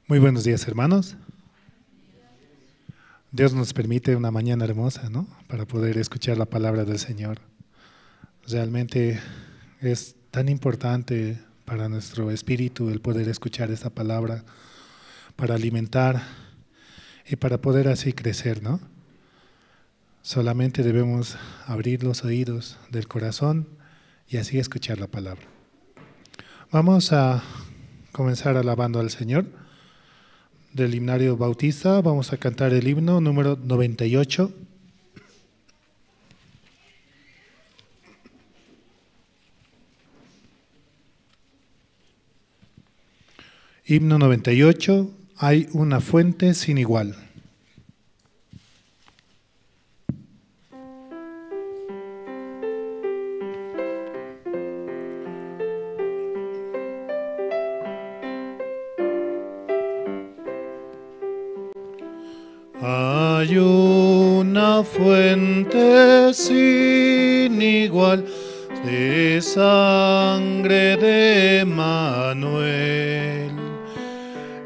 Muy buenos días, hermanos. Dios nos permite una mañana hermosa, ¿no? Para poder escuchar la palabra del Señor. Realmente es tan importante para nuestro espíritu el poder escuchar esta palabra, para alimentar y para poder así crecer, ¿no? Solamente debemos abrir los oídos del corazón y así escuchar la palabra. Vamos a comenzar alabando al Señor. Del himnario bautista vamos a cantar el himno número 98. Himno 98, hay una fuente sin igual. Hay una fuente sin igual de sangre de Emanuel,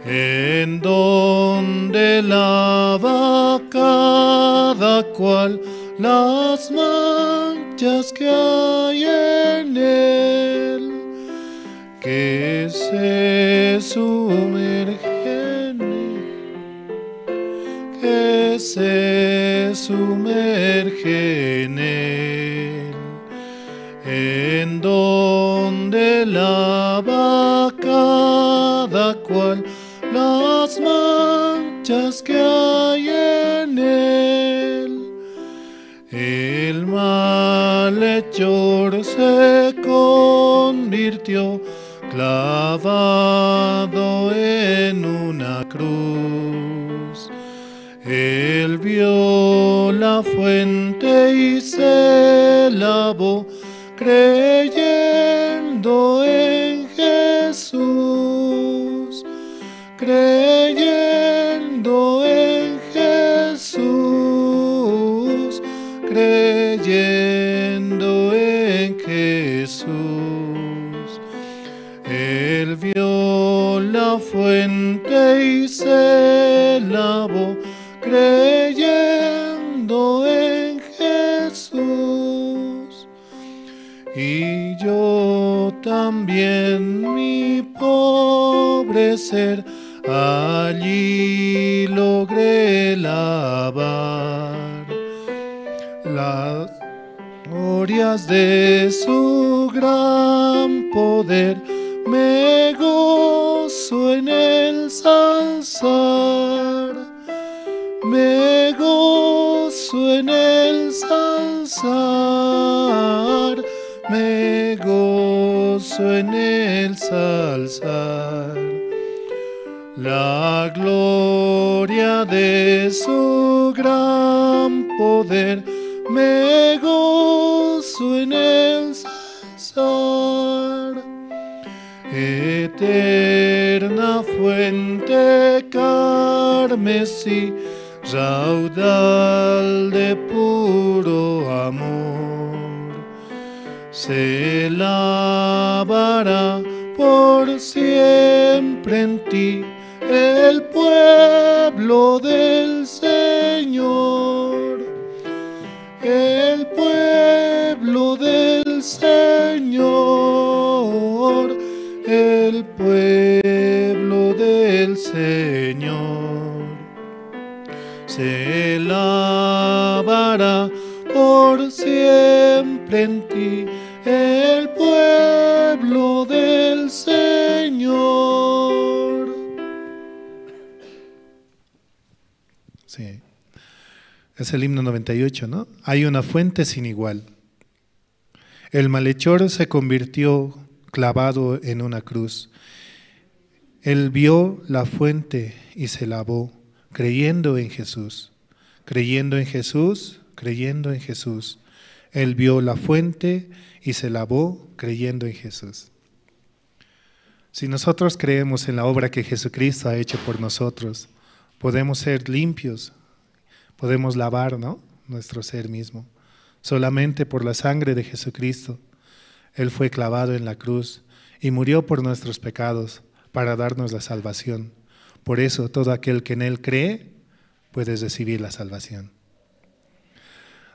en donde lava cada cual las manchas que hay en él, que se sumerge en él, que se sumerge en él, en donde lava cada cual las manchas que hay en él. El malhechor se convirtió, clavado en una cruz. Él vio la fuente y se lavó, creyendo en Jesús, creyendo en Jesús, creyendo en Jesús. Él vio la fuente y se lavó, creyendo en Jesús. Y yo también, mi pobre ser, allí logré lavar. Las glorias de su gran poder, me gozo en el salsar, me gozo en el salsar, me gozo en el salsar. La gloria de su gran poder, me gozo en el salsar. Eterna fuente carmesí, raudal de puro amor, se lavará por siempre en ti el pueblo del Señor, el pueblo del Señor, el pueblo del Señor. Se lavará por siempre en ti el pueblo del Señor. Sí, es el himno 98, ¿no? Hay una fuente sin igual. El malhechor se convirtió clavado en una cruz. Él vio la fuente y se lavó, creyendo en Jesús, creyendo en Jesús, creyendo en Jesús. Él vio la fuente y se lavó, creyendo en Jesús. Si nosotros creemos en la obra que Jesucristo ha hecho por nosotros, podemos ser limpios, podemos lavar, ¿no?, nuestro ser mismo. Solamente por la sangre de Jesucristo. Él fue clavado en la cruz y murió por nuestros pecados para darnos la salvación. Por eso, todo aquel que en Él cree, puede recibir la salvación.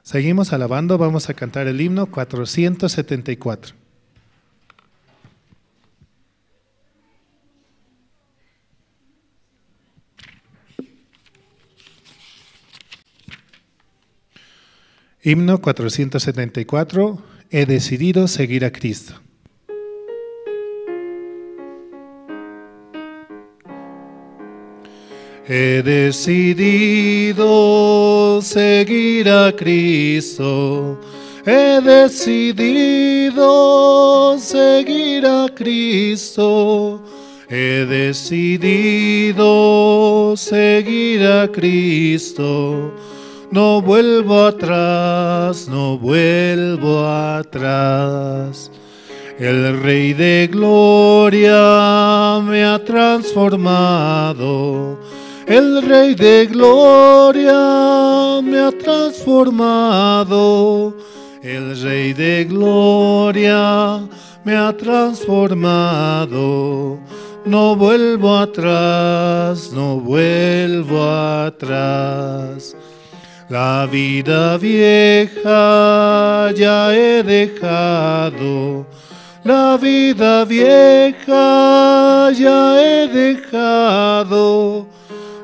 Seguimos alabando, vamos a cantar el himno 474. Himno 474, he decidido seguir a Cristo. He decidido seguir a Cristo. He decidido seguir a Cristo. He decidido seguir a Cristo. No vuelvo atrás, no vuelvo atrás. El Rey de Gloria me ha transformado. El Rey de Gloria me ha transformado. El Rey de Gloria me ha transformado. No vuelvo atrás, no vuelvo atrás. La vida vieja ya he dejado. La vida vieja ya he dejado.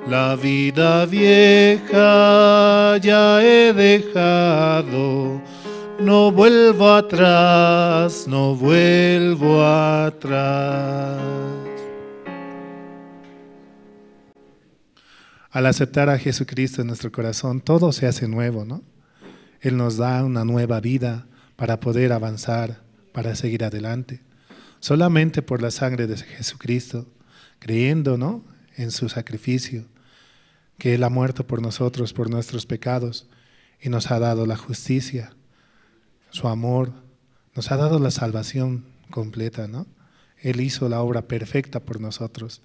La vida vieja ya he dejado. No vuelvo atrás, no vuelvo atrás. Al aceptar a Jesucristo en nuestro corazón, todo se hace nuevo, ¿no? Él nos da una nueva vida para poder avanzar, para seguir adelante. Solamente por la sangre de Jesucristo, creyendo, ¿no?, en su sacrificio, que Él ha muerto por nosotros, por nuestros pecados, y nos ha dado la justicia, su amor, nos ha dado la salvación completa, ¿no? Él hizo la obra perfecta por nosotros,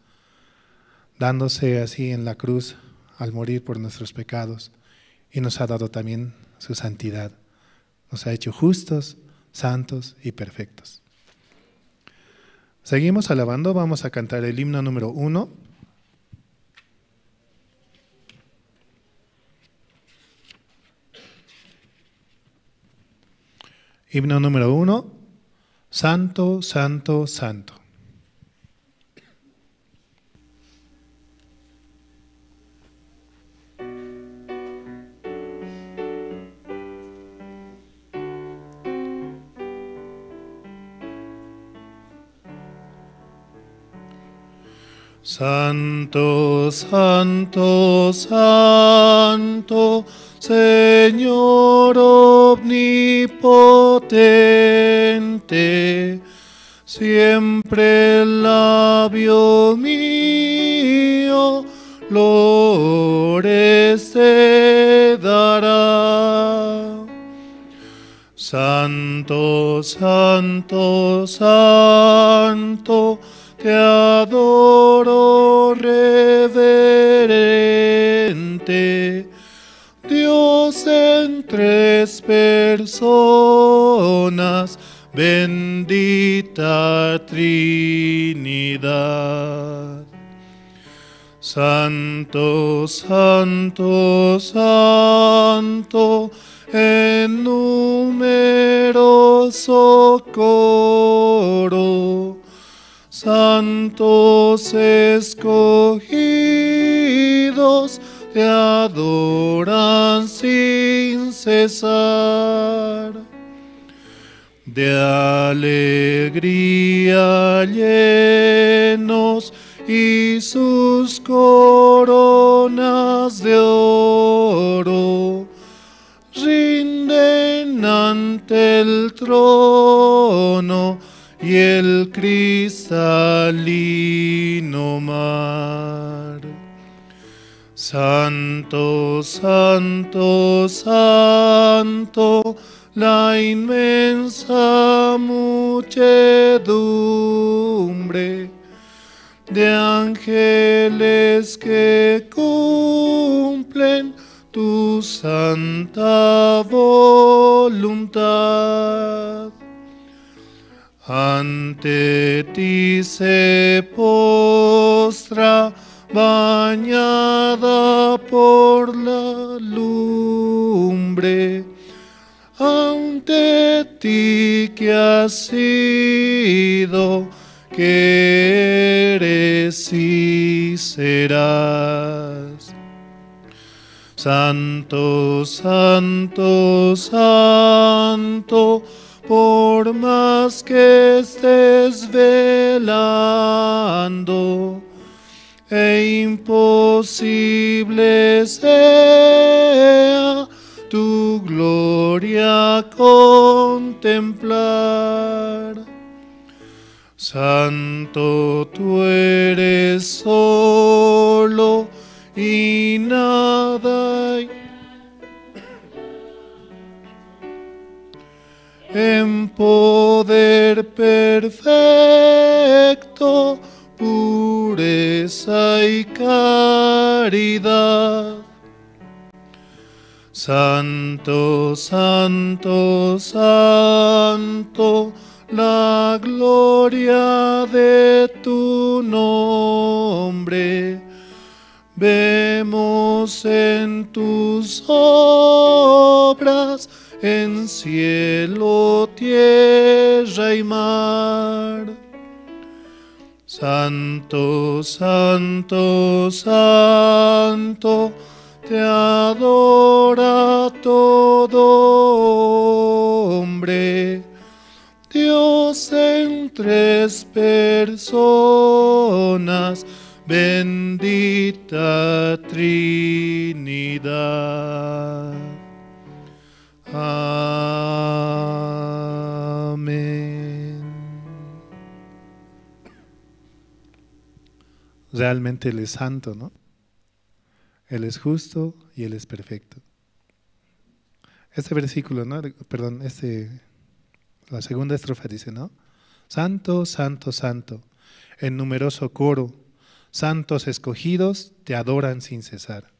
dándose así en la cruz al morir por nuestros pecados, y nos ha dado también su santidad. Nos ha hecho justos, santos y perfectos. Seguimos alabando, vamos a cantar el himno número 1. Himno número 1, Santo, Santo, Santo. Santo, Santo, Santo, Señor omnipotente, siempre el labio mío lores te dará. Santo, Santo, Santo, te adoro reverente, Dios en tres personas, bendita Trinidad. Santo, Santo, Santo, en numeroso coro, santos escogidos te adoran sin cesar. De alegría llenos y sus coronas de oro rinden ante el trono y el cristalino mar. Santo, Santo, Santo, la inmensa muchedumbre de ángeles que cumplen tu santa voluntad. Ante ti se postra, bañada por la lumbre, ante ti que has sido, que eres y serás. Santo, Santo, Santo, por más que estés velando e imposible sea tu gloria contemplar. Santo, tú eres solo y nada hay en poder perfecto, pureza y caridad. Santo, Santo, Santo, la gloria de tu nombre vemos en tus obras, en cielo, tierra y mar. Santo, Santo, Santo, te adora todo hombre, Dios en tres personas, bendita Trinidad. Amén. Realmente Él es santo, ¿no? Él es justo y Él es perfecto. Este versículo, ¿no? Perdón, la segunda estrofa dice, ¿no? Santo, santo, santo, en numeroso coro, santos escogidos te adoran sin cesar.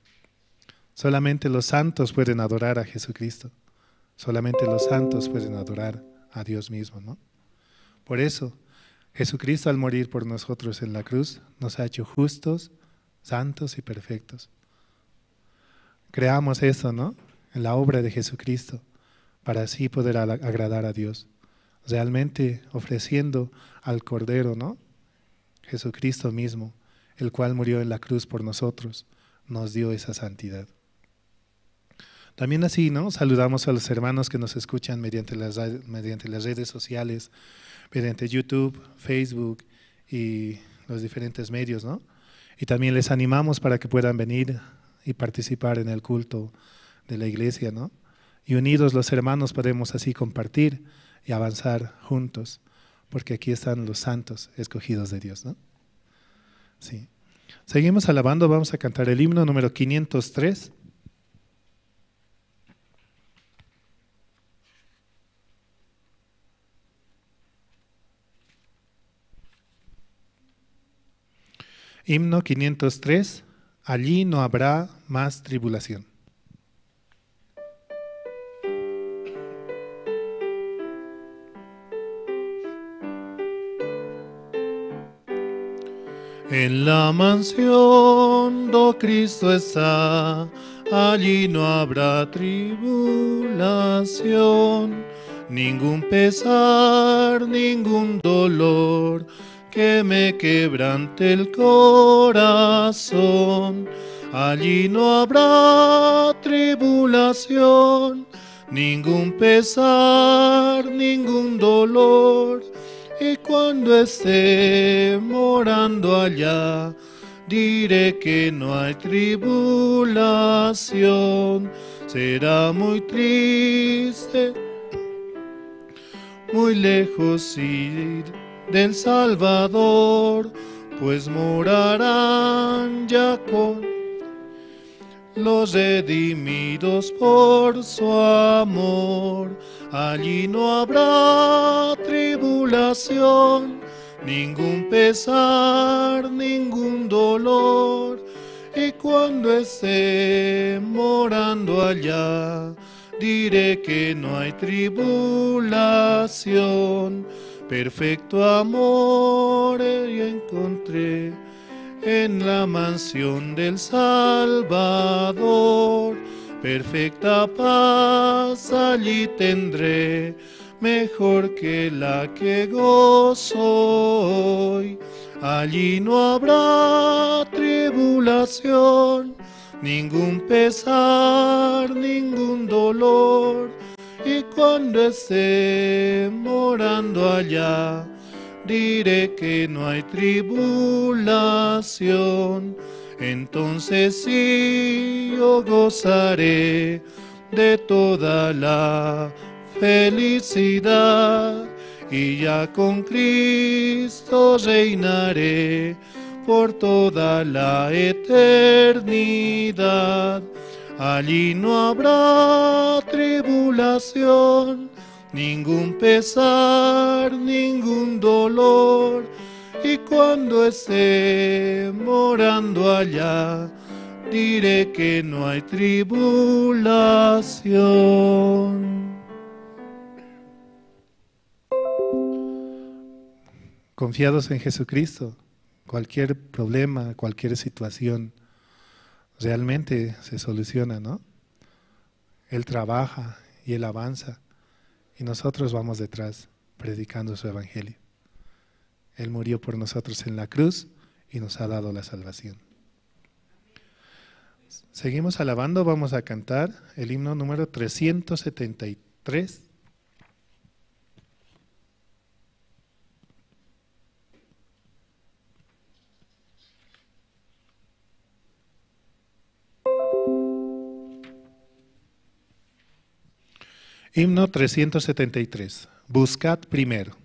Solamente los santos pueden adorar a Jesucristo. Solamente los santos pueden adorar a Dios mismo, ¿no? Por eso, Jesucristo al morir por nosotros en la cruz, nos ha hecho justos, santos y perfectos. Creamos eso, ¿no? En la obra de Jesucristo, para así poder agradar a Dios. Realmente ofreciendo al Cordero, ¿no? Jesucristo mismo, el cual murió en la cruz por nosotros, nos dio esa santidad. También así, ¿no? Saludamos a los hermanos que nos escuchan mediante las redes sociales, mediante YouTube, Facebook y los diferentes medios, ¿no? Y también les animamos para que puedan venir y participar en el culto de la iglesia, ¿no? Y unidos los hermanos podemos así compartir y avanzar juntos, porque aquí están los santos escogidos de Dios, ¿no? Sí. Seguimos alabando, vamos a cantar el himno número 503. Himno 503, allí no habrá más tribulación. En la mansión do Cristo está, allí no habrá tribulación, ningún pesar, ningún dolor que me quebrante el corazón. Allí no habrá tribulación, ningún pesar, ningún dolor. Y cuando esté morando allá, diré que no hay tribulación. Será muy triste, muy lejos ir del Salvador, pues morarán ya con los redimidos por su amor. Allí no habrá tribulación, ningún pesar, ningún dolor. Y cuando esté morando allá, diré que no hay tribulación. Perfecto amor encontré en la mansión del Salvador. Perfecta paz allí tendré, mejor que la que gozo hoy. Allí no habrá tribulación, ningún pesar, ningún dolor. Y cuando esté morando allá, diré que no hay tribulación. Entonces sí, yo gozaré de toda la felicidad, y ya con Cristo reinaré por toda la eternidad. Allí no habrá tribulación, ningún pesar, ningún dolor. Y cuando esté morando allá, diré que no hay tribulación. Confiados en Jesucristo, cualquier problema, cualquier situación, realmente se soluciona, ¿no? Él trabaja y Él avanza, y nosotros vamos detrás predicando su evangelio. Él murió por nosotros en la cruz y nos ha dado la salvación. Seguimos alabando, vamos a cantar el himno número 373. Himno 373. Buscad primero.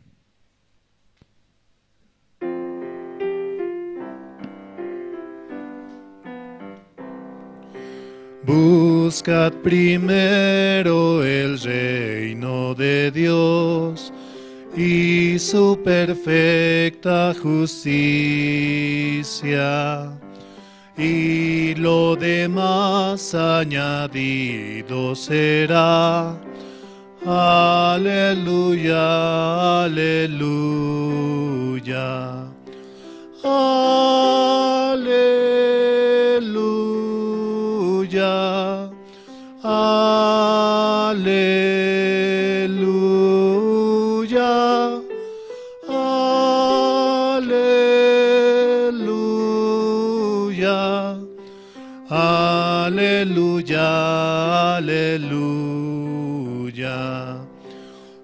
Buscad primero el reino de Dios y su perfecta justicia, y lo demás añadido será. Aleluya, aleluya. Aleluya, aleluya, aleluya, aleluya, aleluya.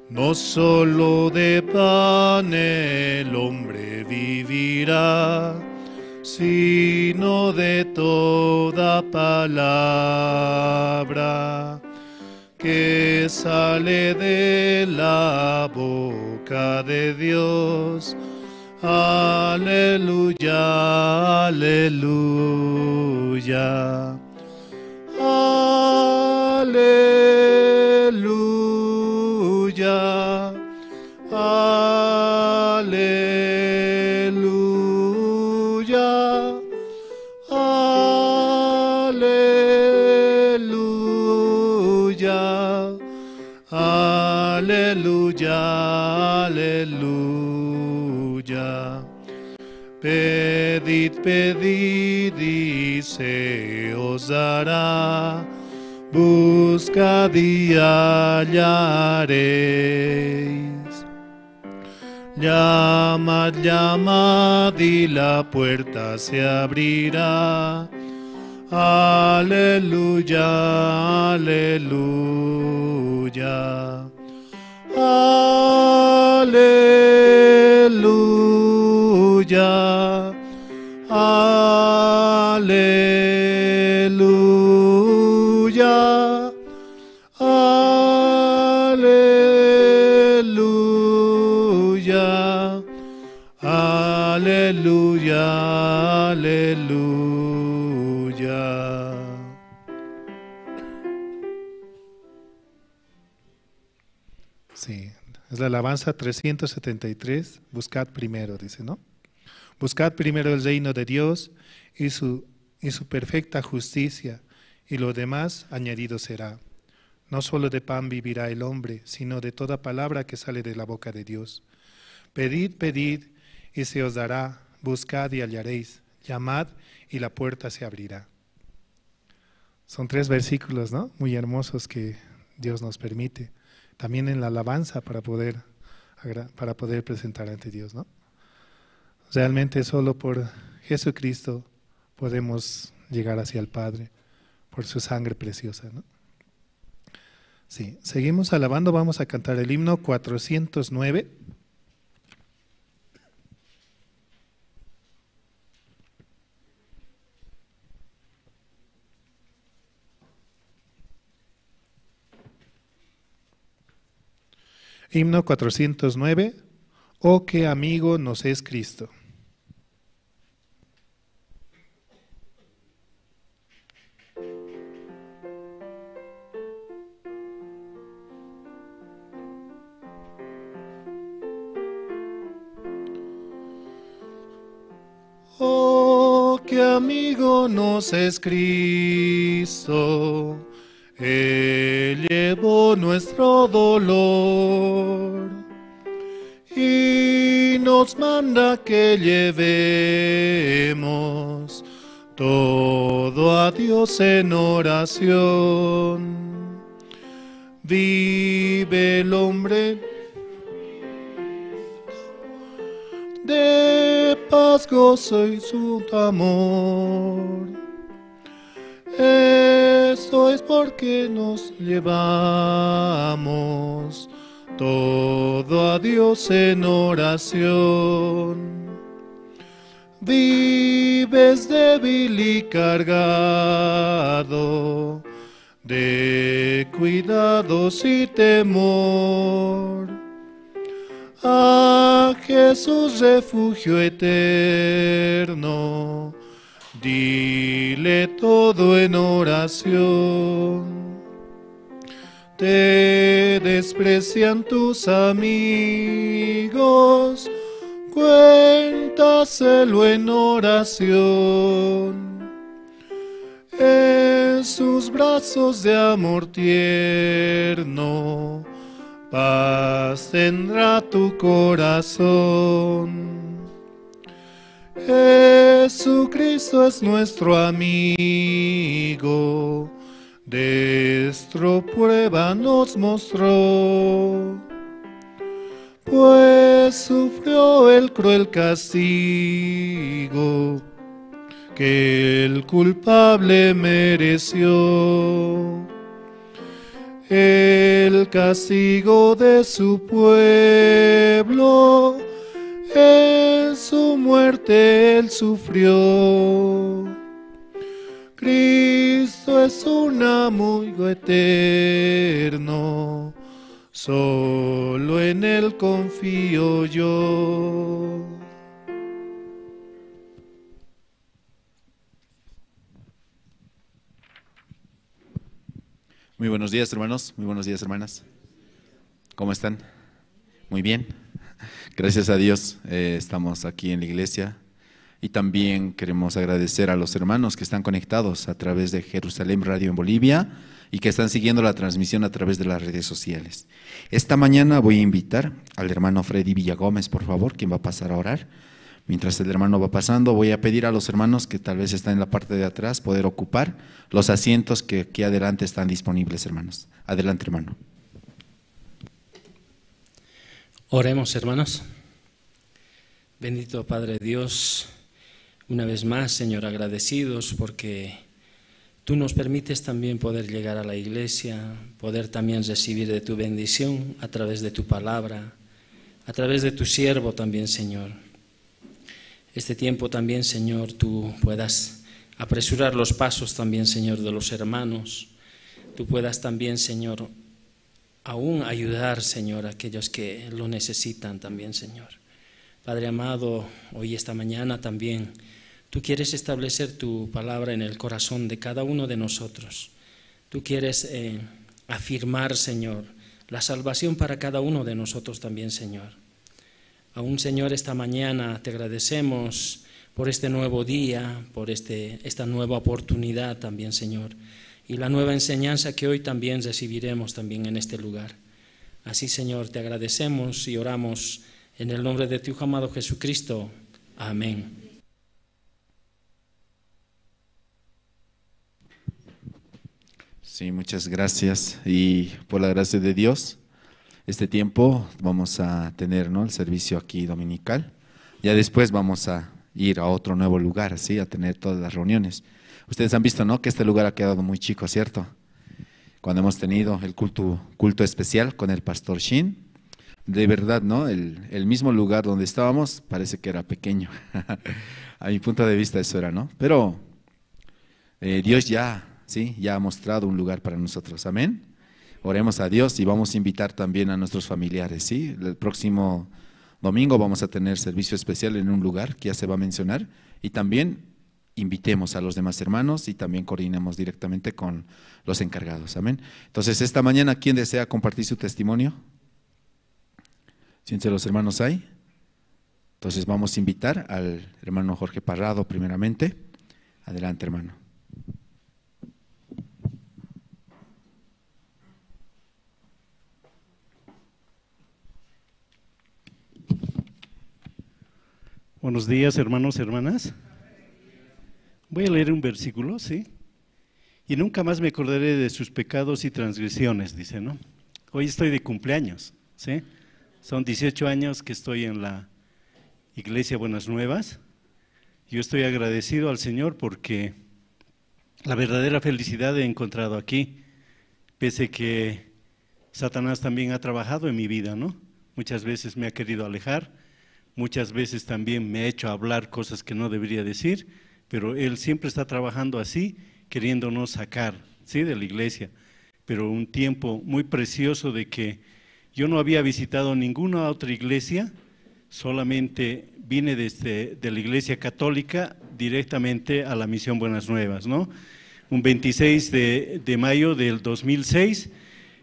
No solo de pan el hombre vivirá, sino de toda palabra que sale de la boca de Dios. Aleluya, aleluya. Aleluya, aleluya, aleluya, aleluya, aleluya. Pedid, pedid y se os dará. Buscad y hallaréis. Llamad, llamad y la puerta se abrirá. Aleluya, aleluya. Aleluya, aleluya, aleluya, aleluya, aleluya. Sí, es la alabanza 373, buscad primero, dice, ¿no? Buscad primero el reino de Dios y su perfecta justicia, y lo demás añadido será. No solo de pan vivirá el hombre, sino de toda palabra que sale de la boca de Dios. Pedid, pedid, y se os dará. Buscad y hallaréis. Llamad y la puerta se abrirá. Son tres versículos, ¿no? Muy hermosos que Dios nos permite. También en la alabanza para poder presentar ante Dios, ¿no? Realmente solo por Jesucristo podemos llegar hacia el Padre, por su sangre preciosa, ¿no? Sí, seguimos alabando, vamos a cantar el himno 409. Himno 409, Oh, qué amigo nos es Cristo. Oh, qué amigo nos es Cristo, Él llevó nuestro dolor y nos manda que llevemos todo a Dios en oración. Vive el hombre de paz, gozo y su amor. Esto es porque nos llevamos todo a Dios en oración. Vives débil y cargado de cuidados y temor. A Jesús refugio eterno, Dile todo en oración. Te desprecian tus amigos, cuéntaselo en oración. En sus brazos de amor tierno, paz tendrá tu corazón. Jesucristo es nuestro amigo, destro prueba nos mostró, pues sufrió el cruel castigo que el culpable mereció. El castigo de su pueblo, en su muerte él sufrió. Cristo es un amigo eterno, solo en él confío yo. Muy buenos días, hermanos. Muy buenos días, hermanas. ¿Cómo están? Muy bien. Gracias a Dios, estamos aquí en la iglesia. Y también queremos agradecer a los hermanos que están conectados a través de Jerusalén Radio en Bolivia y que están siguiendo la transmisión a través de las redes sociales. Esta mañana voy a invitar al hermano Freddy Villagómez, por favor, quien va a pasar a orar. Mientras el hermano va pasando, voy a pedir a los hermanos que tal vez están en la parte de atrás poder ocupar los asientos que aquí adelante están disponibles, hermanos. Adelante, hermano. Oremos, hermanos. Bendito Padre Dios, una vez más, Señor, agradecidos porque tú nos permites también poder llegar a la iglesia, poder también recibir de tu bendición a través de tu palabra, a través de tu siervo también, Señor. Este tiempo también, Señor, tú puedas apresurar los pasos también, Señor, de los hermanos. Tú puedas también, Señor, aún ayudar, Señor, a aquellos que lo necesitan también, Señor. Padre amado, hoy esta mañana también, tú quieres establecer tu palabra en el corazón de cada uno de nosotros. Tú quieres afirmar, Señor, la salvación para cada uno de nosotros también, Señor. Aún, Señor, esta mañana te agradecemos por este nuevo día, por esta nueva oportunidad también, Señor, y la nueva enseñanza que hoy también recibiremos también en este lugar. Así, Señor, te agradecemos y oramos en el nombre de tu Hijo amado Jesucristo. Amén. Sí, muchas gracias. Y por la gracia de Dios, este tiempo vamos a tener, ¿no?, el servicio aquí dominical. Ya después vamos a ir a otro nuevo lugar, ¿sí?, a tener todas las reuniones. Ustedes han visto, ¿no?, que este lugar ha quedado muy chico, ¿cierto? Cuando hemos tenido el culto especial con el pastor Shin, de verdad, ¿no?, el mismo lugar donde estábamos parece que era pequeño. A mi punto de vista eso era, ¿no? Pero Dios ya, ¿sí?, ya ha mostrado un lugar para nosotros, amén. Oremos a Dios y vamos a invitar también a nuestros familiares, ¿sí? El próximo domingo vamos a tener servicio especial en un lugar que ya se va a mencionar, y también invitemos a los demás hermanos y también coordinemos directamente con los encargados, amén. Entonces, esta mañana, ¿quién desea compartir su testimonio? ¿Siéntense los hermanos ahí? Entonces vamos a invitar al hermano Jorge Parrado primeramente. Adelante, hermano. Buenos días, hermanos y hermanas. Voy a leer un versículo, ¿sí? Y nunca más me acordaré de sus pecados y transgresiones, dice, ¿no? Hoy estoy de cumpleaños, ¿sí? Son 18 años que estoy en la Iglesia Buenas Nuevas. Yo estoy agradecido al Señor porque la verdadera felicidad he encontrado aquí, pese que Satanás también ha trabajado en mi vida, ¿no? Muchas veces me ha querido alejar, muchas veces también me ha hecho hablar cosas que no debería decir, pero él siempre está trabajando así, queriéndonos sacar, ¿sí?, de la iglesia. Pero un tiempo muy precioso de que yo no había visitado ninguna otra iglesia, Solamente vine desde de la Iglesia Católica directamente a la Misión Buenas Nuevas, ¿no? Un 26 de mayo del 2006,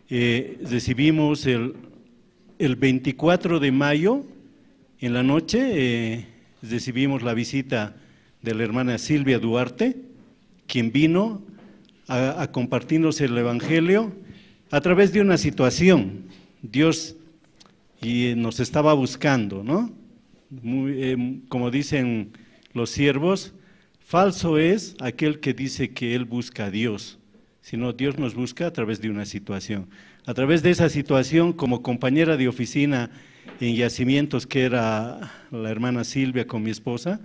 recibimos el 24 de mayo en la noche, recibimos la visita de la hermana Silvia Duarte, quien vino a compartirnos el Evangelio a través de una situación. Dios y nos estaba buscando, ¿no? Muy, como dicen los siervos, falso es aquel que dice que él busca a Dios, sino Dios nos busca a través de una situación. A través de esa situación, como compañera de oficina en Yacimientos, que era la hermana Silvia con mi esposa,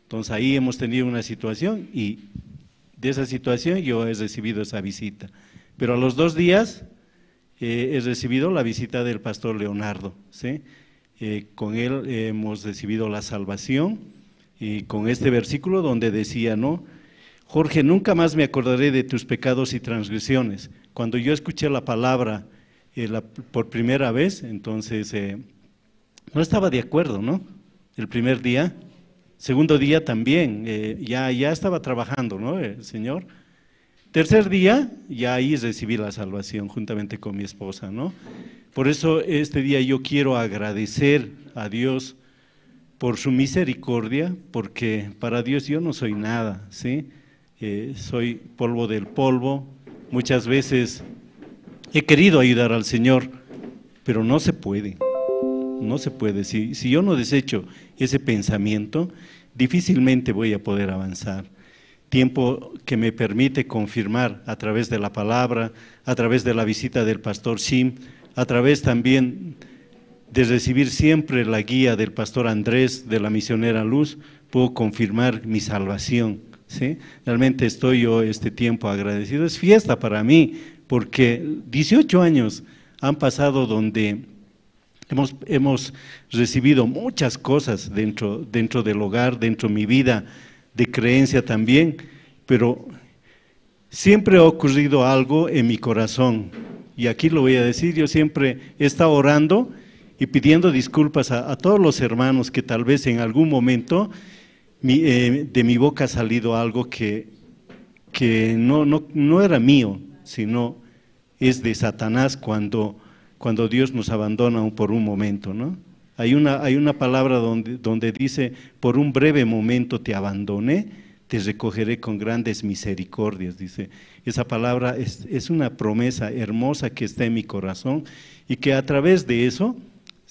entonces ahí hemos tenido una situación y de esa situación yo he recibido esa visita. Pero a los 2 días he recibido la visita del pastor Leonardo, ¿sí? Con él hemos recibido la salvación y con este versículo donde decía, ¿no? Jorge, nunca más me acordaré de tus pecados y transgresiones. Cuando yo escuché la palabra por primera vez, entonces no estaba de acuerdo, ¿no? El primer día, segundo día también, ya estaba trabajando, ¿no? El Señor. Tercer día, ya ahí recibí la salvación juntamente con mi esposa, ¿no? Por eso este día yo quiero agradecer a Dios por su misericordia, porque para Dios yo no soy nada, ¿sí? Soy polvo del polvo. Muchas veces he querido ayudar al Señor, pero no se puede, no se puede. Si yo no desecho ese pensamiento, difícilmente voy a poder avanzar. Tiempo que me permite confirmar a través de la palabra, a través de la visita del pastor Sim, a través también de recibir siempre la guía del pastor Andrés, de la misionera Luz, puedo confirmar mi salvación, ¿sí? Realmente estoy yo este tiempo agradecido. Es fiesta para mí, porque 18 años han pasado donde hemos recibido muchas cosas dentro del hogar, dentro de mi vida de creencia también, pero siempre ha ocurrido algo en mi corazón, y aquí lo voy a decir, yo siempre he estado orando y pidiendo disculpas a todos los hermanos que tal vez en algún momento de mi boca ha salido algo que no era mío, sino es de Satanás cuando Dios nos abandona por un momento, ¿no? Hay una palabra donde dice, por un breve momento te abandoné, te recogeré con grandes misericordias, dice. Esa palabra es una promesa hermosa que está en mi corazón y que a través de eso,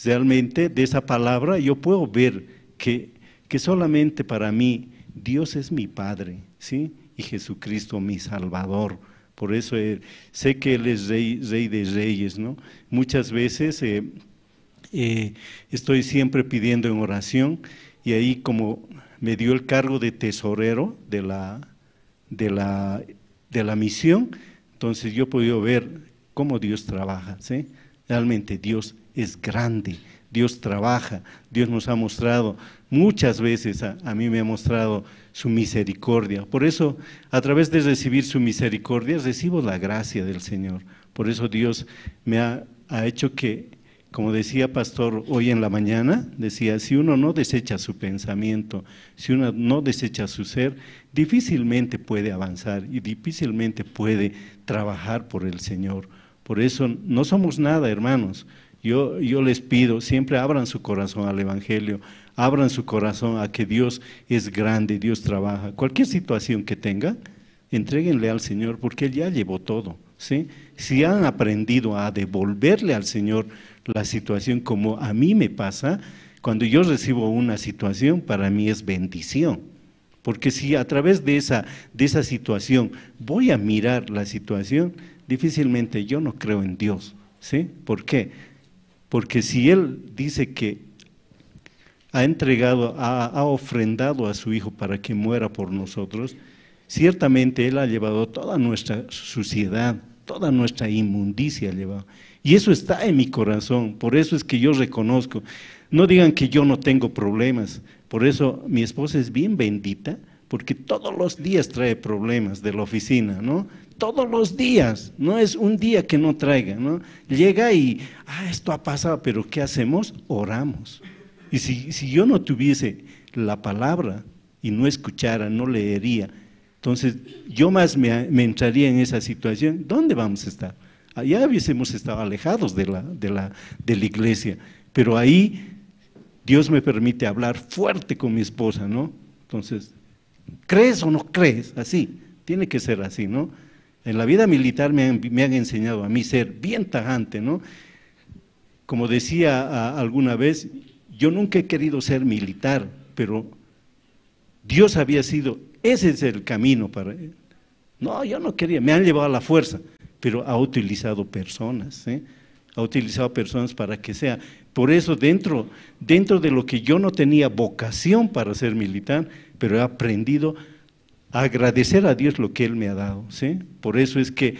realmente de esa palabra, yo puedo ver que solamente para mí Dios es mi Padre, ¿sí? Y Jesucristo mi Salvador. Por eso sé que Él es Rey de Reyes, ¿no? Muchas veces estoy siempre pidiendo en oración, y ahí como me dio el cargo de tesorero de la misión, entonces yo he podido ver cómo Dios trabaja, ¿sí? Realmente Dios es grande, Dios trabaja, Dios nos ha mostrado muchas veces, a mí me ha mostrado su misericordia. Por eso, a través de recibir su misericordia, recibo la gracia del Señor. Por eso Dios me ha hecho que, como decía pastor hoy en la mañana, decía, si uno no desecha su pensamiento, si uno no desecha su ser, difícilmente puede avanzar y difícilmente puede trabajar por el Señor. Por eso no somos nada, hermanos. Yo les pido, siempre abran su corazón al Evangelio, abran su corazón a que Dios es grande, Dios trabaja. Cualquier situación que tengan, entréguenle al Señor, porque Él ya llevó todo, ¿sí? Si han aprendido a devolverle al Señor la situación, como a mí me pasa, cuando yo recibo una situación, para mí es bendición. Porque si a través de esa situación voy a mirar la situación, difícilmente yo no creo en Dios, ¿sí? ¿Por qué? Porque si Él dice que ha entregado, ha ofrendado a su Hijo para que muera por nosotros, ciertamente Él ha llevado toda nuestra suciedad, toda nuestra inmundicia ha llevado. Y eso está en mi corazón, por eso es que yo reconozco. No digan que yo no tengo problemas, por eso mi esposa es bien bendita, porque todos los días trae problemas de la oficina, ¿no? Todos los días, no es un día que no traiga, ¿no? Llega y, esto ha pasado, pero ¿qué hacemos? Oramos. Y si yo no tuviese la palabra y no escuchara, no leería, entonces yo más me entraría en esa situación. ¿Dónde vamos a estar? Allá hubiésemos estado alejados de la iglesia, pero ahí Dios me permite hablar fuerte con mi esposa, ¿no? Entonces, ¿crees o no crees? Así, tiene que ser así, ¿no? En la vida militar me han enseñado a mí ser bien tajante, ¿no? Como decía alguna vez, yo nunca he querido ser militar, pero Dios había sido, ese es el camino para… No, yo no quería, me han llevado a la fuerza, pero ha utilizado personas, ¿eh? Ha utilizado personas para que sea. Por eso dentro de lo que yo no tenía vocación para ser militar, pero he aprendido a agradecer a Dios lo que Él me ha dado, ¿sí? Por eso es que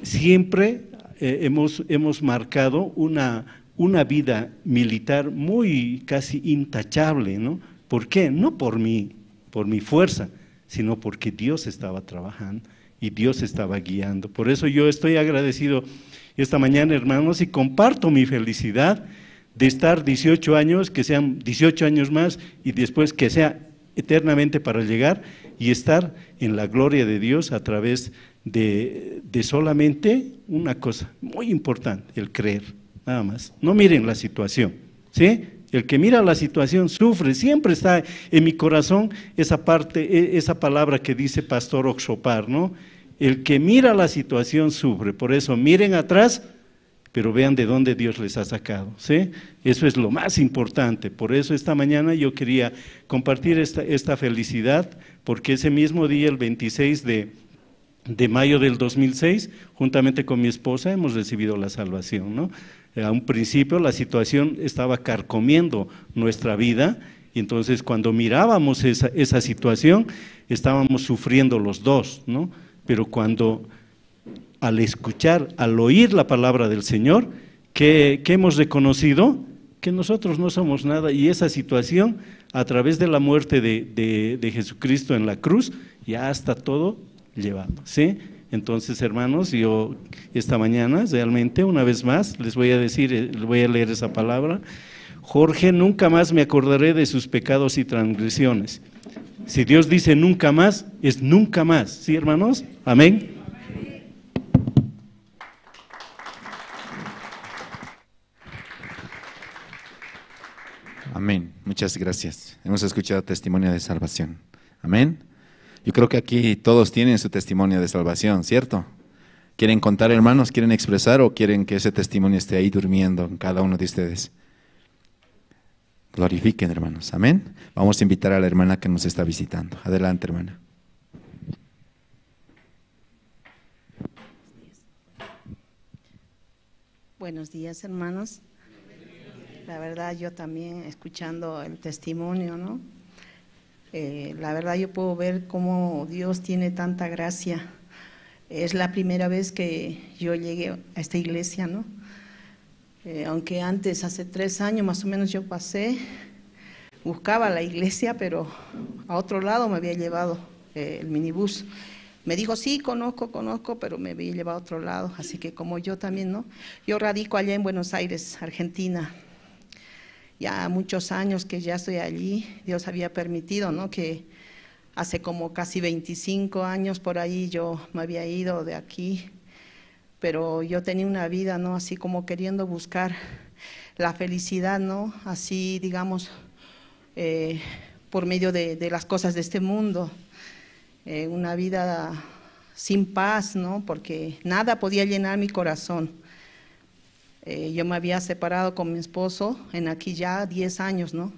siempre hemos marcado una vida militar muy casi intachable, ¿no? ¿Por qué? No por mi fuerza, sino porque Dios estaba trabajando y Dios estaba guiando. Por eso yo estoy agradecido esta mañana, hermanos, y comparto mi felicidad de estar 18 años, que sean 18 años más y después que sea eternamente para llegar y estar en la gloria de Dios a través de solamente una cosa muy importante, el creer, nada más. No miren la situación, ¿sí? El que mira la situación sufre, siempre está en mi corazón esa parte, esa palabra que dice Pastor Oxopar, ¿no? El que mira la situación sufre, por eso miren atrás, pero vean de dónde Dios les ha sacado, ¿sí? Eso es lo más importante. Por eso esta mañana yo quería compartir esta felicidad, porque ese mismo día, el 26 de mayo del 2006, juntamente con mi esposa, hemos recibido la salvación, ¿no? A un principio la situación estaba carcomiendo nuestra vida, y entonces cuando mirábamos esa situación, estábamos sufriendo los dos, ¿no? Pero cuando al escuchar, al oír la palabra del Señor, ¿qué hemos reconocido? Que nosotros no somos nada, y esa situación, a través de la muerte de Jesucristo en la cruz, ya está todo llevado, ¿sí? Entonces, hermanos, yo esta mañana realmente, una vez más, les voy a decir, les voy a leer esa palabra. Jorge, nunca más me acordaré de sus pecados y transgresiones. Si Dios dice nunca más, es nunca más, ¿sí, hermanos? Amén. Amén, muchas gracias. Hemos escuchado testimonio de salvación. Amén. Yo creo que aquí todos tienen su testimonio de salvación, ¿cierto? ¿Quieren contar, hermanos? ¿Quieren expresar o quieren que ese testimonio esté ahí durmiendo en cada uno de ustedes? Glorifiquen, hermanos. Amén. Vamos a invitar a la hermana que nos está visitando. Adelante, hermana. Buenos días, hermanos. La verdad, yo también escuchando el testimonio, ¿no? La verdad yo puedo ver cómo Dios tiene tanta gracia. Es la primera vez que yo llegué a esta iglesia, ¿no? Aunque antes, hace 3 años más o menos yo pasé, buscaba la iglesia, pero a otro lado me había llevado el minibús. Me dijo, sí, conozco, pero me había llevado a otro lado. Así que como yo también, ¿no? Yo radico allá en Buenos Aires, Argentina. Ya muchos años que ya estoy allí, Dios había permitido, ¿no? Que hace como casi 25 años por ahí yo me había ido de aquí, pero yo tenía una vida, ¿no? Así como queriendo buscar la felicidad, ¿no? Así, digamos, por medio de las cosas de este mundo, una vida sin paz, ¿no? Porque nada podía llenar mi corazón. Yo me había separado con mi esposo en aquí ya 10 años, ¿no?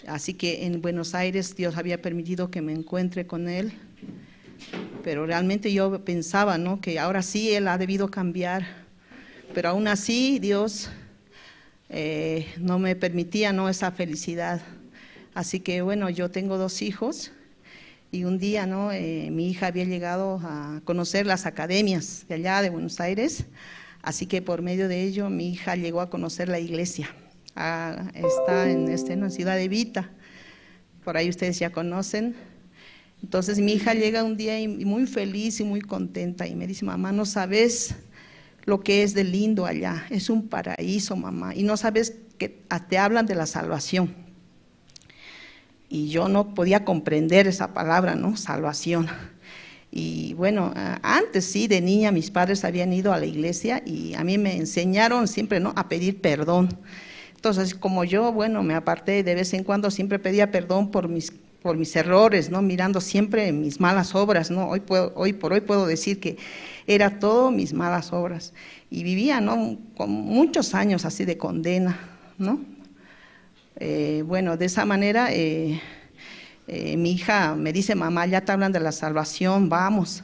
Así que en Buenos Aires Dios había permitido que me encuentre con él, pero realmente yo pensaba, ¿no? Que ahora sí él ha debido cambiar, pero aún así Dios no me permitía, ¿no? Esa felicidad. Así que bueno, yo tengo 2 hijos y un día, ¿no? Mi hija había llegado a conocer las academias de allá de Buenos Aires. Así que por medio de ello, mi hija llegó a conocer la iglesia. Está en en Ciudad Evita, por ahí ustedes ya conocen. Entonces mi hija llega un día y muy feliz y muy contenta y me dice, mamá, no sabes lo que es de lindo allá, es un paraíso, mamá, y no sabes que te hablan de la salvación. Y yo no podía comprender esa palabra, ¿no? Salvación. Y bueno, antes sí, de niña mis padres habían ido a la iglesia y a mí me enseñaron siempre, ¿no?, a pedir perdón. Entonces, como yo, bueno, me aparté de vez en cuando, siempre pedía perdón por mis errores, ¿no?, mirando siempre mis malas obras, ¿no? Hoy por hoy puedo decir que era todo mis malas obras. Y vivía, ¿no?, con muchos años así de condena, ¿no? Bueno, de esa manera mi hija me dice, mamá, ya te hablan de la salvación, vamos.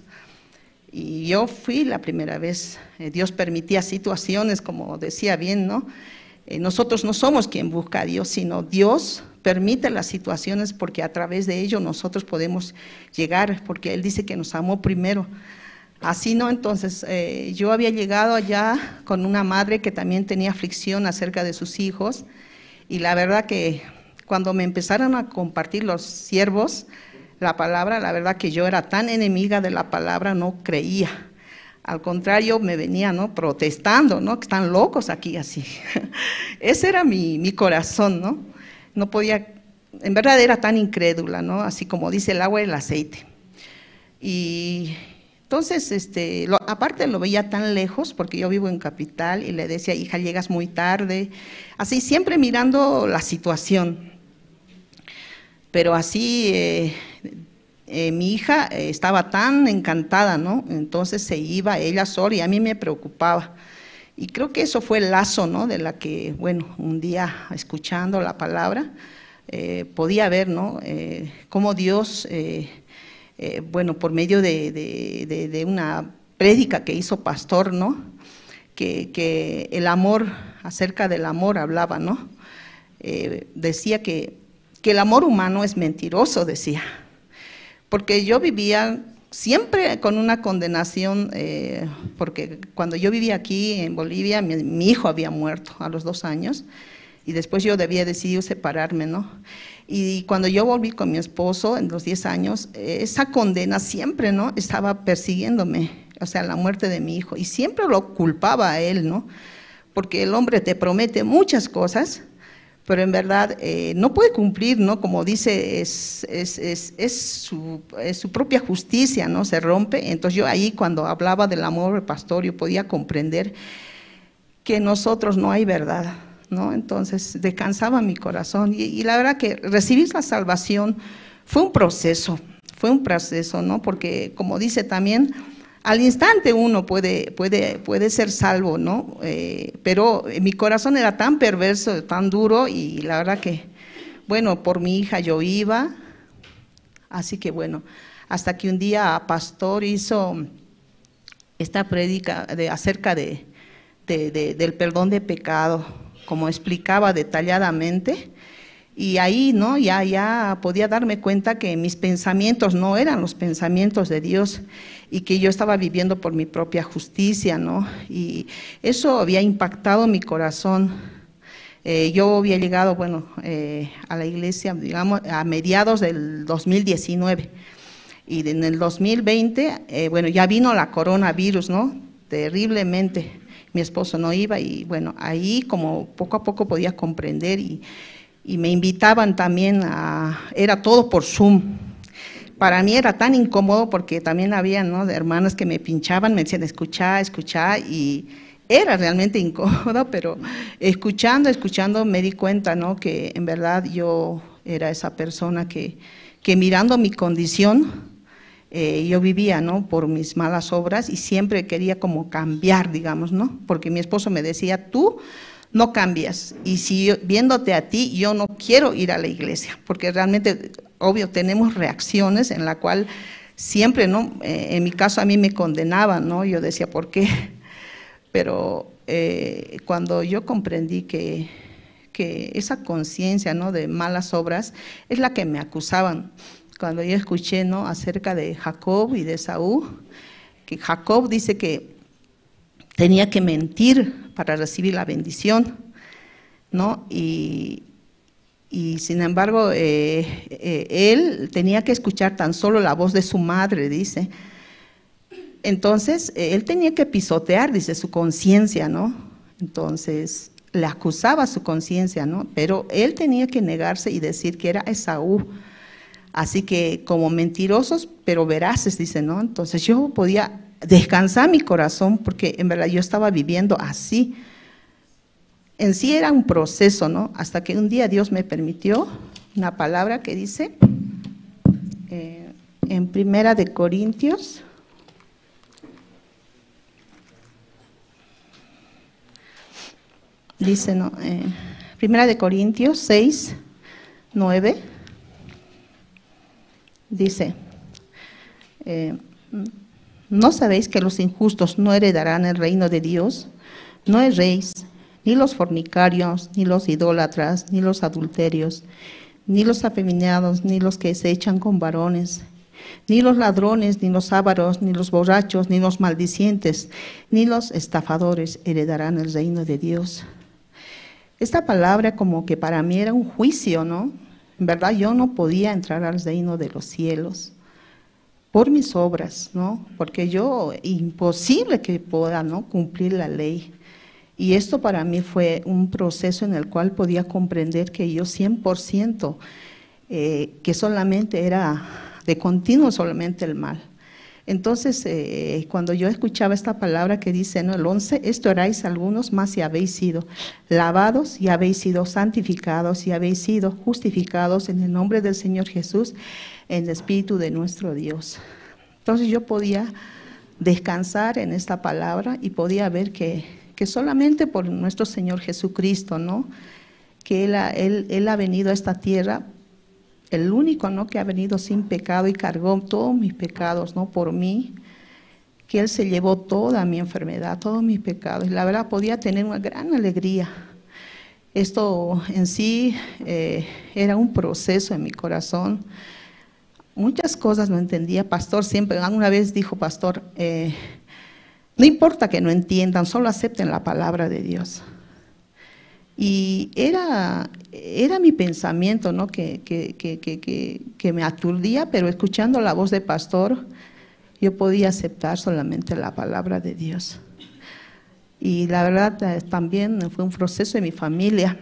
Y yo fui la primera vez. Dios permitía situaciones, como decía bien, ¿no? Nosotros no somos quien busca a Dios, sino Dios permite las situaciones porque a través de ello nosotros podemos llegar, porque Él dice que nos amó primero. Así, ¿no? Entonces, yo había llegado allá con una madre que también tenía aflicción acerca de sus hijos, y la verdad que cuando me empezaron a compartir los siervos la palabra, la verdad que yo era tan enemiga de la palabra, no creía. Al contrario, me venía, ¿no?, protestando, ¿no?, que están locos aquí así. Ese era mi corazón, ¿no? No podía, en verdad era tan incrédula, ¿no?, así como dice el agua y el aceite. Y entonces, aparte lo veía tan lejos, porque yo vivo en Capital, y le decía, hija, llegas muy tarde, así siempre mirando la situación. Pero así, mi hija estaba tan encantada, ¿no? Entonces se iba ella sola y a mí me preocupaba. Y creo que eso fue el lazo, ¿no?, de la que, bueno, un día escuchando la palabra, podía ver, ¿no?, cómo Dios, bueno, por medio de una prédica que hizo pastor, ¿no?, que el amor, acerca del amor hablaba, ¿no? Decía que el amor humano es mentiroso, decía. Porque yo vivía siempre con una condenación, porque cuando yo vivía aquí en Bolivia, mi hijo había muerto a los 2 años, y después yo debía decidir separarme, ¿no? Y cuando yo volví con mi esposo en los 10 años, esa condena siempre, ¿no?, estaba persiguiéndome, o sea, la muerte de mi hijo, y siempre lo culpaba a él, ¿no? Porque el hombre te promete muchas cosas, pero en verdad no puede cumplir, ¿no? Como dice, es su propia justicia, ¿no? Se rompe. Entonces yo ahí, cuando hablaba del amor del pastor, yo podía comprender que en nosotros no hay verdad, ¿no? Entonces descansaba mi corazón y la verdad que recibir la salvación fue un proceso, ¿no? Porque como dice también, al instante uno puede ser salvo, ¿no? Pero mi corazón era tan perverso, tan duro, y la verdad que, bueno, por mi hija yo iba, así que bueno, hasta que un día pastor hizo esta prédica acerca del perdón de pecado, como explicaba detalladamente, y ahí, ¿no?, ya podía darme cuenta que mis pensamientos no eran los pensamientos de Dios y que yo estaba viviendo por mi propia justicia, ¿no? Y eso había impactado mi corazón. Yo había llegado, bueno, a la iglesia, digamos, a mediados del 2019, y en el 2020, bueno, ya vino la coronavirus, ¿no?, terriblemente. Mi esposo no iba y bueno, ahí como poco a poco podía comprender y me invitaban también era todo por Zoom. Para mí era tan incómodo porque también había, ¿no?, hermanas que me pinchaban, me decían, escuchá, escuchá, y era realmente incómodo, pero escuchando me di cuenta, ¿no?, que en verdad yo era esa persona que mirando mi condición, yo vivía, ¿no?, por mis malas obras y siempre quería como cambiar, digamos, ¿no?, porque mi esposo me decía, tú no cambias, y si viéndote a ti, yo no quiero ir a la iglesia, porque realmente, obvio, tenemos reacciones en la cual siempre, ¿no?, en mi caso a mí me condenaban, ¿no?, yo decía, ¿por qué? Pero cuando yo comprendí que esa conciencia, ¿no?, de malas obras es la que me acusaban. Cuando yo escuché, ¿no?, acerca de Jacob y de Esaú, que Jacob dice que tenía que mentir para recibir la bendición, ¿no? Y sin embargo, él tenía que escuchar tan solo la voz de su madre, dice. Entonces, él tenía que pisotear, dice, su conciencia, ¿no? Entonces, Le acusaba su conciencia, ¿no? Pero él tenía que negarse y decir que era Esaú. Así que como mentirosos, pero veraces, dice, ¿no? Entonces yo podía descansar mi corazón porque en verdad yo estaba viviendo así. En sí era un proceso, ¿no? Hasta que un día Dios me permitió una palabra que dice en Primera de Corintios, dice, ¿no? Primera de Corintios 6, 9, dice, ¿no sabéis que los injustos no heredarán el reino de Dios? No erréis, ni los fornicarios, ni los idólatras, ni los adulterios, ni los afeminados, ni los que se echan con varones, ni los ladrones, ni los ávaros, ni los borrachos, ni los maldicientes, ni los estafadores heredarán el reino de Dios. Esta palabra como que para mí era un juicio, ¿no? En verdad yo no podía entrar al reino de los cielos por mis obras, ¿no? Porque yo, imposible que pueda, ¿no?, cumplir la ley. Y esto para mí fue un proceso en el cual podía comprender que yo 100%, que solamente era de continuo solamente el mal. Entonces, cuando yo escuchaba esta palabra que dice, ¿no?, el 11, esto erais algunos, mas y habéis sido lavados, y habéis sido santificados, y habéis sido justificados en el nombre del Señor Jesús, en el Espíritu de nuestro Dios. Entonces yo podía descansar en esta palabra y podía ver que solamente por nuestro Señor Jesucristo, ¿no?, que Él ha venido a esta tierra, el único, ¿no?, que ha venido sin pecado y cargó todos mis pecados, ¿no?, por mí, que Él se llevó toda mi enfermedad, todos mis pecados. Y la verdad podía tener una gran alegría. Esto en sí era un proceso en mi corazón. Muchas cosas no entendía. Pastor siempre, alguna vez dijo, pastor, no importa que no entiendan, solo acepten la palabra de Dios. Y era mi pensamiento, ¿no?, que me aturdía, pero escuchando la voz de pastor, yo podía aceptar solamente la palabra de Dios. Y la verdad también fue un proceso en mi familia.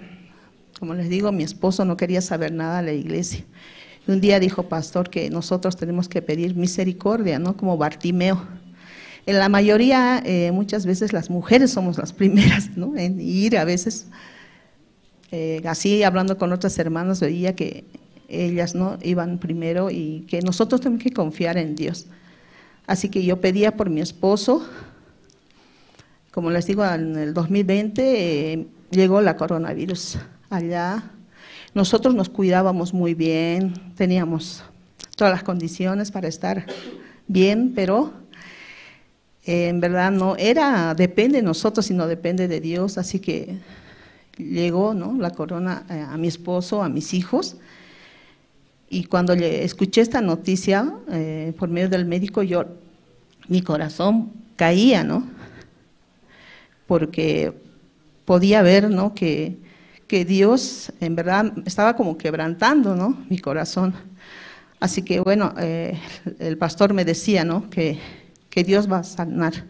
Como les digo, mi esposo no quería saber nada de la iglesia. Y un día dijo, pastor, que nosotros tenemos que pedir misericordia, ¿no?, como Bartimeo. En la mayoría, muchas veces las mujeres somos las primeras, ¿no?, en ir a veces. Así, hablando con otras hermanas, veía que ellas, ¿no?, iban primero y que nosotros tenemos que confiar en Dios. Así que yo pedía por mi esposo. Como les digo, en el 2020 llegó la coronavirus allá. Nosotros nos cuidábamos muy bien, teníamos todas las condiciones para estar bien, pero en verdad no era, depende de nosotros, sino depende de Dios. Así que llegó, ¿no?, la corona a mi esposo, a mis hijos. Y cuando escuché esta noticia por medio del médico, mi corazón caía, ¿no?, porque podía ver, ¿no?, que Dios en verdad estaba como quebrantando, ¿no?, mi corazón. Así que bueno, el pastor me decía, ¿no?, que Dios va a sanar.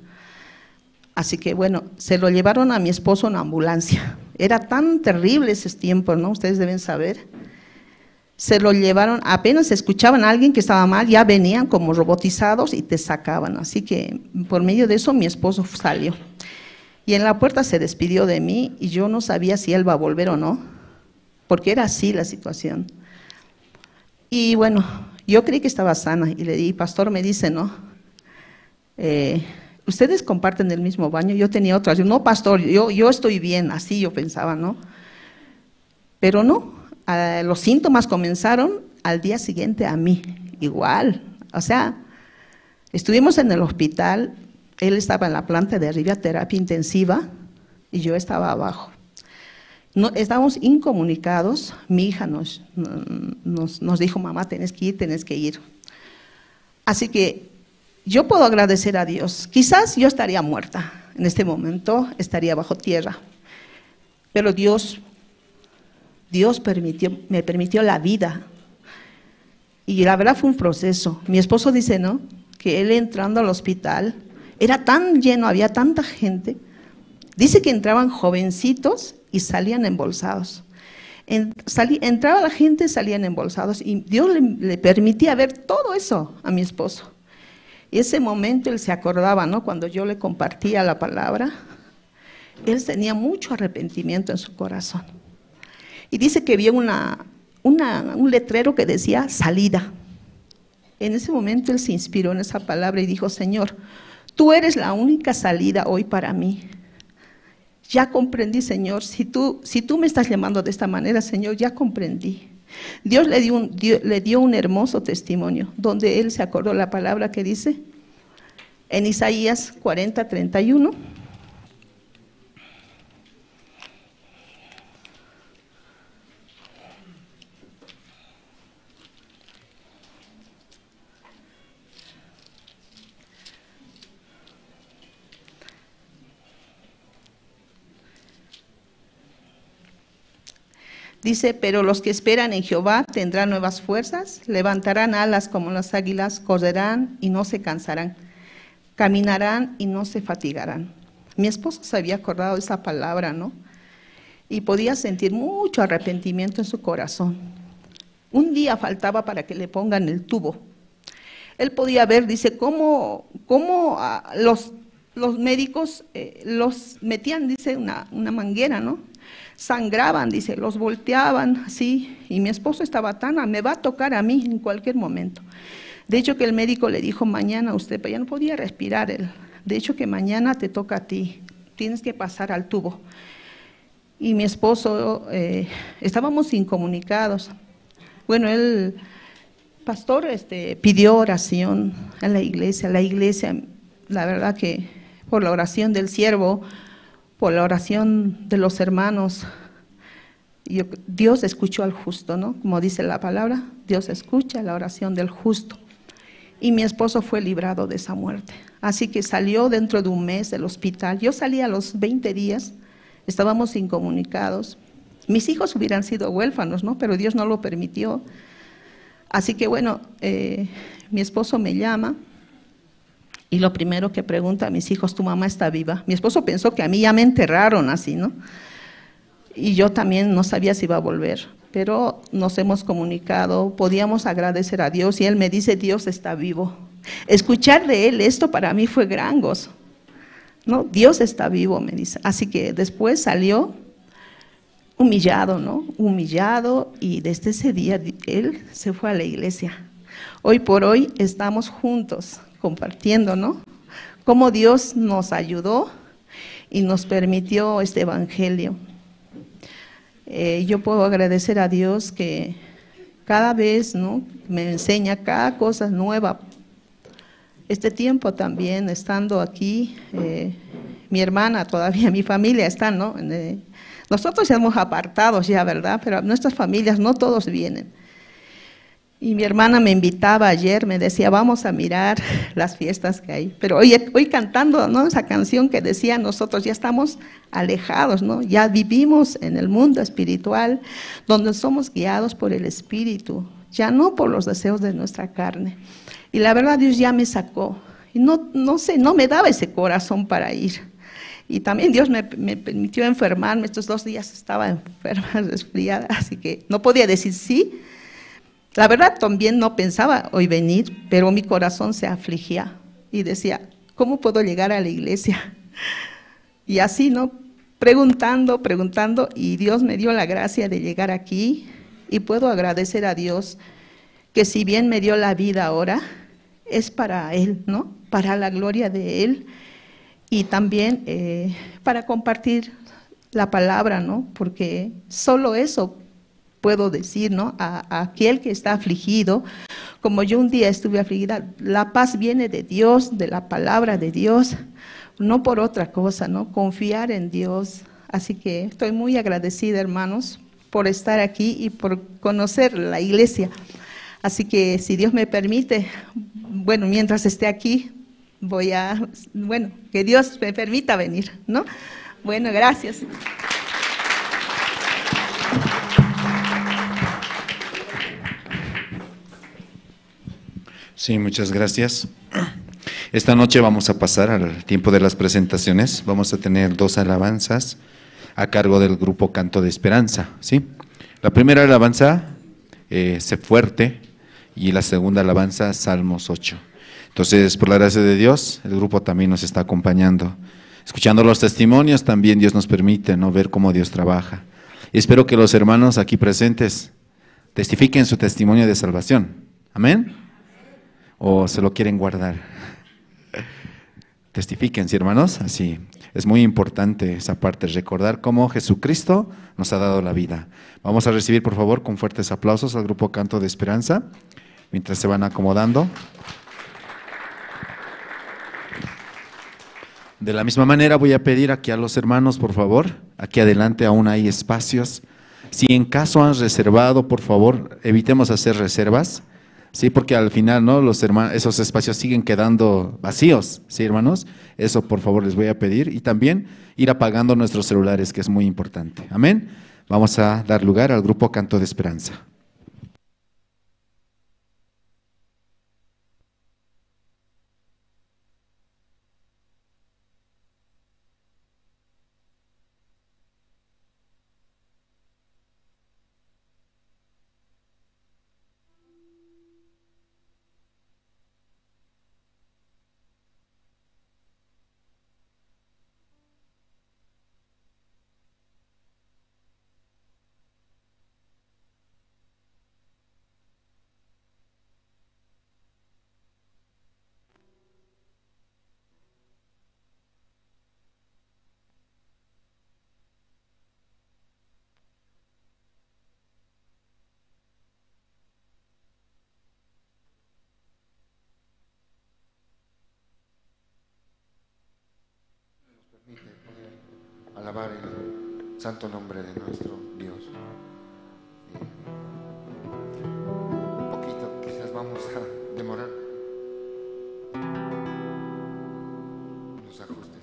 Así que bueno, se lo llevaron a mi esposo en ambulancia. Era tan terrible ese tiempo, ¿no?, ustedes deben saber. Se lo llevaron, apenas escuchaban a alguien que estaba mal, ya venían como robotizados y te sacaban. Así que por medio de eso mi esposo salió. Y en la puerta se despidió de mí y yo no sabía si él va a volver o no, porque era así la situación. Y bueno, yo creí que estaba sana y le di, pastor, me dice, ¿no?, ustedes comparten el mismo baño, yo tenía otra. Yo, no, pastor, yo estoy bien, así yo pensaba, ¿no? Pero no, los síntomas comenzaron al día siguiente a mí, igual. O sea, estuvimos en el hospital, él estaba en la planta de arriba, terapia intensiva, y yo estaba abajo. No, estábamos incomunicados, mi hija nos dijo, mamá, tenés que ir, tenés que ir. Así que yo puedo agradecer a Dios. Quizás yo estaría muerta en este momento, estaría bajo tierra, pero Dios me permitió la vida. Y la verdad fue un proceso. Mi esposo dice, ¿no?, que él entrando al hospital, era tan lleno, había tanta gente. Dice que entraban jovencitos y salían embolsados. Entraba la gente, salían embolsados, y Dios le permitía ver todo eso a mi esposo. Y ese momento él se acordaba, ¿no? Cuando yo le compartía la palabra, él tenía mucho arrepentimiento en su corazón. Y dice que vio un letrero que decía salida. En ese momento él se inspiró en esa palabra y dijo: Señor, tú eres la única salida hoy para mí. Ya comprendí, Señor, si tú me estás llamando de esta manera, Señor, ya comprendí. Dios le dio un hermoso testimonio, donde él se acordó la palabra que dice en Isaías 40:31. Dice: pero los que esperan en Jehová tendrán nuevas fuerzas, levantarán alas como las águilas, correrán y no se cansarán, caminarán y no se fatigarán. Mi esposo se había acordado de esa palabra, ¿no? Y podía sentir mucho arrepentimiento en su corazón. Un día faltaba para que le pongan el tubo. Él podía ver, dice, cómo los médicos los metían, dice, una manguera, ¿no? Sangraban, dice, los volteaban así, y mi esposo estaba tan, me va a tocar a mí en cualquier momento. De hecho que el médico le dijo: mañana usted, pero ya no podía respirar él, de hecho que mañana te toca a ti, tienes que pasar al tubo. Y mi esposo, estábamos incomunicados. Bueno, el pastor pidió oración a la iglesia, la verdad que por la oración del siervo, por la oración de los hermanos, Dios escuchó al justo, ¿no? Como dice la palabra, Dios escucha la oración del justo. Y mi esposo fue librado de esa muerte. Así que salió dentro de un mes del hospital. Yo salí a los 20 días, estábamos incomunicados. Mis hijos hubieran sido huérfanos, ¿no? Pero Dios no lo permitió. Así que bueno, mi esposo me llama. Y lo primero que pregunta a mis hijos: ¿tu mamá está viva? Mi esposo pensó que a mí ya me enterraron así, ¿no? Y yo también no sabía si iba a volver, pero nos hemos comunicado, podíamos agradecer a Dios, y él me dice: Dios está vivo. Escuchar de él esto para mí fue gran gozo, ¿no? Dios está vivo, me dice. Así que después salió humillado, ¿no? Humillado, y desde ese día él se fue a la iglesia. Hoy por hoy estamos juntos, compartiendo, ¿no? Cómo Dios nos ayudó y nos permitió este evangelio. Yo puedo agradecer a Dios que cada vez, ¿no?, me enseña cada cosa nueva. Este tiempo también, estando aquí, mi hermana todavía, mi familia está, ¿no? Nosotros ya hemos apartados ya, ¿verdad? Pero nuestras familias no todos vienen. Y mi hermana me invitaba ayer, me decía: vamos a mirar las fiestas que hay. Pero hoy cantando, ¿no?, esa canción que decía, nosotros ya estamos alejados, ¿no? Ya vivimos en el mundo espiritual, donde somos guiados por el Espíritu, ya no por los deseos de nuestra carne. Y la verdad, Dios ya me sacó. Y no sé, no me daba ese corazón para ir. Y también Dios me permitió enfermarme. Estos 2 días estaba enferma, resfriada, así que no podía decir sí. La verdad también no pensaba hoy venir, pero mi corazón se afligía y decía: ¿cómo puedo llegar a la iglesia? Y así, ¿no? Preguntando, preguntando, y Dios me dio la gracia de llegar aquí, y puedo agradecer a Dios que si bien me dio la vida ahora, es para Él, ¿no? Para la gloria de Él, y también para compartir la palabra, ¿no? Porque solo eso puedo decir, ¿no?, a aquel que está afligido, como yo un día estuve afligida, la paz viene de Dios, de la palabra de Dios, no por otra cosa, ¿no? Confiar en Dios. Así que estoy muy agradecida, hermanos, por estar aquí y por conocer la iglesia. Así que si Dios me permite, bueno, mientras esté aquí, voy a, bueno, que Dios me permita venir, ¿no? Bueno, gracias. Sí, muchas gracias. Esta noche vamos a pasar al tiempo de las presentaciones. Vamos a tener 2 alabanzas. a cargo del grupo Canto de Esperanza, ¿sí? La primera alabanza, Sé Fuerte, y la segunda alabanza, Salmos 8. Entonces, por la gracia de Dios, el grupo también nos está acompañando. Escuchando los testimonios, también Dios nos permite, ¿no?, ver cómo Dios trabaja. Y espero que los hermanos aquí presentes testifiquen su testimonio de salvación. ¿Amén? ¿O se lo quieren guardar? Testifiquen, ¿sí, hermanos? Así, es muy importante esa parte, recordar cómo Jesucristo nos ha dado la vida. Vamos a recibir, por favor, con fuertes aplausos al grupo Canto de Esperanza, mientras se van acomodando. De la misma manera voy a pedir aquí a los hermanos, por favor, aquí adelante aún hay espacios. Si en caso han reservado, por favor, evitemos hacer reservas, ¿sí? Porque al final, ¿no?, los hermanos, esos espacios siguen quedando vacíos, ¿sí, hermanos? Eso, por favor, les voy a pedir. Y también ir apagando nuestros celulares, que es muy importante. Amén. Vamos a dar lugar al grupo Canto de Esperanza. Alabar el santo nombre de nuestro Dios. Un poquito, quizás vamos a demorar los ajustes.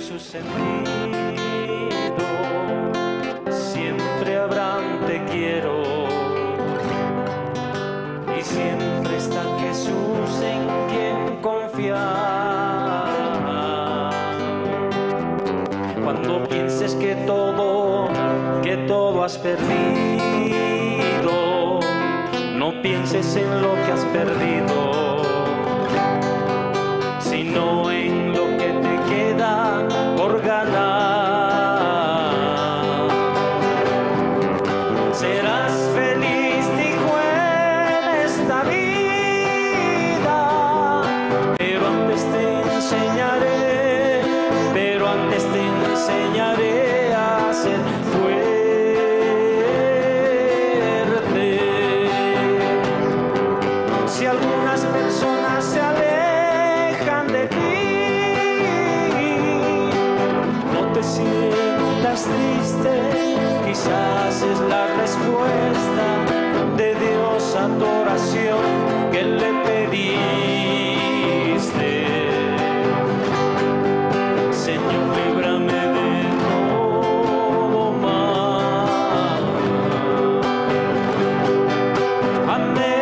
Su sentido, siempre habrá un te quiero y siempre está Jesús en quien confiar. Cuando pienses que todo has perdido, no pienses en lo que has perdido, sino en lo que te queda por ganar. Serás feliz. Quizás es la respuesta de Dios a tu oración que le pediste. Señor, líbrame de todo mal. Amén.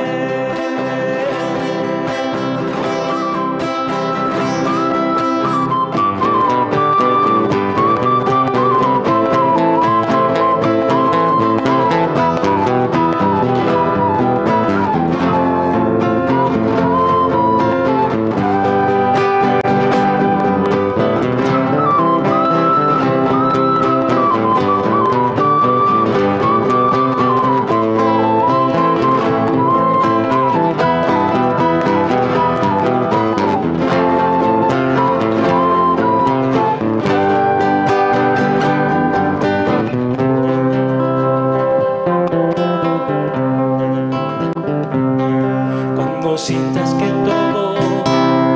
Cuando sientas que todo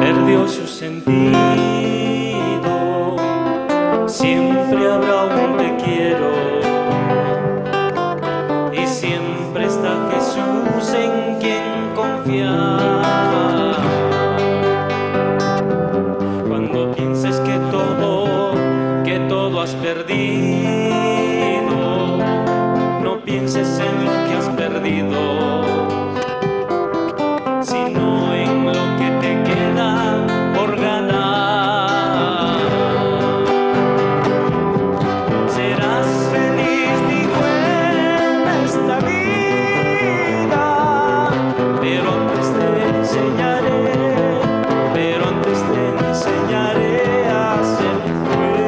perdió su sentido, siempre habrá un te quiero y siempre está Jesús en quien confiar. Cuando pienses que todo has perdido, no pienses en lo que has perdido, sino en lo que te queda por ganar. Serás feliz, dijo, en esta vida, pero antes te enseñaré, pero antes te enseñaré a ser fuerte.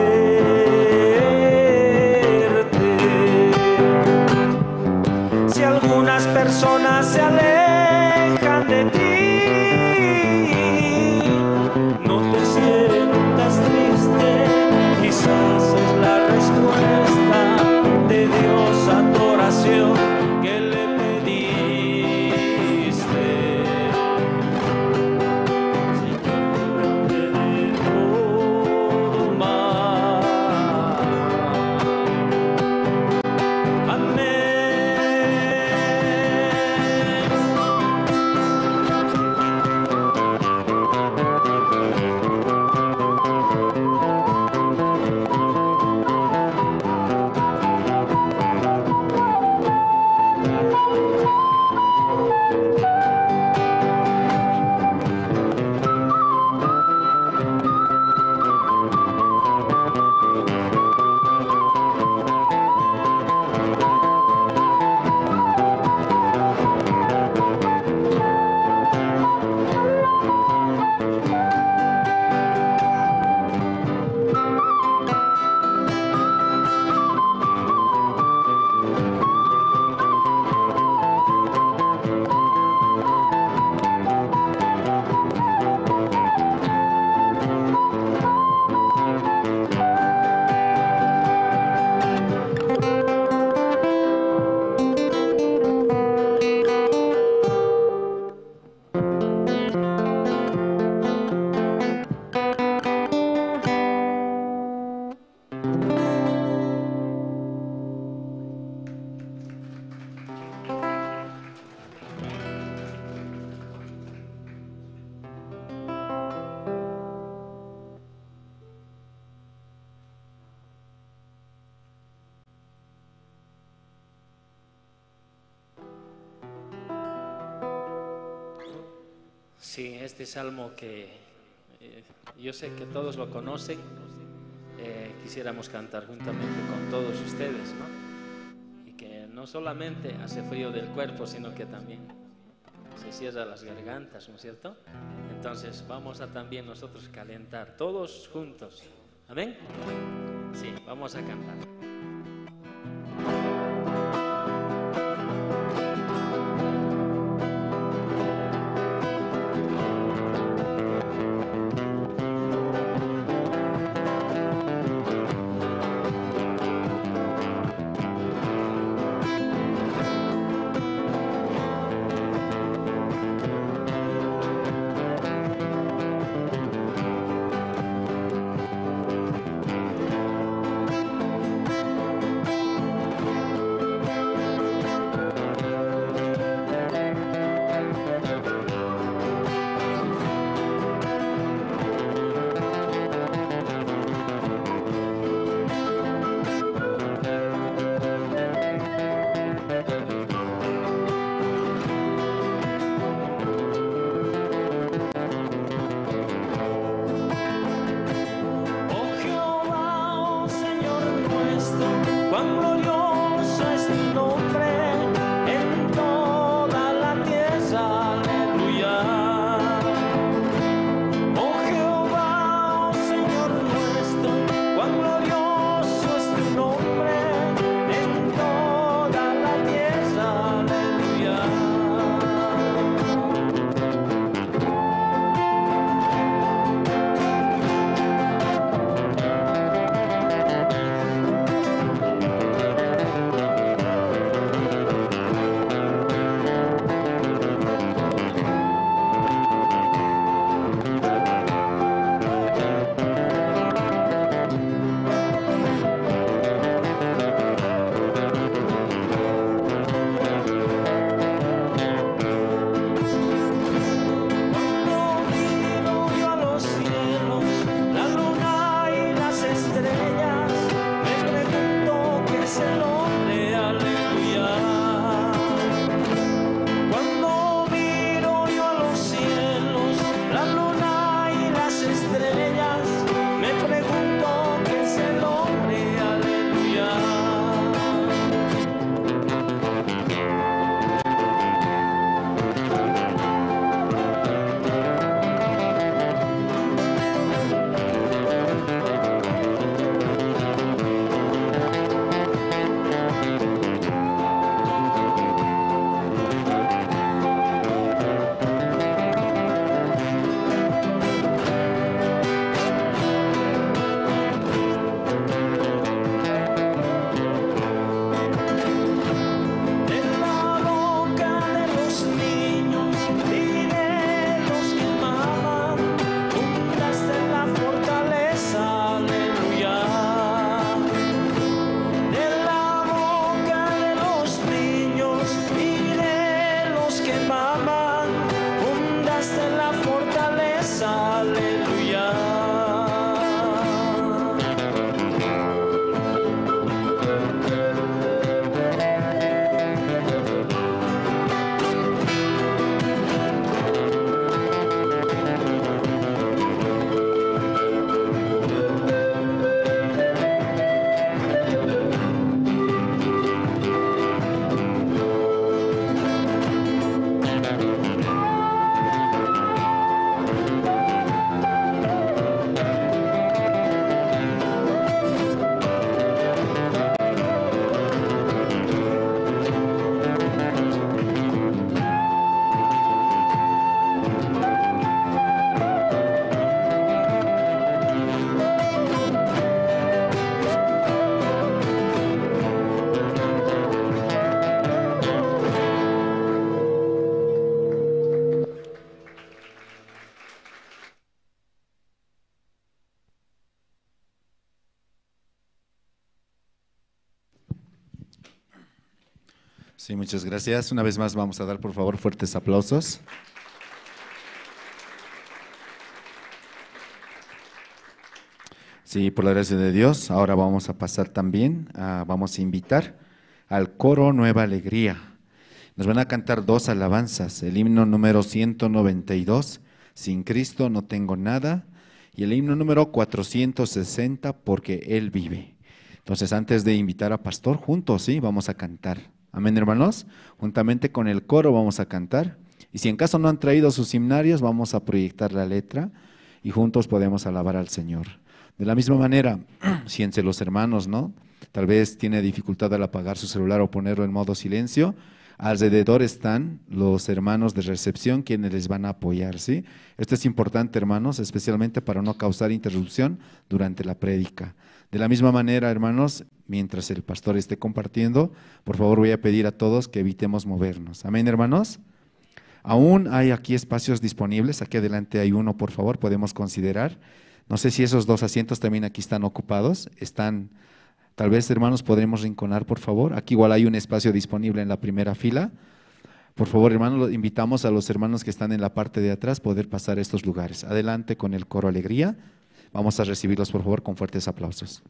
Si algunas personas se alejan de ti, no te sientas triste, quizás es la respuesta de Dios a tu oración que le pediste. Señor, líbrame de todo mal. Amén. Sí, este salmo que yo sé que todos lo conocen, quisiéramos cantar juntamente con todos ustedes, ¿no? Y que no solamente hace frío del cuerpo, sino que también se cierra las gargantas, ¿no es cierto? Entonces vamos a también nosotros calentar, todos juntos. ¿Amén? Sí, vamos a cantar. Sí, muchas gracias. Una vez más vamos a dar, por favor, fuertes aplausos. Sí, por la gracia de Dios, ahora vamos a pasar también, vamos a invitar al coro Nueva Alegría. Nos van a cantar dos alabanzas, el himno número 192, Sin Cristo no tengo nada, y el himno número 460, Porque Él vive. Entonces, antes de invitar a pastor, juntos, sí, vamos a cantar. Amén, hermanos. Juntamente con el coro vamos a cantar. Y si en caso no han traído sus himnarios, vamos a proyectar la letra y juntos podemos alabar al Señor. De la misma manera, si entre los hermanos, ¿no? Tal vez tiene dificultad al apagar su celular o ponerlo en modo silencio, alrededor están los hermanos de recepción quienes les van a apoyar, ¿sí? Esto es importante, hermanos, especialmente para no causar interrupción durante la prédica. De la misma manera, hermanos, mientras el pastor esté compartiendo, por favor voy a pedir a todos que evitemos movernos. Amén, hermanos. Aún hay aquí espacios disponibles, aquí adelante hay uno, por favor, podemos considerar. No sé si esos dos asientos también aquí están ocupados, están, tal vez, hermanos, podremos rinconar, por favor. Aquí igual hay un espacio disponible en la primera fila. Por favor, hermanos, invitamos a los hermanos que están en la parte de atrás poder pasar a estos lugares. Adelante con el coro Alegría. Vamos a recibirlos, por favor, con fuertes aplausos.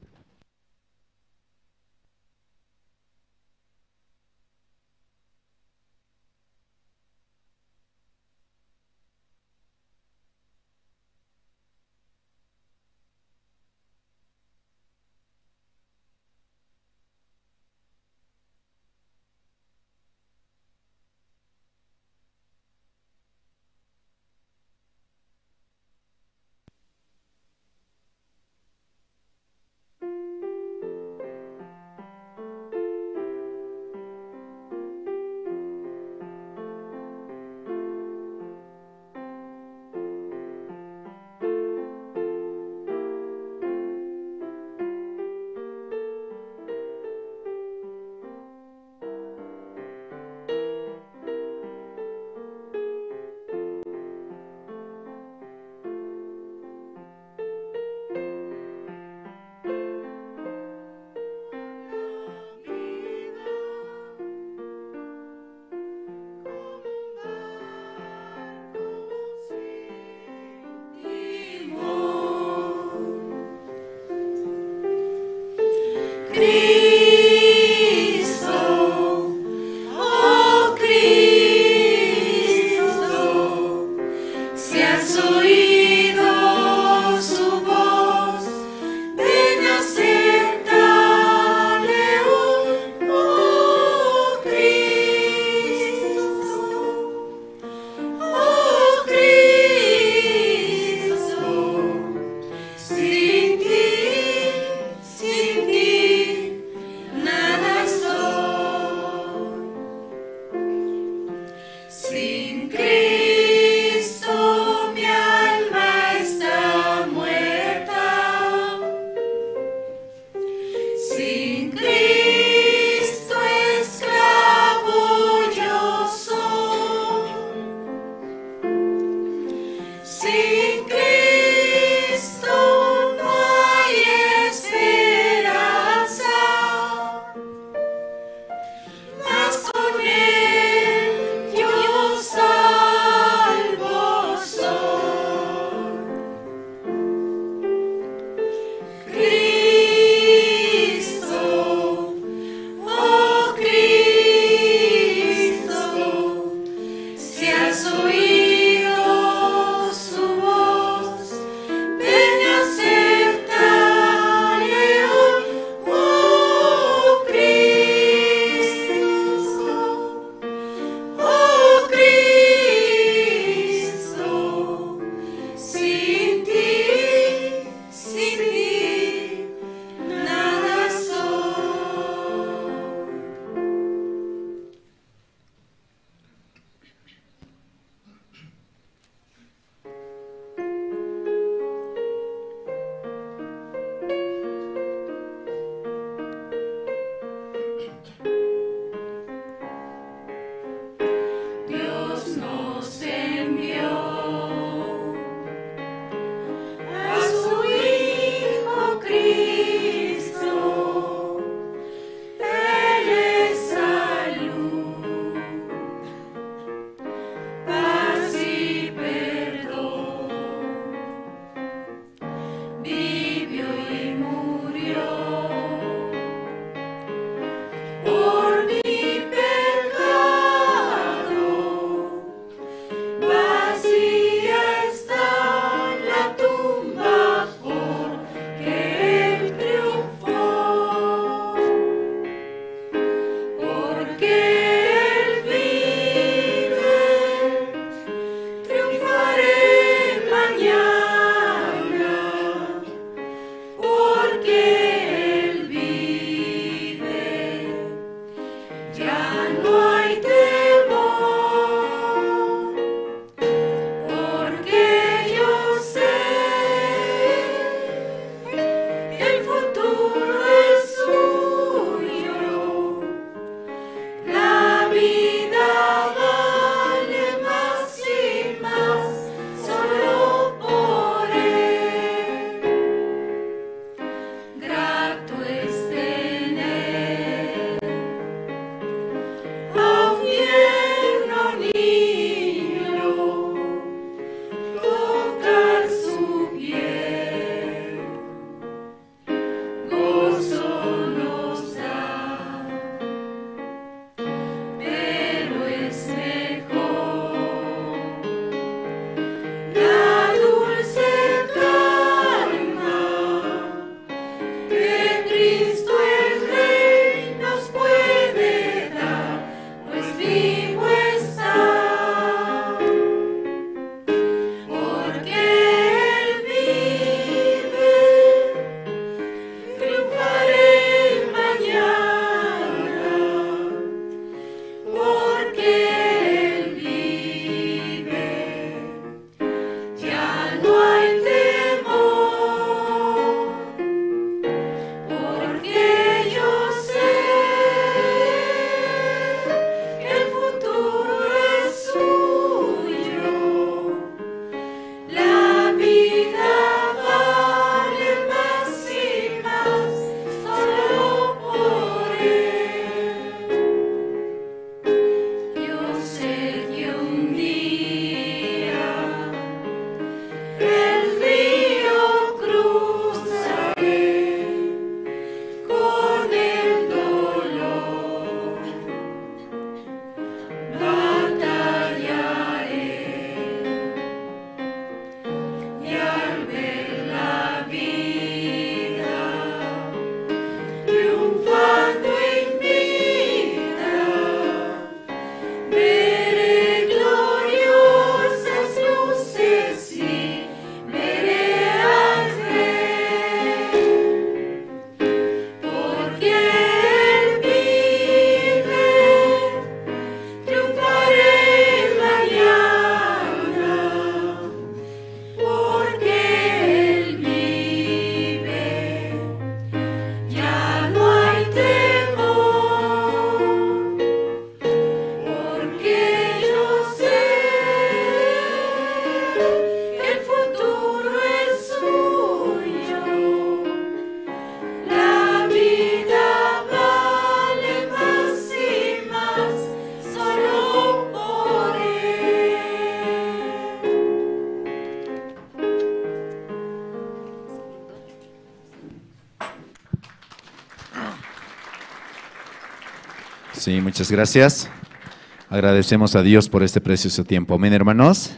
Ya no hay temor, porque yo sé que el futuro es suyo. La vida vale más y más solo por él. Grato es tener a un tierno niño, tocar su piel, gozo nos da, pero es mejor la dulce calma que Cristo el Rey nos puede dar, pues vivo está. Porque Él vive, triunfaré mañana. Porque Él vive, ya no hay temor. Porque yo sé que el futuro es suyo. La vida vale más y más solo por él. Yo sé que un día el río cruzaré con el dolor, batallaré y al ver la vida triunfando invicta, veré gloriosas luces y veré al Rey. Porque Él vive, triunfaré mañana. Porque Él vive, ya no hay temor. Porque yo sé que el futuro es suyo. La vida vale más y más solo por él. Sí, muchas gracias. Agradecemos a Dios por este precioso tiempo. Amén, hermanos.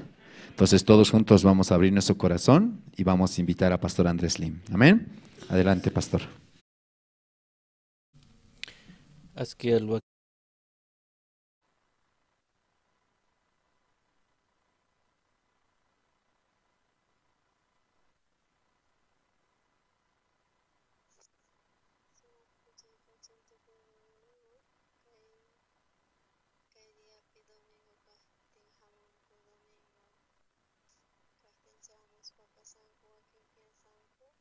Entonces todos juntos vamos a abrir nuestro corazón y vamos a invitar a Pastor Andrés Lim. Amén. Adelante, pastor. Askiel Kay diapi domingo kajtin jamunku domingo kajtin chamuspa pasanku wakin piensanku kay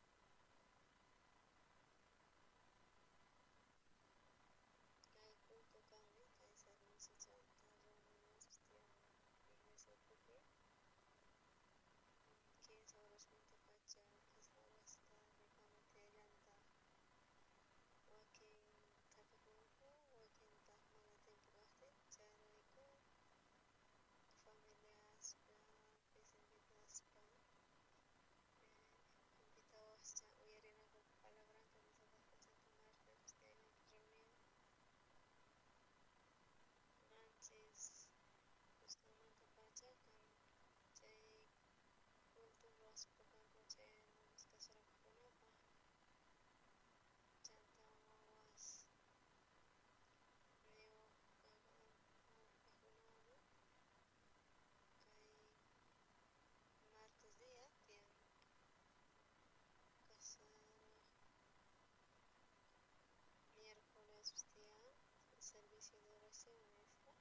Servicio de oración nisqa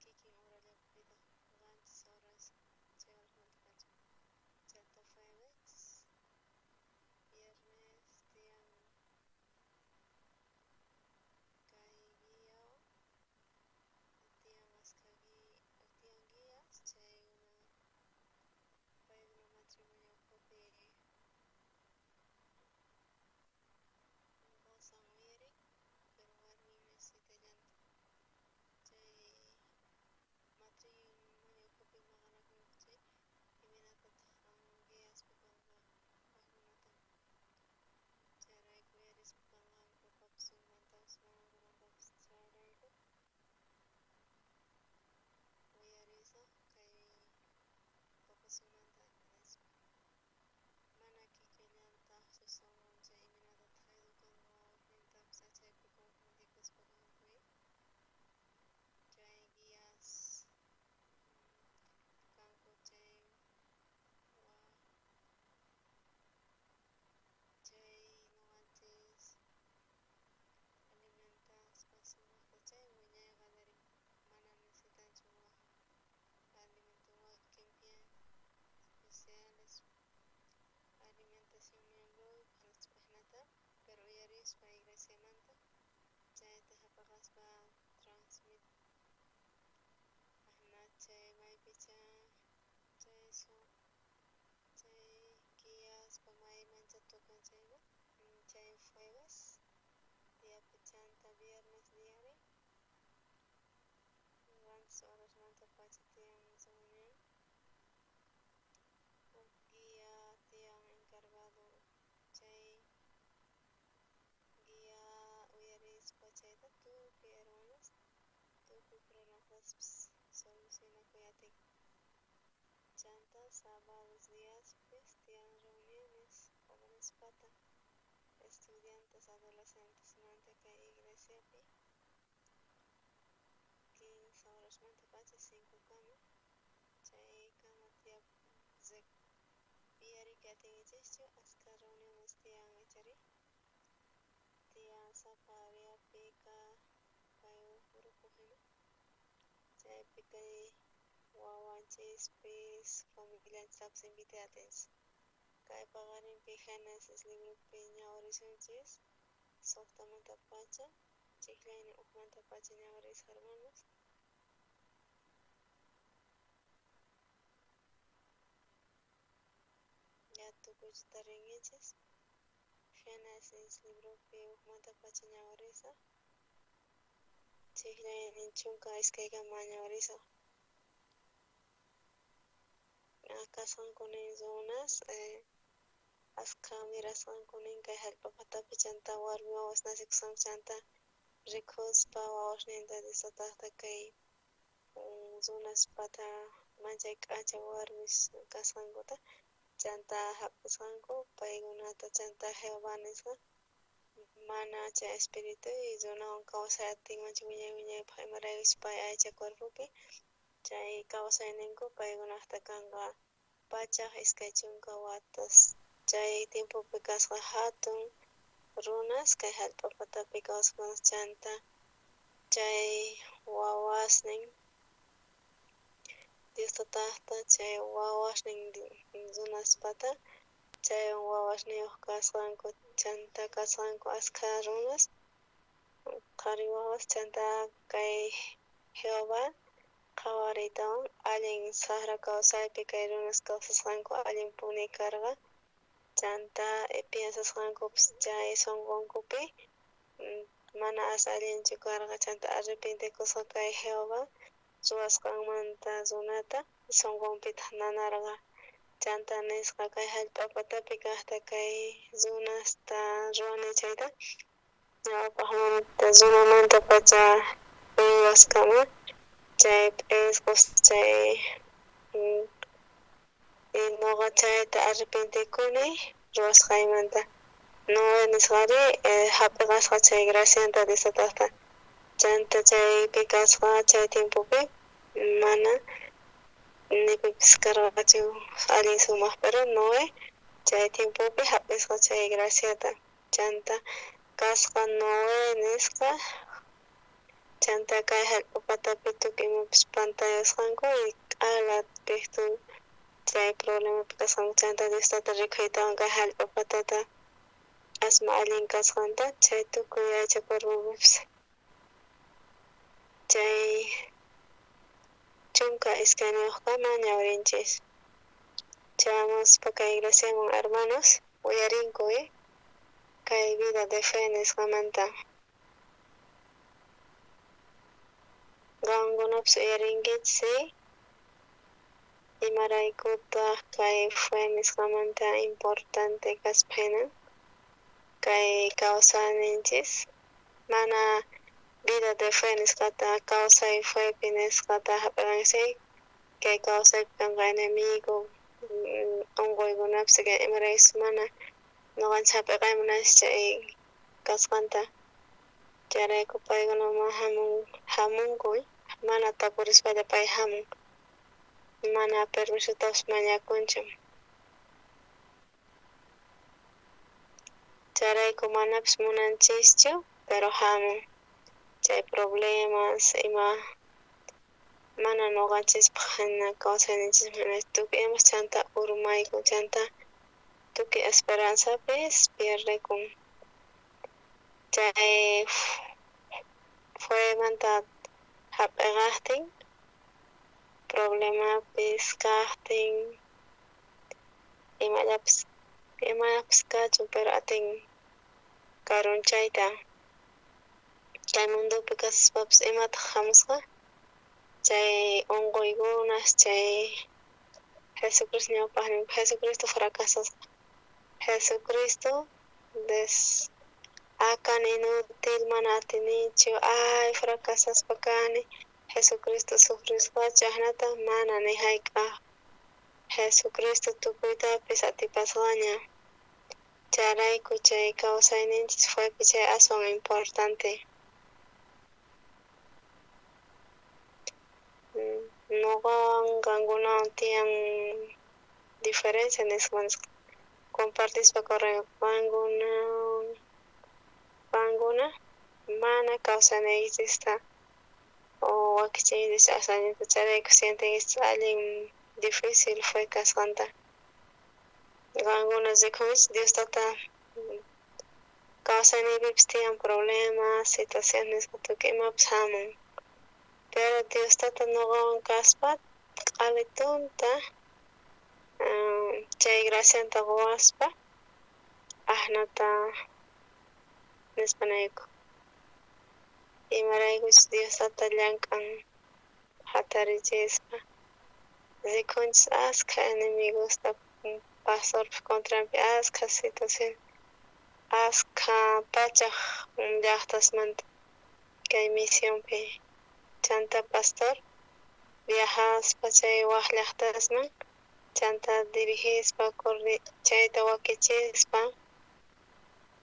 kikin horallapitaj 7 horas chay horasmantapacha. Chanta jueves, viernes tiyan kay guiawan tiyan askha tiyan guías chaykuna paykuna matrimonio ukhupi qosan uyarin pero warmin necesitallanta chay matrimonio ukhupi maqanakunku chay imaynatataj qan guiaspa kanqa wajkunata chayrayku uyarispa kanqanku papasunmantapis mamankumantapis chayrayku uyarisaj kay papasunmanta nispa mana kikillantajchu sonqon chay imaynatataj educanqa wawasnintapis chaypi confundikuspa kanku chay guías kanku chay chay noqanchis alimentaspa sumajta chay wiñay qallarin mana necesitanchu waj alimento wakin especiales alimentación miembro pero uyarispa iglesiamanta chayta jap'aqaspa transmit ajna chay maypicha chay chay guiaspa maymancha tukan chayqa chay jueves diapi chanta viernes diari 7 horasmantapacha tiyan reunión uj guía tiyan encargado chay guía uyarispa chayta tukuy hermanos tukuy problemastaspis solucionakuy atin. Chanta sábados diaspis tiyan reuniones jóvenespata estudiantes adolescentesmanta kay iglesiapi 15 horasmantapacha 5 kama chaykama uyariyta atinkichischu askha reuniones tiyan ichari tiyan sapa diapi kay uj grupo jina chaypi kay wawanchispis familianchistapis invitay atinchis kay paqarinpi Génesis libropi ñawirisunchis 6mantapacha ch'ijllaynin 1mantapacha ñawirisaj hermanos. Ya tukuyta tarinkichis Génesis libropi 1mantapacha ñawirisaj ch'ijllaynin 12kama ñawirisaj. Kasqankunin runas askha mirasqankunin kay jallp'a patapi chanta warmi wawas nacikusqanku chanta rikuspa wawasninta Diostajta kay runaspata manchay k'acha warmis kasqankuta chanta jap'isqanku paykunata chanta Jehová nisqa mana chay espíritu runawan kawsay atinmanchu wiñay wiñaypaj imaraykuchus pay aycha cuerpopi chay kawsayninku paykunajta kanqa 120 watas chay tiempopi kasqa jatun runas kay jallp'a patapi kawsaqkunas chanta chay wawasnin Dios tatajta chay wawasnin runaspata chaywan wawasniyoj kasqanku chanta kasqanku askha runas qhari wawas chanta kay Jehová qhawariytawan allin sajra kawsaypi kay runas kawsasqanku allinpuni karqa chanta piensasqankupis chay sonqonkupi mana as allinchu karqa chanta arrepentikusqa kay Jehová ruwasqanmanta runata sonqonpitaj nanarqa chanta nisqa kay jallp'a patapi kajta kay runasta ruwani chayta ñawpajmanta runamantapacha uywaskama chay p'isqos chay noqa chayta arrepentikuni ruwasqaymanta Noé nisqari jap'iqasqa chay gracianta Dios tatajta chanta chaypi kasqa chay tiempopi mana ni pipis karqachu allin sumaj pero Noé chay tiempopi jap'isqa chay graciata chanta kasqa Noé nisqa Chanta kay jallp'a patapi tukuy imapis pantayasqanku y q'ala pejtu chay problemapi kasqanku. Chanta Dios Tata rikhuytawan kay jallp'a patata asma allin kasqanta chay tukuy aycha cuerpopipis. Chay 12kama ñawrinchis. Chayamuspa kay iglesiaman hermanos uyarinku kay vida de fe nisqamanta. Qankunapis uyarinkichis imaraykutaq kay fe nisqamanta importante kaspa hina kay kawsayninchis mana vida de fe nisqata kawsay fepi nisqata hap'iqanchis kay kawsaypi kanqa enemigo unquykunapis imaraykus mana noqanchis hap'iqay munanchis chay kasqanta. Chayrayku paykunaman hamunku mana tapurispalla pay hamun mana permisotapis mañakunchu. Chayrayku manapis munanchischu pero hamun chay problemas ima mana noqanchispaq hina kawsayninchispaq hina tukuy imas chanta urmaykun chanta tukuy esperanzapis pierdekun. Chay femanta hap'iqaqtin problemapis kaqtin imallapis imapis kachun pero atin karunchayta kay mundopi kasaspapis imataq hamusqa chay unquykunas chay Jesucristo ñawpaqnin Jesucristo fracasasqa Jesucristo des akan inútil mana atinichu ay fracasaspa kani Jesucristo sufrisqachu ajnata mana ni hayk'aq Jesucristo tukuytapis atipasqaña. Chayrayku chay kawsayninchis fepi chay aswan importante. Noqawan qankunawan tiyan diferencia nisqa compartispa correo qankuna mana kawsanaykichista o wakichinkichis allinta chayrayku sientenkichis allin difícil fe kasqanta. Qankuna rikunkichis Dios Tata kawsayniypipis tiyan problemas, situaciones nisqa tukuy imapis hamun. Pero Dios Tata noqawan kaspa q'alitunta chay gracianta quwaspa ajnata nispanayku. Imaraykuchus Dios Tata llank'an hatarichispa rikunchis askha enemigosta pastorpa contranpi askha situación askha pachaj llaqtasmanta kay misionpi. Chanta pastor viajaspa chay waj llaqtasman chanta dirigispa chayta wakichispa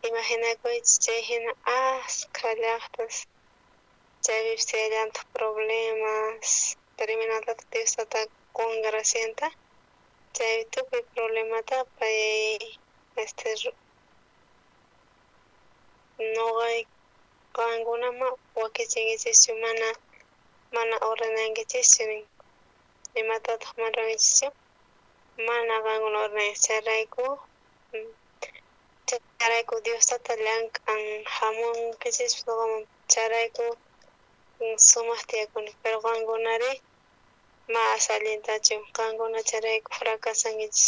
imaginakuychis chay hina askha llaqtas chaypipis tiyallantaq problemas pero imaynataq Dios Tata qun gracianta chay tukuy problemata pay noqay qankunama wakichinkichischu mana ordenankichischu nin imatataq mana ruwankichischu mana qankuna ordenankichis chayrayku Dios Tata llank'an hamunkichispas noqaman chayrayku sumaq tiyakuni pero qankunari mas allintachu qankuna chayrayku fracasankichis.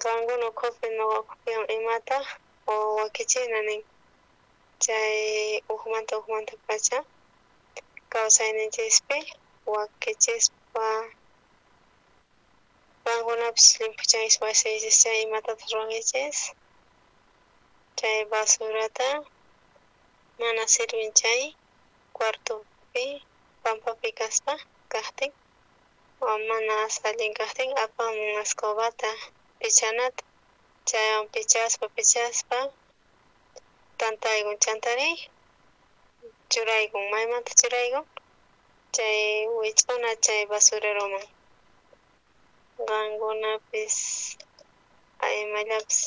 Qankuna ukhupi noqa ukhupiwan imata o wakichina nin chay ujmanta pacha kawsayninchispi wakichispa qankunapis llimphuchankichis wasiykichis chay imatataq ruwankichis chay basurata mana sirvin chay cuartopi pampapi kaspa kaqtin o mana allin kaqtin apamun escobata pichanata chaywan pichaspa tantaykun chantari churaykun maymanta churaykun chay wich'una chay basureroman. Qankunapis imallapis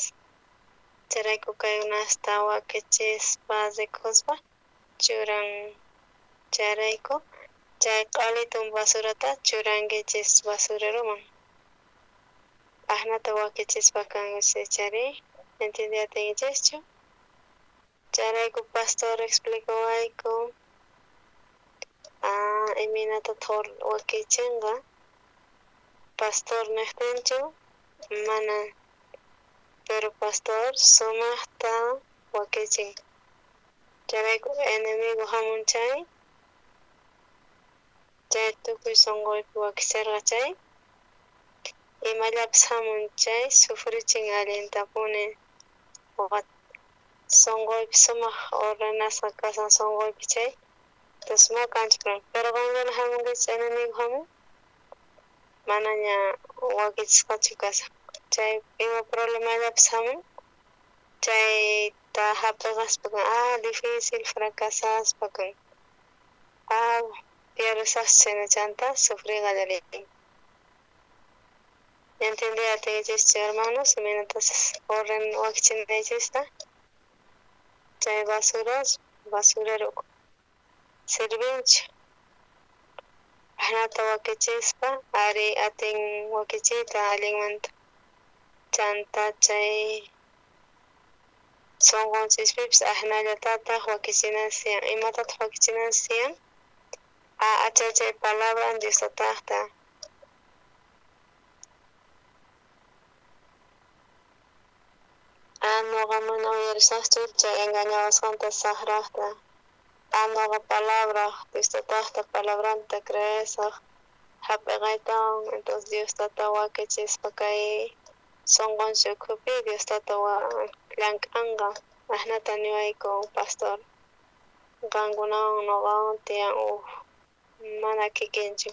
chayrayku kaykunasta wakichispa rikuspa churan Chayrayku chay q'alitun basurata churankichis basureroman. Ajnata wakichispa kankichis chayri, ¿entiendeatinkichishchu? Chayrayku pastor explicawayku imaynata wakichinqa pastor niqtinchu mana, pero pastor sumaqta wakichin. Chayrayku enemigo hamun chay, chay tukuy sunquypi wakicharqa chay, imallapis hamun chay sufrichin allintapuni sunquypi sumaq ordenasqa kasan sunquypi chay. Entonces ma kanchu problema. Pero qankuna hamunkichis enemigo hamun, manaña wakichisqachu kasan. Chay ima problemallapis hamun, chayta hap'iqaspa kan, difícil fracasaspa kan, pierdes chanta sufrir qallarin. ¿Entiendeatinkichishchu hermanos? Imaynatas orden wakichinaychista chay basuras basurero sirvinchu. Ajnata wakichispa ari atin wakichiyta allinmanta. Chanta chay sunqunchispipis ajnallatataq wakichinansiyan. Imatataq wakichinansiyan? Achay palabra Dios tataqta. Noqa mana uyarisaqchu chay engañawasqanta saqraqta. Noqa palabra Dios tataqta palabranta creesaq hap'iqaytawan. Entonces Dios tata wakichispa kay sunqunchik ukhupi Dios tata llank'anqa. Ajnata niwayku pastor. Qankunawan noqawan tiyan uj mana kikinchu.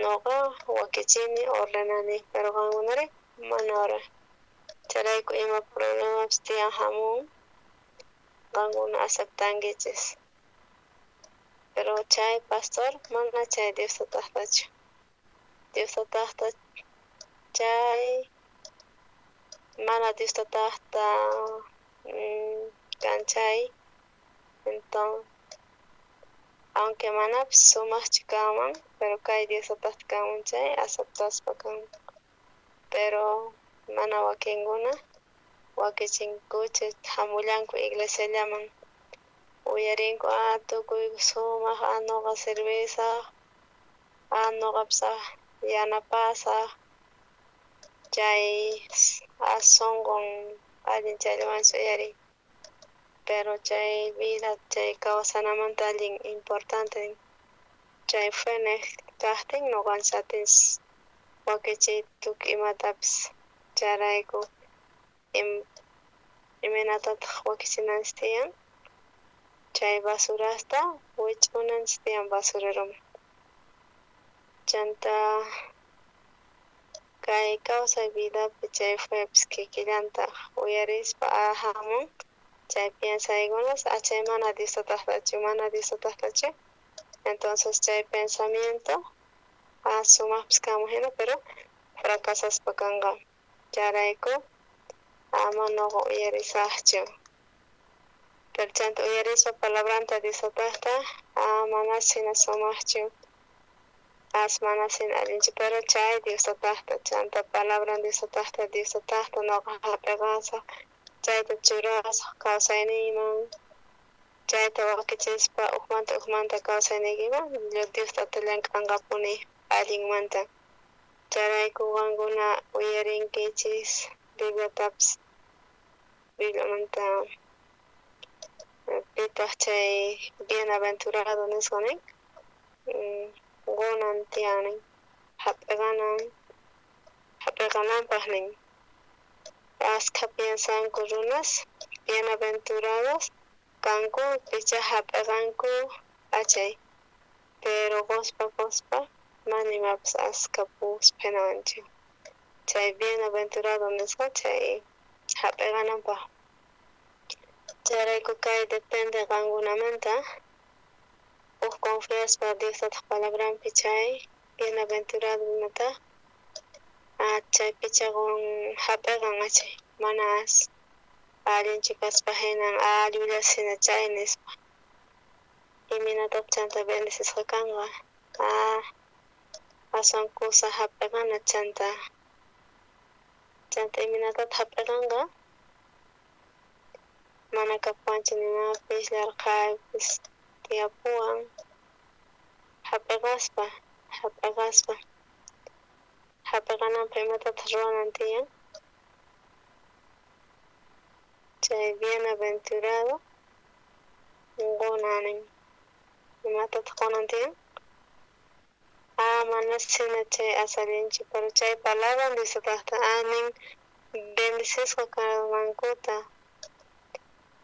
Noqa wakichini ordenani, pero qankunari mana ora. Chayrayku ima problemapis tiyan hamun, qankuna aceptankichis. Pero chay pastor mana chay Dios tataqtachu. Dios tataqta chay mana Dios tataqta kan chay. Entonces, aunque manapis sumaqchu kanman, pero kay Dios tataqta kanman chay aceptaspa kanman. Pero mana wakinkuna wakichinkuchu hamullanku iglesiallaman. Uyarinku tukuy sumaq noqa servisaq, noqapis yanapasaq. Chay sunqun allin chayllawanchu uyarin. Pero chay vida chay kawsanamanta allin importante chay fe nej kaqtin noqanchis atinchis wakichiy tukuy imatapis. Chayrayku imaynatataq wakichinanchis tiyan chay basurasta wich'unanchis tiyan basureroman. Chanta kay kawsay vidapi chay fepis kikillantaq uyarispa hamun chay piensaykunas chay mana Dios tataqtachu, mana Dios tataqtachu. Entonces chay pensamiento sumaqpis kanman hina, pero fracasaspa kanqa. Chayrayku ama noqa uyarisaqchu. Pero chanta uyarispa palabranta Dios tataqta manas hina sumaqchu, manas hina allinchu, pero chay Dios tataqta chanta palabran Dios tataqta noqa hap'iqasaq, chayta churasaq kawsayniyman, chayta wakichispa ujmanta ujmanta kawsayniykiman Dios tata llank'anqapuni allinmanta. Chayrayku qankuna uyarinkichis Bibliatapis, Bibliamanta pitaq chay bienaventurado nisqa nin, qunan tiyan nin, hap'iqananpaq nin. Askha piensanku runas bienaventurados kanku picha hap'iqanku achay, pero quspa quspa mana imapis askha puspinawanchik. Chay bienaventurado nisqa chay hap'iqananpaq. Chayrayku kay depende qankunamanta. Uj confiaspa Dios tataq palabranpi chay bienaventurado imata chay pichaqwan hap'iqan achay, mana allinchu kaspa hinan llullas hina chay nispa. Imaynataq chanta bendecisqa kanqa? Aswan kusa hap'iqana chanta. Chanta imaynatataq hap'iqanqa? Mana kapuwanchu nimapis, yarqhaypis tiyapuwan. Hap'iqaspa, hap'iqaspa. Hap'iqananpaq imatataq ruwanan tiyan? Chay bienaventurado qunan nin. Imatataq qunan tiyan? Mana sina chay asallinchu, pero chay palabra dicetataq nin bendecisqa kanankuta.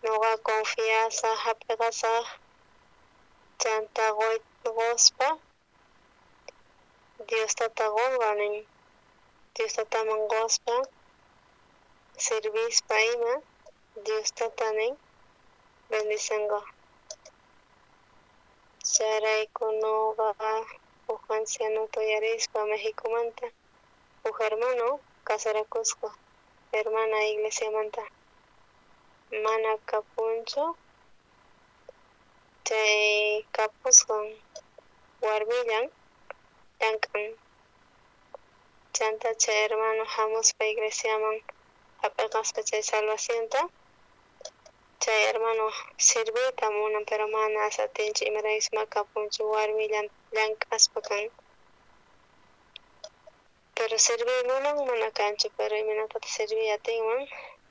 Noqa confiasaj, hap'iqasaj, chanta qospa Dios tata qonqa nin. Dios tataman qospa, servispa ima, Dios tata nin bendicenqa. Chayrayku noqa uj ancianota uyarispa Mexicomanta, uj hermano casarakusqa, hermana iglesiamanta. Mana kapunchu, chay kapusqan warmillan llank'an. Chanta chay hermano hamuspa iglesiaman hap'iqaspa chay salvacionta, chay hermano sirviyta munan, pero mana atinchu imaraykus ma kapunchu warmillan llank'aspa kan. Pero serviy munan mana kanchu, pero imaynatataq serviy atinman?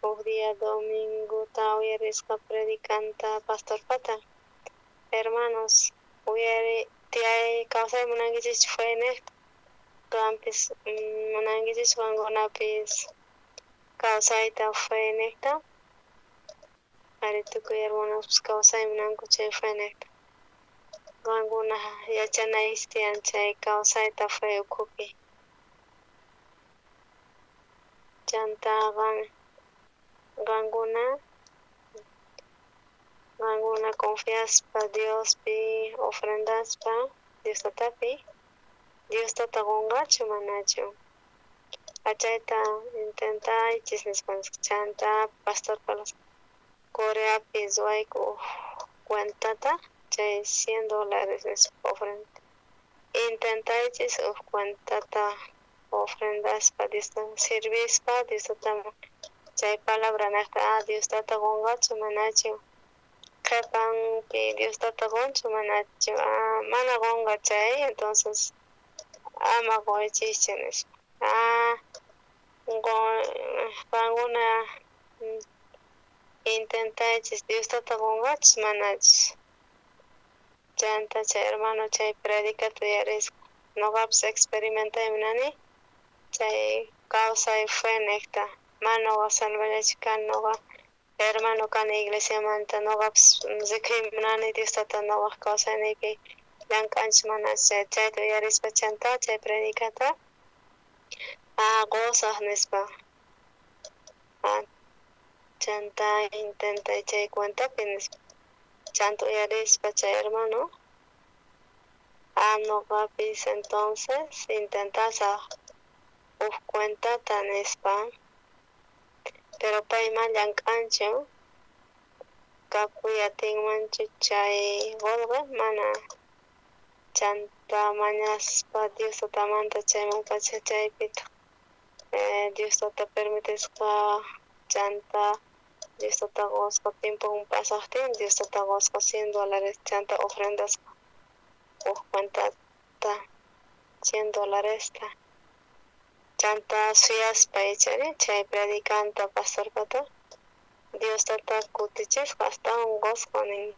Uj día domingota uyarisqa predicanta pastorpata. Hermanos, uyari tiyay kawsay munankichischu fe nejta. Qampis munankichischu qankunapis kawsayta fe nejta. Ari tukuy hermanospis kawsay munanku chay fe nejta. Qankuna yachanaychis tiyan chay kawsayta fe ukhupi. Chanta qankuna confiaspa Diospi ofrendaspa Dios tatapi, Dios tata qonqachu manachu? Achayta intentaychis nispa chanta pastor Coreapi ruwayku uj cuentata chay $100 nispa ofrenda. Intentaychis uj cuentata ofrendaspa Diosta servispa Dios tataman chay palabra nejta Dios tata qonqachu manachu? Qhepanpi Dios tata qonchu manachu? Mana qonqa chay, entonces ama qoychischu nispa. Qankuna intentaychis Dios tata qonqachus manachus. Chanta chay hermano chay predicata uyarisqa. Noqapis experimentay munani chay kawsay fe nejta. Mana noqa salvallachu kani, noqa hermano kani iglesiamanta, noqapis rikhuy munani Dios tata noqaj kawsayniypi llank'anchis manachus. Chayta uyarispa chanta chay predicata qosaj nispa. Chanta intentay chay cuentapi nispa. Chanta uyarispa chay hermano noqapis entonces intentasaj uj cuentata nispa. Pero pay ma llank'anchu, kapuy atinmanchu chay qolqe mana. Chanta mañaspa Dios tatamanta chaymanpacha chaypitaq Dios tata permitisqa chanta Dios tata qosqa tiempo pasaqtin Dios tata qosqa $100 chanta ofrendasqa uj cuentata $100. Chanta suyaspa ichari chay predicanta pastorpata Dios tata kutichisqa astawan qosqa nin.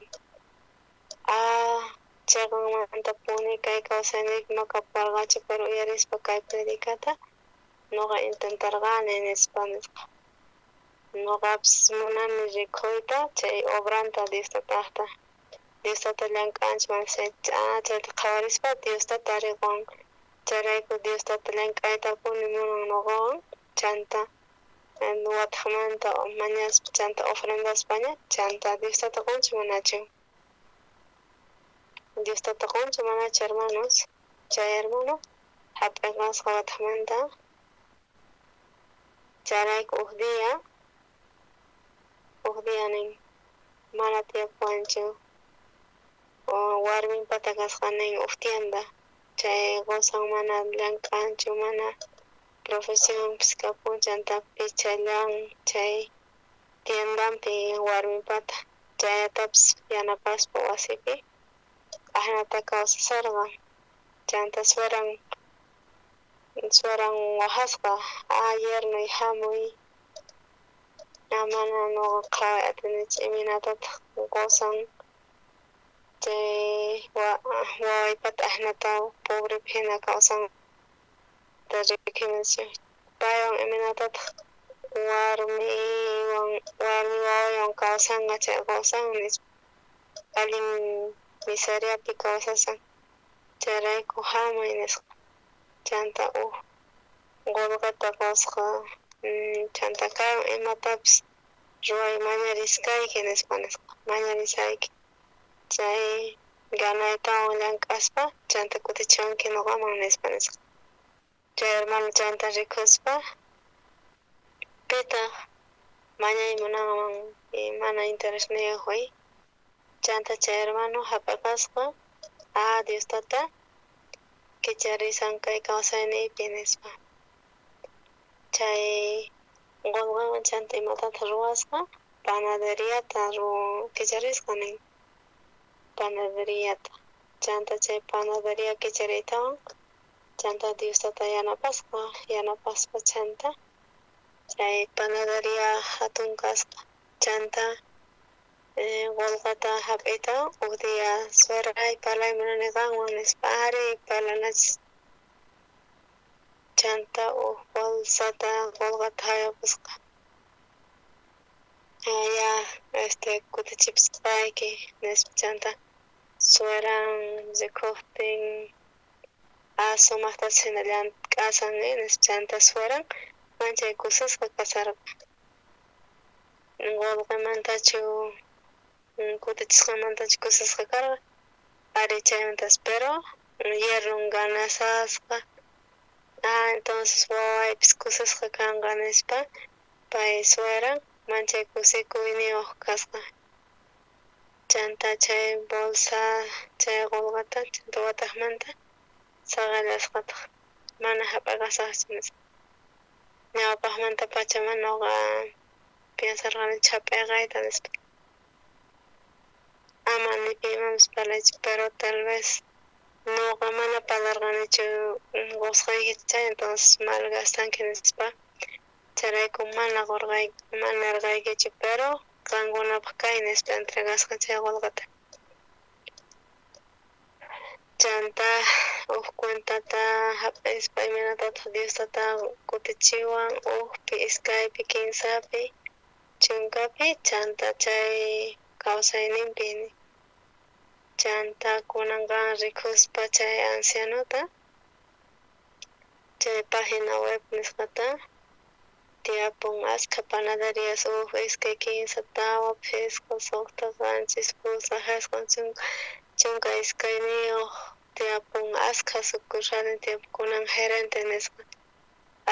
Chayqanmantapuni kay kawsayniypi ma kapuwarqachu, pero uyarispa kay predicata noqa intentarqani nispa nisqa. Noqapis munani rikhuyta chay obranta Dios tataqta. Dios tata llank'anchis mana chayta qhawarispa Dios tata riqwan. Chayrayku Dios tata llank'aytapuni munan noqawan chanta wataqmanta mañaspa chanta ofrendaspaña chanta Dios tata qonchu manachu? Dios tata qonchu manachu hermanos? Chay hermano hap'iqasqa wataqmanta. Chayrayku uj día nin mana tiyapuwanchu. Warminpata kasqa nin uj tienda. Chay qosan mana llank'anchu, mana profesionpis kapun, chanta pichallan chay tiendanpi warminpata chayatapis yanapaspa wasipi ajinata kawsasarqa. Chanta sueran wajasqa, yernuy hamuy, mana noqa qhaway atinichu imaynatataq qosan chay wawaypata ajinata pobrepi jina kawsan riqhinichu. Paywan imaynatataq warmi wawawan kawsanqa chay qosan nispa, allin miseriapi kawsasan chayrayku hamuy nisqa. Chanta uj qolqeta qosqa, chanta kaywan imatapis ruway mañariskayki nispa nisqa, mañarisayki chay ganaytawan llank'aspa chanta kutichiwanki noqaman nispa nisqa. Chay hermano chanta rikuspa pitaq mañay munanman mana interesniyuq chanta chay hermano hap'aqasqa Dios tata kicharisan kay kawsayniypi nispa. Chay qolqewan chanta imatata ruwasqa panaderiata kicharisqa nin, panaderiata. Chanta chay panaderia kichariytawan chanta Dios tata yanapasqa, yanapaspa chanta chay panaderia hatun kasqa. Chanta qolqeta hap'iyta uj día sueray parlay munani qanwan nispa, ari parlanachis. Chanta uj bolsata qolqeta haywapusqa. Ya kutichipusqayki nispa. Chanta sueran rikuqtin sumaqtachu hina llank'asan nispa. Chanta sueran manchay kusisqa kasarqa. Qolqemantachu kutichisqanmantachu kusisqa karqa, ari chaymantas, pero yernon ganasasqa. Entonces wawaypis kusisqa kanqa nispa pay sueran manchay kusikuyniyuq kasqa. Chanta chay bolsa chay qolqeta chanta wataqmanta saqellasqataq, mana hap'aqasaqchu nispa. Ñawpaqmantapacha noqa piensarqani hap'iqayta nispa. Ama ni pimanpis parlaychu, pero tal vez noqa mana parlarqanichu qosqaykichu chay, entonces malgastanki nispa. Chayrayku mana qorqayki, mana nerqaykichu, pero qankunapaq kay nispa entregasqa chay qolqeta. Chanta uj cuentata hap'ispa imaynatataq Dios tata kutichiwan ujpi, iskaypi, kinsapi, chunkapi, chanta chay kawsayninpi. Chanta kunanqa rikuspa chay ancianota, chay página web nisqata tiyapun askha panaderias uj, iskay, kinsa, tawa, phisqa, suqta, qanchis, pusaq, isqun, chunka iskayniyuq tiyapun askha sucursales tiyapun kunan gerente nisqa,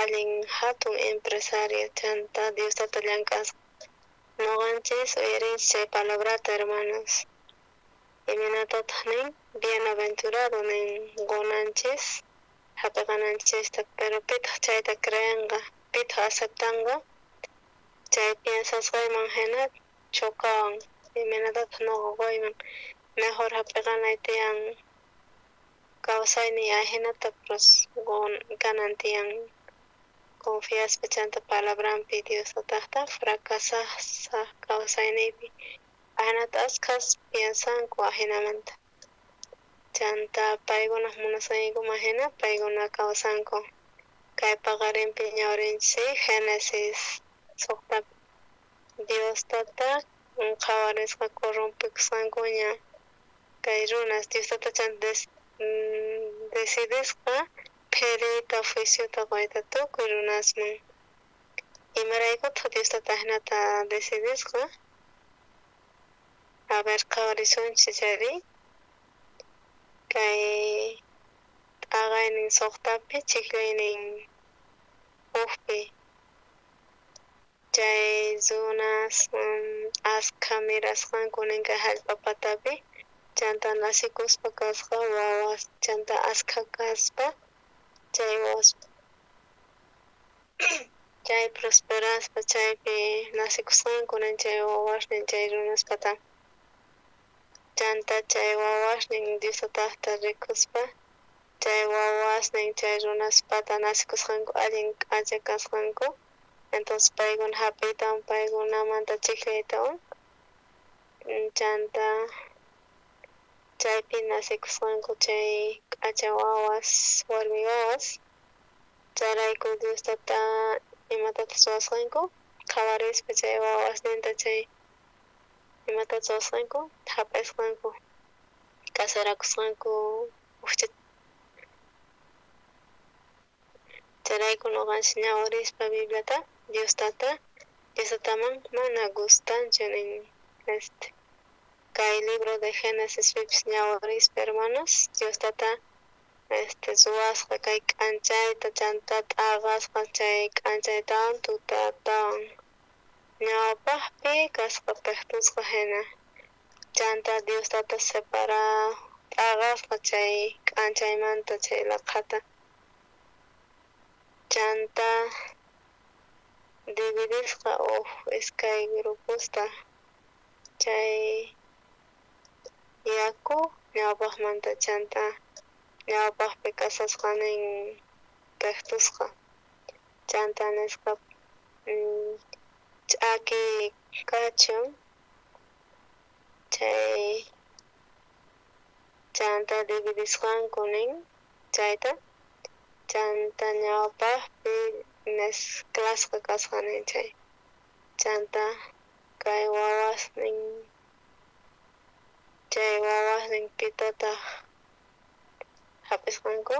allin hatun empresario. Chanta Dios tata llank'asqa. Noqanchis uyarinchis chay palabrata, hermanos. Imaynatataq nin bienaventurado nin qonanchis hap'iqananchista, pero pitaq chayta creenqa, pitaq aceptanqa chay piensasqayman hina chocawan. Imaynatataq noqa qoyman, mejor hap'iqanay tiyan kawsayniy ajinata kanan tiyan confiaspa chanta palabranpi Dios tataqta fracasasaq kawsayniypi. Ajinata askhas piensanku ajinamanta. Chanta paykunaq munasqankuman hina paykuna kawsanku. Kay paqarinpi ñawrinchis Génesis 6 Dios tata qhawarisqa corrompikusqankuña kay runas. Dios tata chanta decidisqa phiriyta juiciota qoyta tukuy runasman. Imaraykutaq Dios tata ajinata decidisqa? A ver, qhawarisunchis chayri. Kay t'aqaynin 6tapi ch'ikllaynin ujpi chay runas askha mirasqanku nin kay jallp'a patapi. Chanta nacikuspa kasqa wawas, chanta askha kaspa chay wawas chay prosperaspa chaypi nacikusqanku nin chay wawasnin chay runaspata. Chanta chay wawasnin Dios tatajta rikuspa chay wawasnin chay runaspata nacikusqanku allin k'acha kasqanku. Entonces paykuna hap'iytawan paykunamanta chijllaytawan chanta chaypi nacikusqanku chay k'acha wawas, warmi wawas. Chayrayku Dios tata imatataq ruwasqanku qhawarispa chay wawasninta chay imatataq ruwasqanku hap'isqanku casarakusqanku ujcha. Chayrayku noqanchis ñawirispa Bibliata Dios tata Dios tataman mana gustanchu nin este kay libro de Génesis pipis ñawirispa hermanos Dios tata este ruwasqa kay k'anchayta chanta t'aqasqa chay k'anchaytawan tutatawan ñawpaqpi kasqa pejtusqa hina chanta Dios tata separa t'aqasqa chay k'anchaymanta chay laqhata chanta dividisqa uj iskay gruposta chay yaku ñawpaqmanta chanta ñawpaqpi kasasqa nin pejtusqa chanta nisqa ch'aki kachun chay chanta dividisqanku nin chayta chanta ñawpaqpi mezclasqa kasqa nin chay chanta kay wawasnin chay wawasnin pitataq hap'isqanku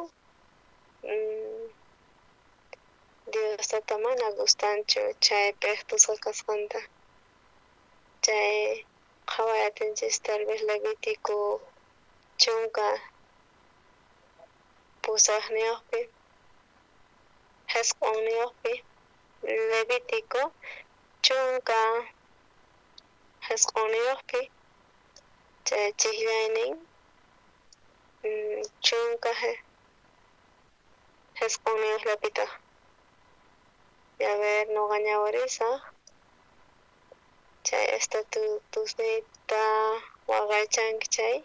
Dios tata mana gustanchu chay pejtusqa kasqanta chay qhaway atinchis tal vez Levítico 18-niyuqpi 9-niyuqpi Levítico 19-niyuqpi chay chijllaynin 19-niyuqllapitaq. A ver, noqa ñawirisaq chay estatutosniyta waqaychanki chay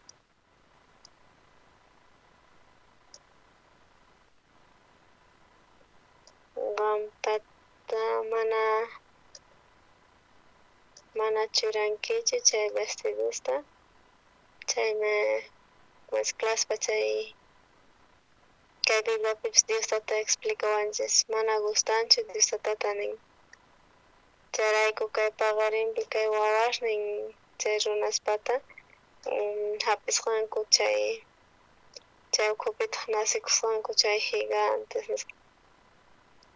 qampata mana churankichu chay vestidosta chaymi mezclaspa chay kay Bibliapipis Dios tata explicawanchis mana gustanchu Dios tatata nin chayrayku kay paqarinpi kay wawasnin chay runaspata hap'isqanku chay chay ukhupitaq nacikusqanku chay gigantes nisqa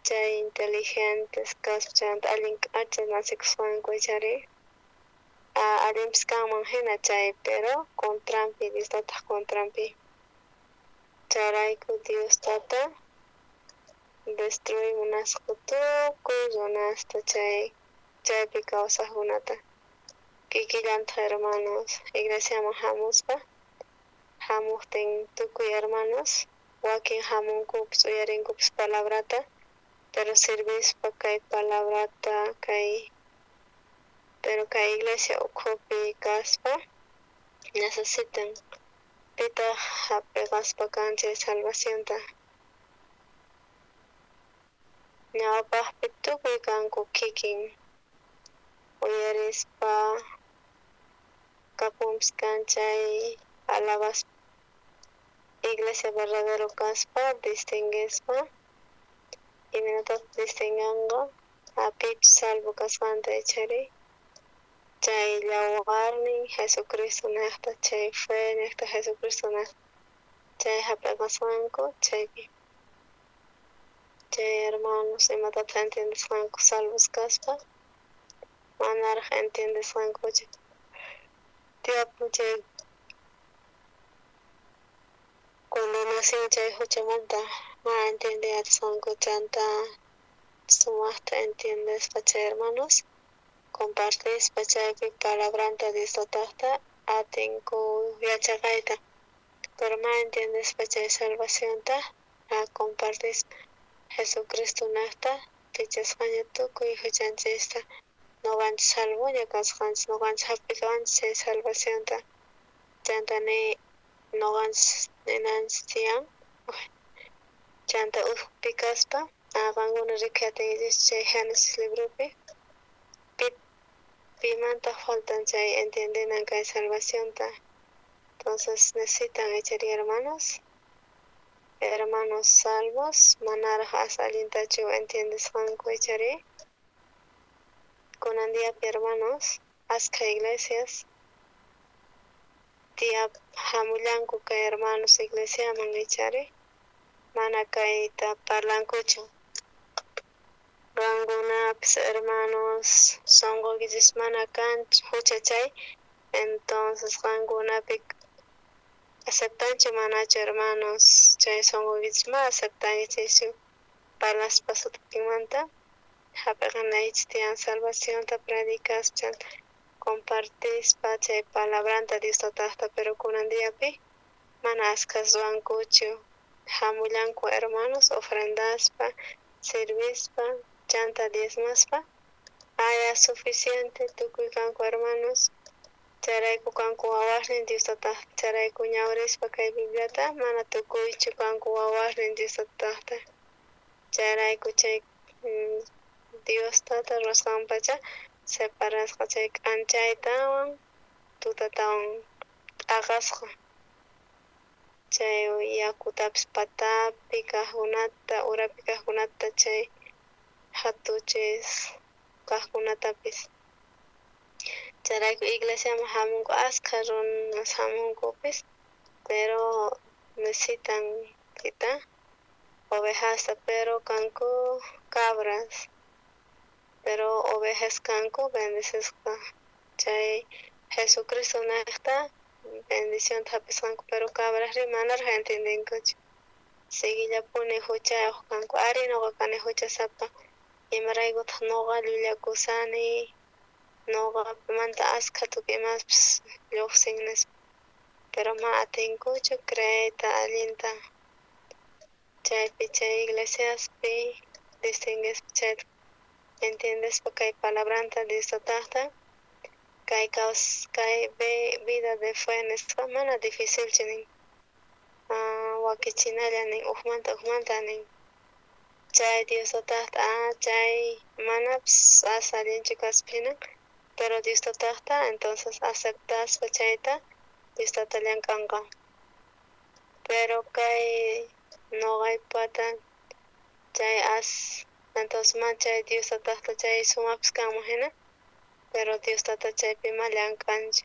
chay inteligentes kaspa chayanta allin k'acha nacikusqanku ichari allinpis kanman hina chay pero contranpi Dios tataq contranpi chayrayku Dios tata destruy munasqa tukuy runasta chay chaypi kawsaqkunata kikillantaq hermanos iglesiaman hamuspa hamuqtin tukuy hermanos wakin hamunkupis uyarinkupis palabrata pero sirvispa kay palabrata kay pero kay iglesia ukhupi kaspa necesitan pitaq hap'iqaspa kan chay salvacionta ñawpaqpi tukuy kanku kikin uyarispa kapunpis kan chay alabaspa iglesia verdadero kaspa distinguispa imaynataq distinganqa pipis salvo kasqanta ichari chay yawarnin Jesucristo niqta chay fe niqta Jesucristo niqta chay hap'iqasqanku chaypi chay hermanos imatataq entiendesqanku salvos kaspa manaraq entiendesqankuchu tiyapun chay condenación chay huchamanta mana entiende atisqanku chanta sumaqta entiendespa chay hermanos compartispa chaypi palabranta Dios tataqta Atinku yachaqayta, pero ma entiendespa chay salvacionta compartispa Jesucristo naqta pichasqaña tukuy huchanchista, noqanchis salvoña kasqanchis, noqanchis hap'iqanchis chay salvacionta, chanta ni noqanchis ninanchis tiyan, chanta ujpi kaspa qankuna rikhatinkichis chay Génesis libropi pimanta faltan chay entiendenan kay salvacionta. Entonces necesitan echar hermanos, hermanos salvos, manaraj as allintachu entiendesqanku echari. Kunan diapi hermanos, askha iglesias tia hamullanku kay hermanos iglesiaman echari, mana kayta parlankuchu. Qankunapis hermanos sonqoykichis mana kanchu huchachay, entonces qankunapi aceptanchu manachu hermanos chay sonqoykichis ma aceptankichischu parlaspa sutinmanta hap'iqanaychis tiyan salvacionta predicaspa compartispa chay palabranta Dios tataqta, pero kunan diapi mana askhas ruwankuchu, hamullanku hermanos ofrendaspa servispa chanta diezmaspa haya suficiente tukuy kanku hermanos, chayrayku kanku wawasnin Dios tataqta, chayrayku ñawrispa kay Bibliata mana tukuychu kanku wawasnin Dios tataqta, chayrayku chay Dios tata ruwasqanpacha separasqa chay k'anchaytawan tutatawan t'aqasqa, chay yakutapis patapi kajkunata urapi kajkunata chay hatuchis kajkunatapis. Chayrayku iglesiaman hamunku askha runas hamunkupis, pero necesitan kita ovejasta, pero kanku cabras, pero ovejas kanku bendecisqa chay Jesucristo naqta bendición hap'isqanku, pero cabrasri manaraj entiendenkuchu, seguillapuni huchayuq kanku, ari noqa kani huchasapa, imaraykutaq noqa llullakusani, noqamanta askha tukuy imaspis lluqsin nispa, pero ma atinkuchu creeyta allinta chaypi chay iglesiaspi distinguispa chayta entiendespa kay palabranta Dios tataqta kay kay vida de fe nisqa mana dificilchu nin, wakichinalla nin ujmanta ujmanta nin chay Dios tataqta chay manapis as allinchu kaspa hina, pero Dios tataqta entonces aceptaspa chayta Dios tata llank'anqa, pero kay noqaypata chay as entonces ma chay Dios tataqta chay sumapis kanman hina, pero Dios tata chaypi ma llank'anchu,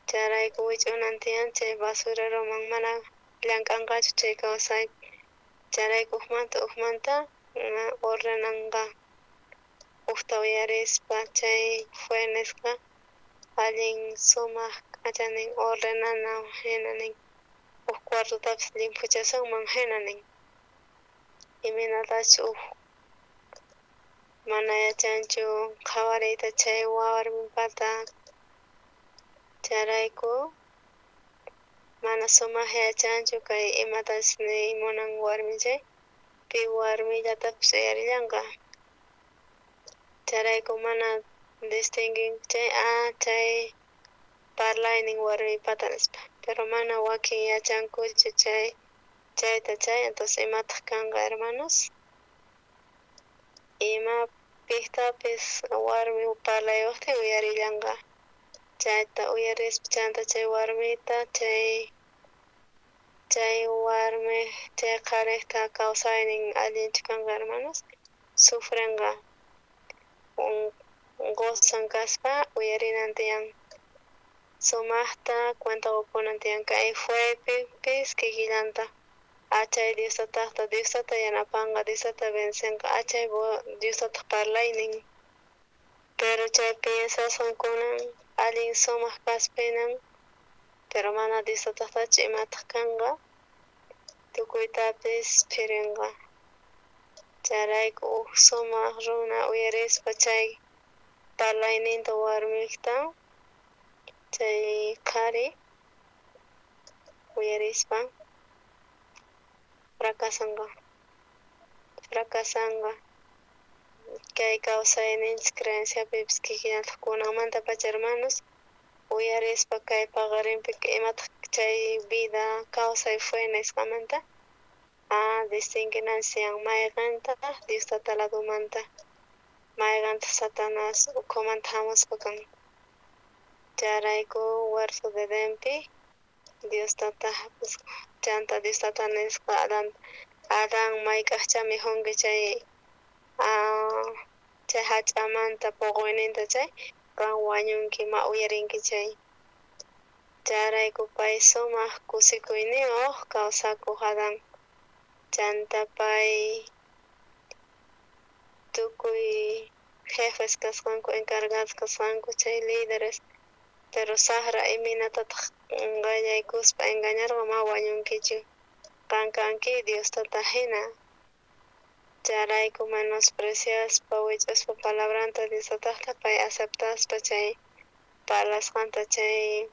chayrayku wich'unan tiyan chay basureroman mana llank'anqachu chay kawsaypi, chayrayku ujmanta ujmanta ordenanqa ujta uyarispa chay fue nisqa allin sumaq k'acha nin ordenana hina nin uj cuartotapis llimphuchasunman hina nin, imaynatachu uj mana yachanchu qhawariyta chay warminpata, chayrayku mana sumaq yachanchu kay imatachus niy munan warmi chay pi warmillatapis uyarillanqa, chayrayku mana distinguin chay chay parlaynin warmipata nispa, pero mana wakin yachankuchu chay chayta chay, entonces imataq kanqa hermanos, ima piqtapis warmi parlayuqtin uyarillanqa, chayta uyarispa chanta chay warmita chay chay warmi chay qhariqta kawsaynin allinchu kanqa hermanos, sufrenqa qosan kaspa uyarinan tiyan, sumaqta cuenta qukunan tiyan kay fuepipis kikillanta achay Dios tataqta Dios tata yanapanqa Dios tata vencenqa achay Dios tataq parlaynin, pero chay piensasqankunan allin sumaq kaspinan, pero mana Dios tataqtachu imataq kanqa tukuytapis phirinqa, chayrayku uj sumaq runa uyarispa chay parlayninta warmiqta Chay qhari uyarispa fracasanqa. Fracasanqa. Kay kawsayninchis creenciapipis kikillantaj kunanmantapacha hermanos uyarispa kay paqarinpi imataq chay vida kawsay fue nisqamanta distinguinanchis mayqenta Dios tata ladomanta mayqenta Satanás ukhumanta hamuspa kan. Chayrayku huerto de Edenpi Dios tata chanta Dios tata nisqa Adán mayk'ajcha mikhunki chay chay hach'amanta poqoyninta chay qan wañunki ma uyarinki chay. Chayrayku pay sumaq kusikuyniyuq kawsakuq Adán. Chanta pay tukuy jefes kasqanku encargados kasqanku chay líderes, pero saqra imaynatataq qallaykuspa engañarqa ma wañunkichu qan kanki Dios tata hina. Chayrayku menospreciaspa wich'aspa palabranta Dios tataqta pay aceptaspa chay parlasqanta chay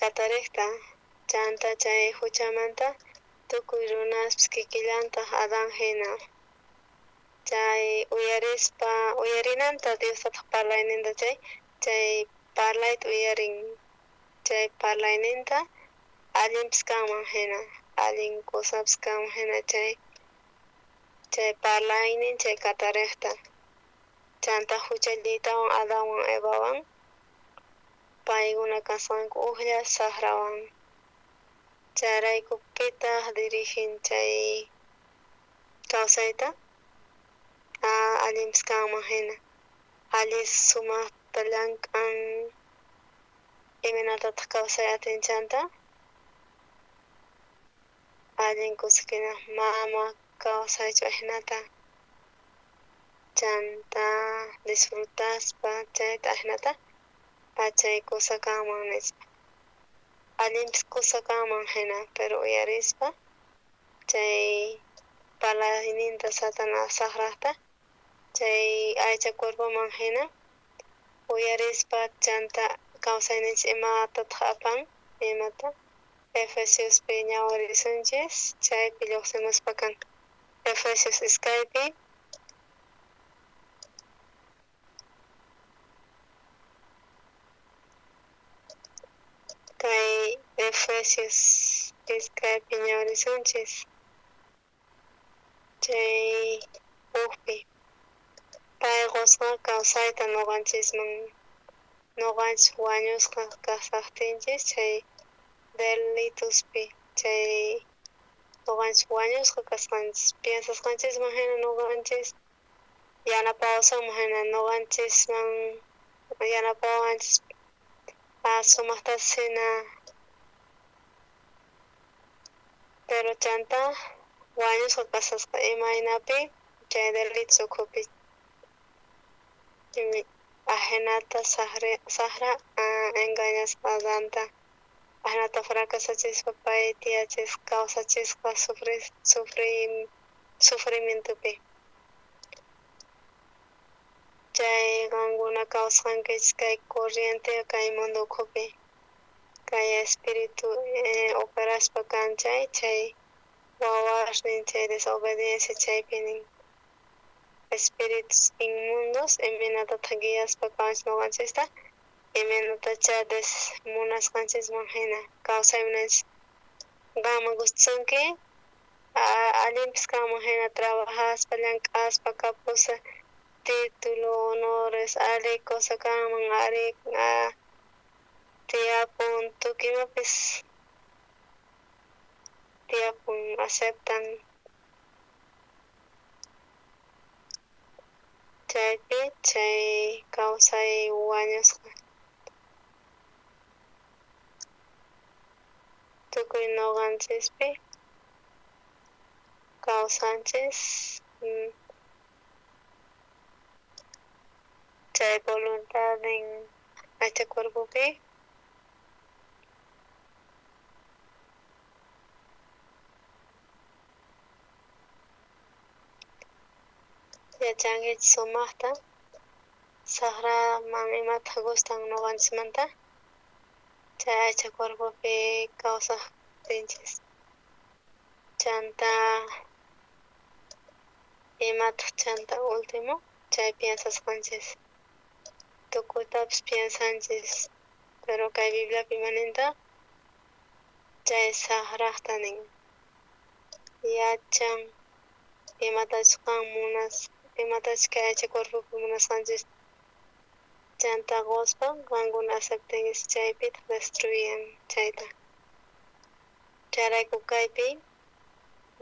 katarejta chanta chay huchamanta tukuy runaspis kikillantaq Adán hina. Chay uyarispa uyarinanta Dios tataq parlayninta chay parlayta uyarin chay parlayninta allinpis kanman hina allin cosapis kanman hina chay parlaynin chay katarejta chanta huchalliytawan Adanwan Evawan paykuna kasqanku ujlla saqrawan. Chayrayku pitaq dirigen chay kawsayta allinpis kanman hina allin sumaqta llank'an imaynatataq kawsay atin chanta allin kusikuna mama kawsaychu ajinata chanta disfrutaspa chayta ajinata chay kusa kanman nispa allinpis kusa kanman hina pero uyarispa chay parlayninta Satanás saqraqta chay aycha cuerpoman hina uyarispa chanta kawsayninchis imatataq apan imata Efesiospi ñawarisunchis chaypi lluqsimuspa kan Efesios iskaypi kay Efesios iskaypi ñawarisunchis chay ujpi pay qusqa kawsayta nuqanchisman nuqanchis wañusqa kasaqtinchis chay delituspi chay nuqanchis wañusqa kasqanchis piensasqanchisman hina nuqanchis yanapawasunman hina nuqanchisman yanapawanchis sumaqtapas hina pero chanta wañusqa kasasqa imaynapi chay delitos ukhupi ajinata saqra engañasqa Adanta ajinata fracasachispa pay tiyachisqa kawsachisqa sufrimientopi chay qankuna kawsasqankichis kay corriente kay mundo ukhupi kay espíritu operaspa kan chay chay wawasnin chay desobediencia chaypi nin espíritus inmundos imaynatataq guiaspa kawanchis nuqanchista imaynatacha munasqanchisman hina kawsaymunanchis qanman gustasunki allinpis kanman hina trabajaspa llank'aspa kapusa título honores ari cosa kanman ari tiyapun tukuy imapis tiyapun aceptan chaypi chay kawsay wañusqa tukuy nuqanchispi kawsanchis chay voluntadnin aycha cuerpopi yachankichis sumaqta Saqraman imataq gustan noqanchismanta chay aycha cuerpopi kawsaqtinchis. Chanta imataq chanta último chay piensasqanchis. Tukuytapis piensanchis, pero kay Bibliapi imanintaq chay saqraqta nin. Yachan imatachus qan munas, imatachus kay aycha cuerpopi munasqanchis chanta qospa qankuna aceptenchis chaypitaq destruyen chayta. Chayrayku kaypi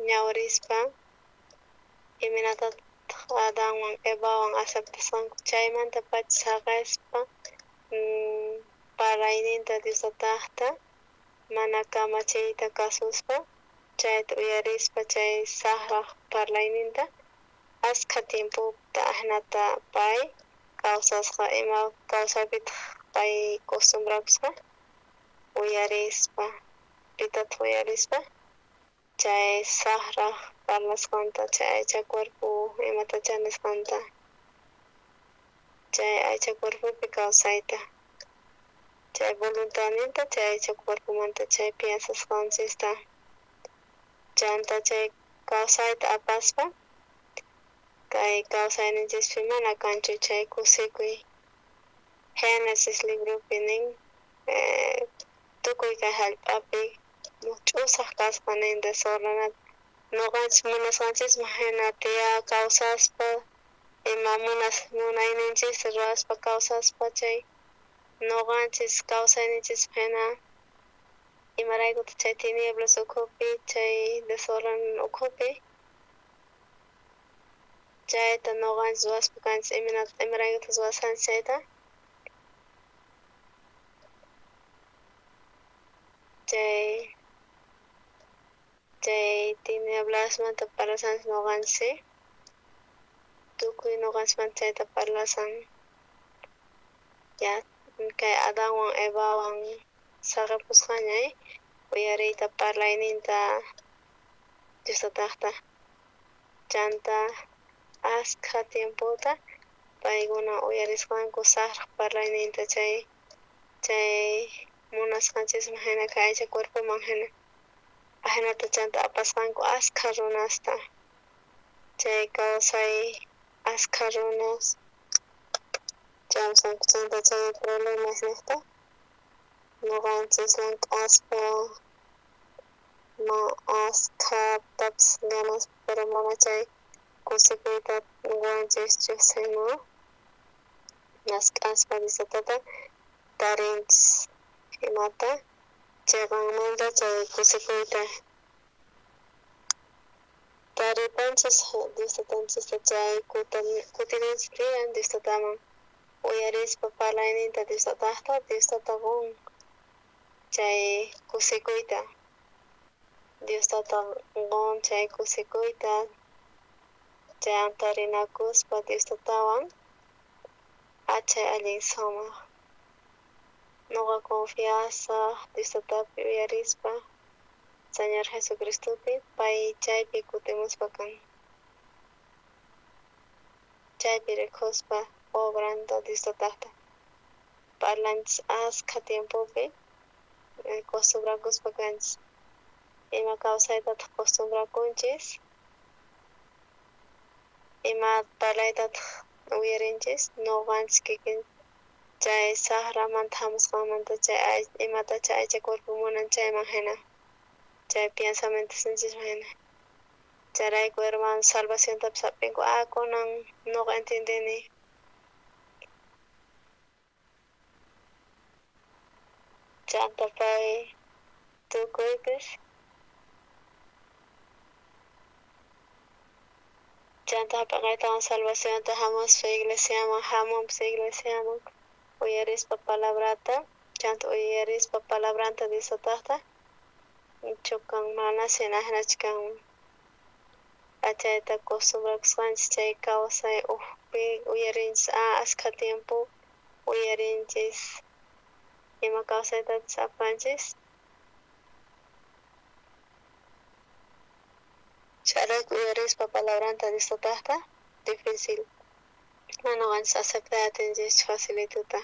ñawrispa imaynatataq Adanwan Evawan aceptasqanku chaymanta pacha saqespa parlayninta Dios tataqta mana kamachiyta kasuspa chayta uyarispa chay saqraq parlayninta askha tiempota ajnata pay kawsasqa ima kawsaypitaq pay costumbrakusqa uyarispa pitataq uyarispa chay saqraq parlasqanta chay aycha cuerpo imatachá nisqanta chay aycha cuerpopi kawsayta chay voluntadninta chay aycha cuerpomanta chay piensasqanchista chanta chay kawsayta apaspa kay kawsayninchispi mana kanchu chay kusikuy. Génesis libropi nin tukuy kay hallp'api ch'usaq kaspa nin desordenado noqanchis munasqanchisman hina tiya kawsaspa ima munayninchista ruwaspa kawsaspa chay noqanchis kawsayninchispa hina imaraykutaq chay tinieblas ukhupi chay desorden ukhupi chayta noqanchis ruwaspa kanchis imaraykutaq ruwasqanchis chayta chay tinieblasmanta parlasanchis noqanchis tukuy noqanchismanta chayta parlasan ya kay Adanwan Evawan saqepusqaña uyariyta parlayninta Dios tataqta chanta askha tiempota paykuna uyarisqanku saqraq parlayninta chay munasqanchisman hina kay aycha cuerpoman hina ajinata chanta apasqanku askha runasta chay kawsay askha runas chawsanku chanta chay problemas niqta noqanchis llank'aspa ma askhatapis ganaspa pero mana chay kusikuyta qowanchischu sino mask'aspa Dios tatata tarinchis imata chayqanmanta chay kusikuyta taripanchis Dios tatanchista chay kutinanchis tiyan Dios tataman uyarispa parlayninta Dios tataqta Dios tata qon chay kusikuyta Dios tata qon chay kusikuyta chay antarinakuspa Dios tatawan achay allin sumaq noqa confiasaq Dios tatapi uyarispa Señor Jesucristopi pay chaypi kutimuspa kan chaypi rikuspa obranta Dios tataqta parlanchis askha tiempopi costumbrakuspa kanchis ima kawsaytataq costumbrakunchis ima parlaytataq uyarinchis noqanchis kikin chay saqramanta hamusqanmanta chay imata chay aycha cuerpo munan chayman hina chay pensamientosninchisman hina chayrayku hermano salvaciontapis hap'inku kunan noqa entiendeni chanta pay tukuypis chanta hap'aqaytawan salvacionta hamuspa iglesiaman hamunpis iglesiaman uyarispa palabrata chanta uyarispa palabranta Dios tataqta chocan mana sinajnachu kanman achayta costumbrakusqanchis chay kawsay ujpi uyarinchis askha tiempo uyarinchis ima kawsaytatas apanchis chayrayku uyarispa palabranta Dios tataqta difícil Mana noqanchis aceptar atinchis facilituta.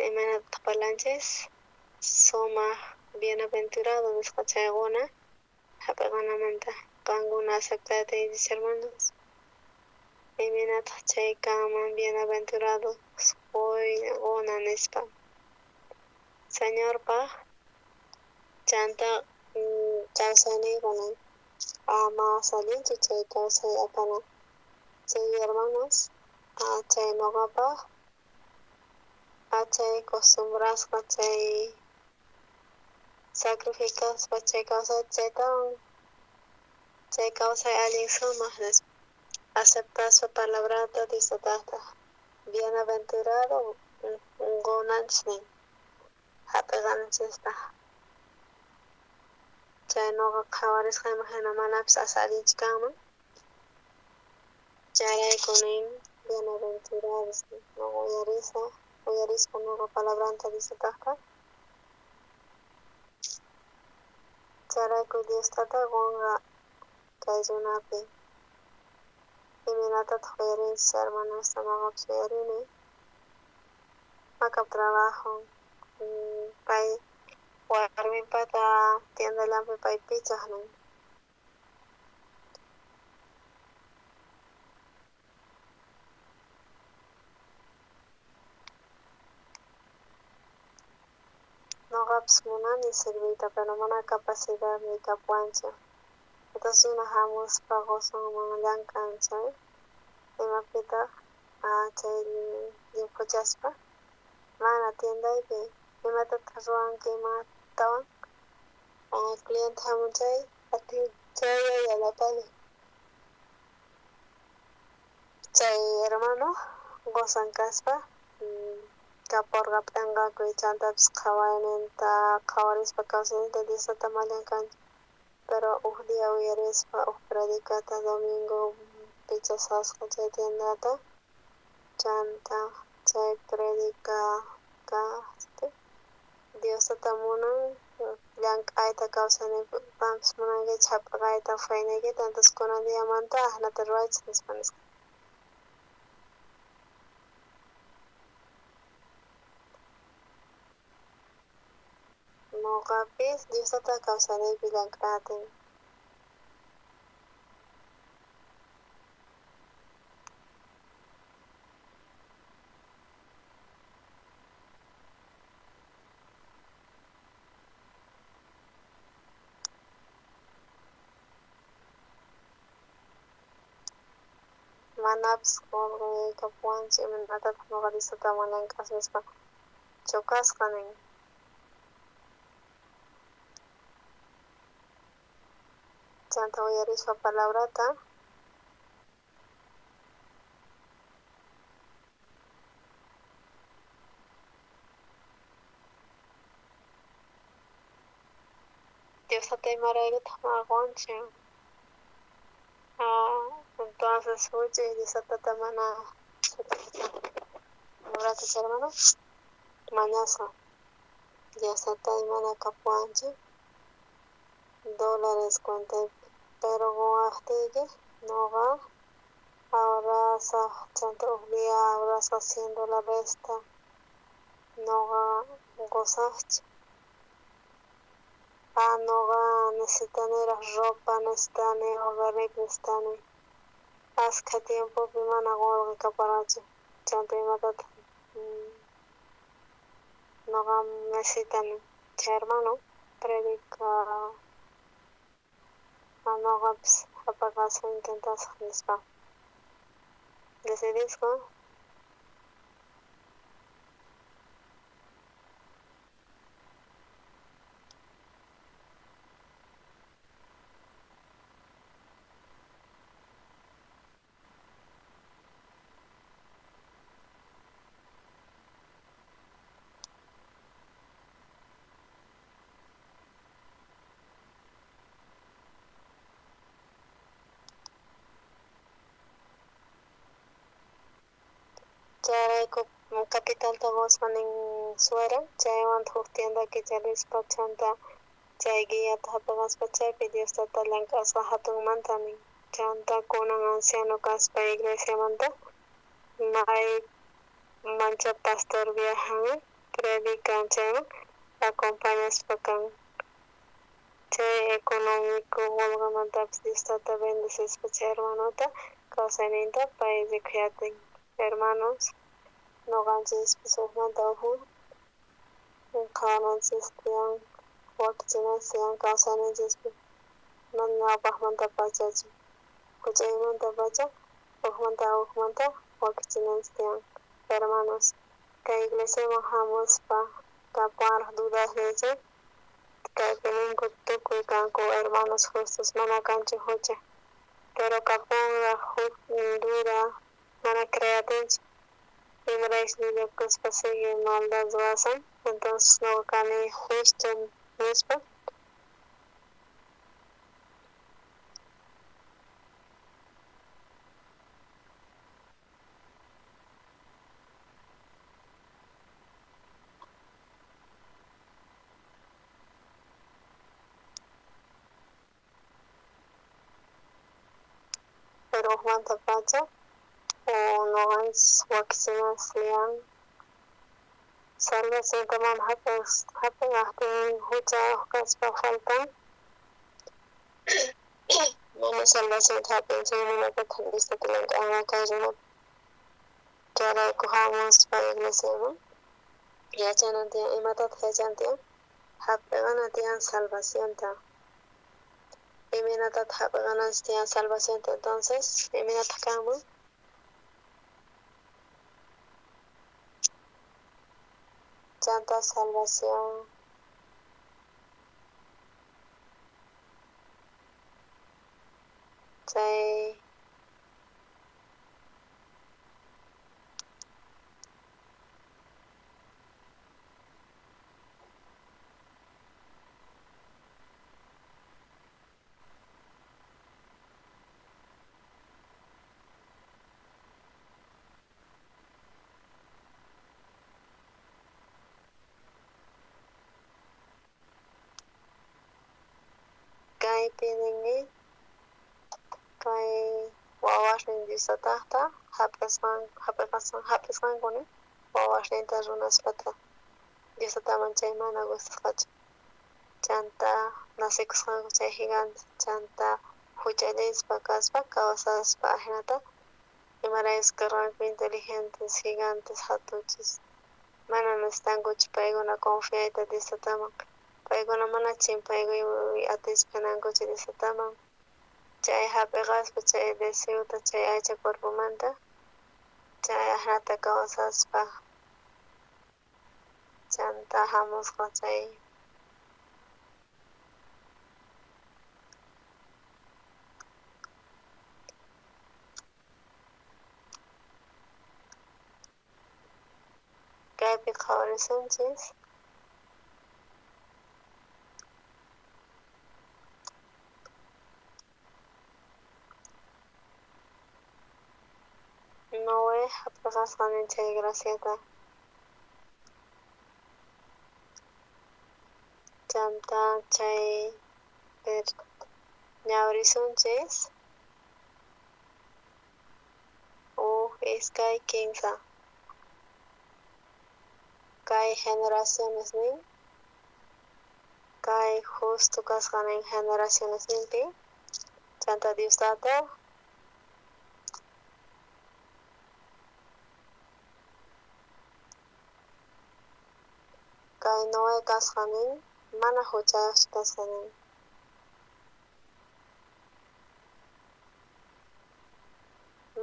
Imaynataq parlanchis? Sumaq bienaventurado nisqa chaykuna hap'iqanamanta qankuna aceptar atinchis hermanos. Imaynataq chay kanman bienaventurado quna nispa. Señorpaq chanta kawsayniykunan ama allinchu chay kawsay apana. Chay hermanos, chay noqapaq chay costumbrasqa chay sacrificaspa chay kawsay chaytawan chay kawsay allin sumaq nispa. Aceptaspa palabrata Diostataq bienaventurado qunanchis nin hap'iqananchista. Chay noqa qhawarisqayman hina manapis asa allinchu kanman. Chayrayku nin bienaventurados noqa uyarispa noqa palabranta Diostataqta. Chayrayku Dios tata qunqa kay runapi. Imaynatataq uyarinchis hermanosta noqapis uyarini. Makap trabajo pay warminpata tiendallanpi pay pichaq nin. Noqapis munani serviyta pero mana capacidad ni kapuwanchu. Entonces runa hamuspa qusanman llank'an chay imapitaq chay llimphuchaspa mana tiendaypi imatataq ruwanki imatawan cliente hamun chay chaya yanapani. Chay hermano qusan kaspa kaporqa p'inqakuy chantapis qhawayninta qhawarispa kawsayninta Diosata mallank'anchik. Pero uj día uyarispa uj predicata domingo pichasqasqa chay tiendata chanta chay predica Diosata munan llank'ayta kawsayniypaqpis munanki chhap'aqayta faynaykita entonces kunan diamanta ajnata ruwaychis nispa nisqa. Noqapis Diosata kawsayniypi llank'atin. Manapis qulqi kapuwanchik imaynatataq noqa Diosata llank'asaq nispa chocasqa nin. Chanta uyarispa palabrata Diosata imaraykutaq maqwanchik. Entonces huch'uy Diosatata mana gracias hermano mañasqa Diosata imana kapuwanchik dólares cuentaypi pero quwaqtiyki noqa ahorrasaq chanta uj día ahorrasqa 100 dolaresta noqa qusaqchik. Noqa necesitaniraq ropa necesitani hogarniypi necesitani askha tiempopi mana qulqi kaparqachu chanta imatataq noqa necesitani chay hermano predica noqapis hap'aqasaq intentasaq nispa decidisqa. Chayrayku capitalta qusqa nin suera chaywantaq huk tienda kicharispa chanta chay guiata hap'iqaspa chaypi Diostata llank'asqa hatunmanta nin. Chanta kunan anciano kaspa iglesiamanta May mancha pastor viajan, predican chayman acompañaspa kan. Chay económico qolqemantapis Dios tata bendecispa chay hermanota kawsayninta pay rikuyatin. Hermanos, noqanchispis ujmanta uj qhawananchis tiyan, wakichinanchis tiyan kawsayninchispi mana ñawpajmantapachachu, huch'uymantapacha ujmanta ujmanta wakichinanchis tiyan. Hermanos, kay iglesiaman hamuspa kapuwanraj dudasniychej, kaypi ninku tukuy kanku hermanos justos, mana kanchu hucha, pero kapunraj juk duda mana creatinchu, imaraykus llullakuspa sigue maldad ruwasan, entonces noqa kani justo nispa. Pero ujmantapacha o noqanchis wakichinanchis tiyan salvacionta mana jap'inajtin huchayoj kaspa faltan mana salvacionta jap'inchej imaynatataj Diosta llank'anqa kay runapi. Chayrayku hamuspa iglesiaman yachanan tiyan, imatataj yachanan tiyan, jap'iqana tiyan salvacionta. Imaynatataj jap'iqananchis tiyan salvacionta entonces, imaynataj kanman? Chanta salvación chay kaypi ninmi kay wawasnin Diostatajta jap'isqankuni wawasninta runaspata Diostataman chay mana gustasqachu, chanta nacikusqanku chay gigante, chanta huchallispa kaspa kawsaspa ajinata imaraykus karqanku inteligentes gigantes jatuchis, mana necesitankuchu paykuna confiayta Diostataman, paykuna mana chimpaykuy atispa jinankuchu Diostataman, chay jap'iqaspa chay deseota chay aycha cuerpomanta chay ajinata kawsaspa chanta hamusqa chay kaypi qhawarisunchis. Noé jap'iqasqa nin chay graciata. Chanta chay ñawrisunchis uj iskay kinsa kay generaciones nin kay justo kasqa nin generaciones ninpi chanta Dios tata kay Noé kasqa nin mana huchayojchu kasqa nin.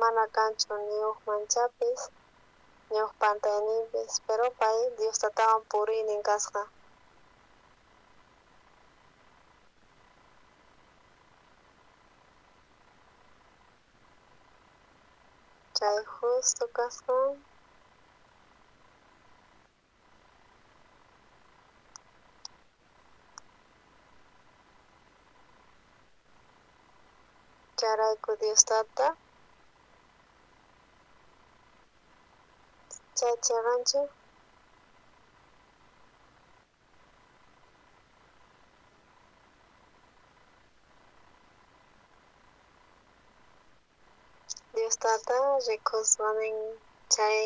Mana kanchu ni uj manchapis ni uj pantayninpis, pero pay Dios tatawan puriynin kasqa. Chay justo kasqa. Chayrayku Dios tata chay cheqanchu Dios Tata rikusqa nin chay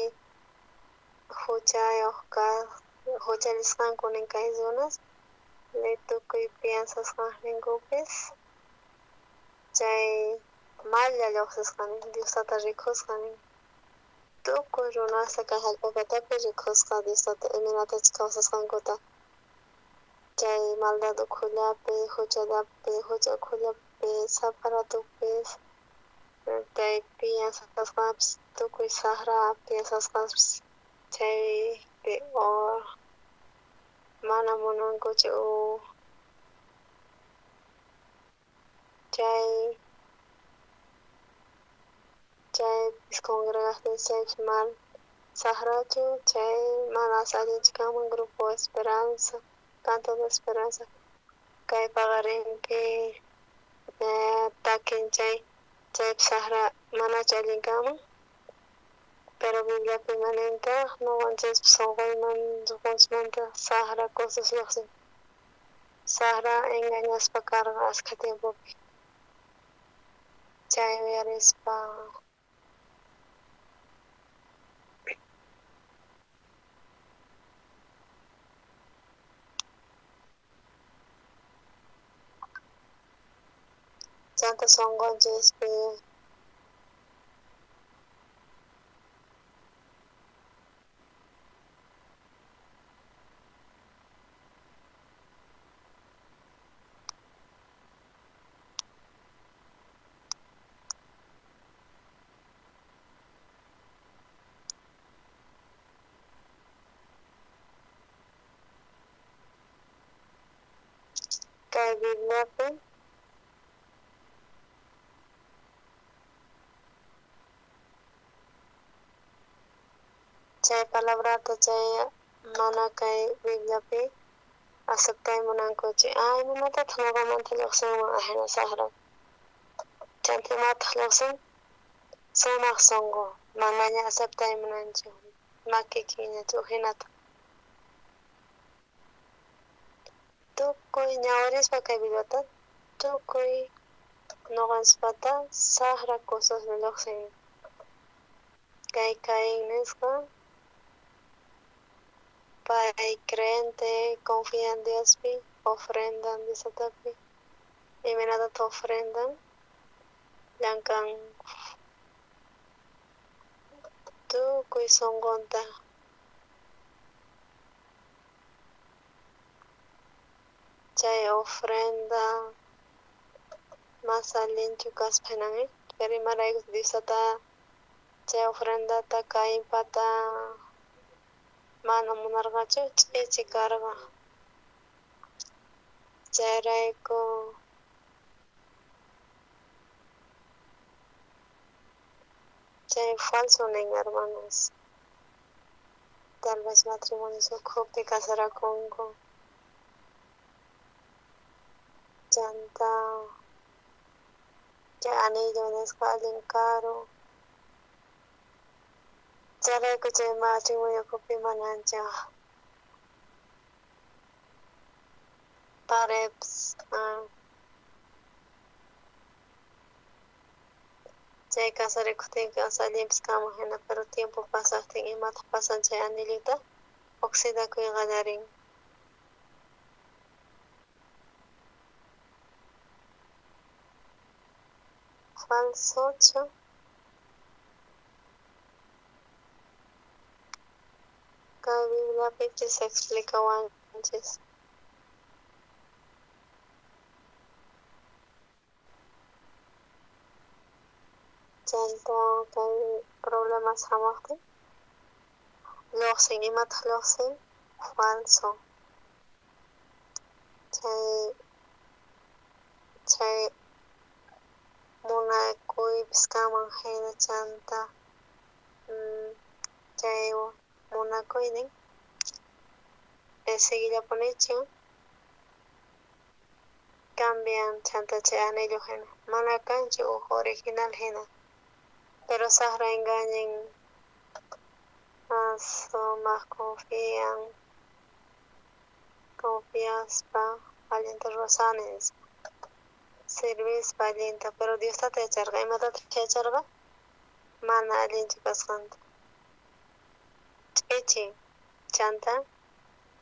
huchayuq kaq huchallisqanku nin kay runas tukuy piensasqanninkupis chay malla lluqsisqa nin Dios Tata rikusqa nin tukuy runasta kay jallp'a patapi rikusqa Dios Tata imaynatachus kawsasqankuta chay maldad ukhullapi huchallapi hucha ukhullapi sapa ratupis chay piensasqanpis tukuy saqra piensasqanpis chaypi mana munankuchu chay chaypis congregación chaypis mal saqrachu chay mana allinchu kanman grupo Esperanza Canto de Esperanza kay paqarinpi takin chay chaypis saqra manachu allin kanman pero Bibliapi manintaq noqanchikpis sunquyman sunqunchikmanta saqra cosas lluqsin saqra engañaspa karqa askha tiempopi chay uyarispa chanta sunqunchikpi kay Bibliapi chay palabrata chay mana kay Bibliapi aceptay munankuchu ay imatataq ñuqamanta lluqsinman ajina saqra chanta imataq lluqsin sumaq sunqu manaña aceptay munanchu makikiñachu ujinata tukuy ñawirispa kay Bibliata tukuy ñuqanchispata saqra cosasmi lluqsin kay Caín nisqa pay creyente confía en Diospi ofrendan Diosatapi imaynatata ofrendan llank'an tukuy sunqunta chay ofrenda mas allinchu kaspa hinan pero imarayku Diosata chay ofrendata Cainpata mana munarqachu ch'ichi karqa chayrayku chay falso nin hermanos tal vez matrimonios ukhupi casarakunku chanta chay anillo nisqa allin karu chayrayku chay matrimonio ukhupi mana ancha pareps chay casarikuqtinqa allinpis kanman hina pero tiempo pasaqtin imataq pasan chay anillota oxidakuy qallarin falsochu kay Bibliapipis explicawanchis chanta kay problemas hamuqtin lluqsin imataq lluqsin falso chay munakuypis kanman hina chanta chay munakuynin seguillapunichu cambian chanta chay anillo hina mana kanchu uj original hina pero saqra engañen sumaq confian confiaspa allinta ruwasani nispa servispa allinta pero Dios tata yacharqa imatataq yacharqa Mana allinchu kasqanta. Ch'ichi chanta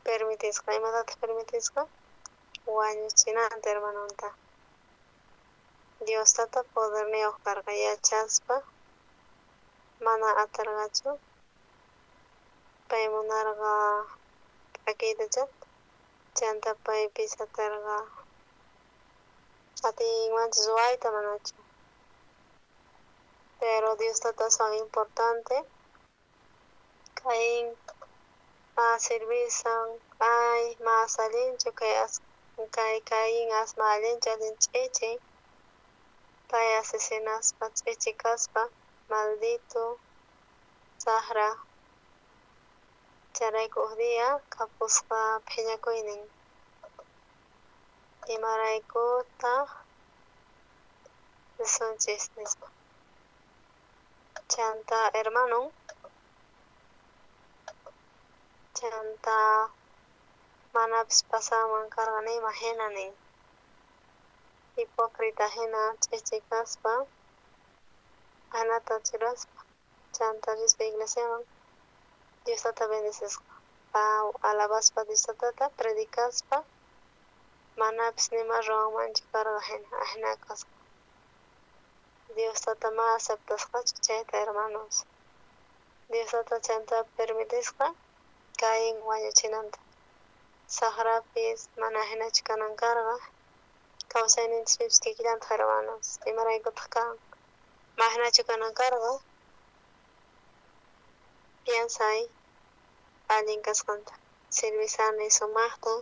permitisqa, imatataq permitisqa? Wañuchinanta hermanonta. Dios tata poderniyuq karqa yachaspa mana atarqachu. Pay munarqa p'akiyta chanta paypis atarqa atinmanchu ruwayta manachu. Pero Dios tata aswan importante Caín servisan ay mas allinchu kay Caín asma allinchu allin ch'ichi pay asesinaspa ch'ichi kaspa maldito saqra chayrayku uj día kapusqa phiñakuynin imaraykutaq risunchis nispa chanta hermanon chanta manapis pasanman karqa nima jina nin hipócrita jina ch'ichi kaspa ajinata churaspa chanta rispa iglesiaman Dios tata bendecisqa alabaspa Dios tatata predicaspa manapis nima ruwanmanchu karqa jina ajina kasqa Dios tata ma aceptasqachu chayta hermanos Dios tata chanta permitisqa Caín wañuchinanta saqrapis mana jinachu kanan karqa kawsayninchispipis kikillantaq hermanos imaraykutaq kan ma jinachu kanan karqa piensay allin kasqanta servisani sumaqta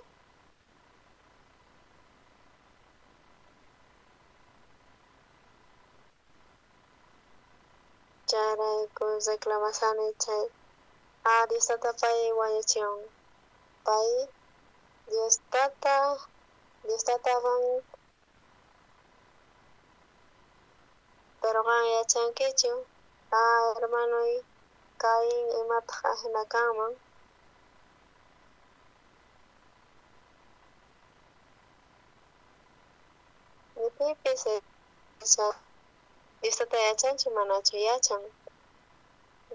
chayrayku reclamasani chay Dios tata pay wañuchiwan pay Dios tata qan pero qan yachankichu hermanoy Caín imataq ajina kanman ni pipis Dios tata yachanchu manachu yachan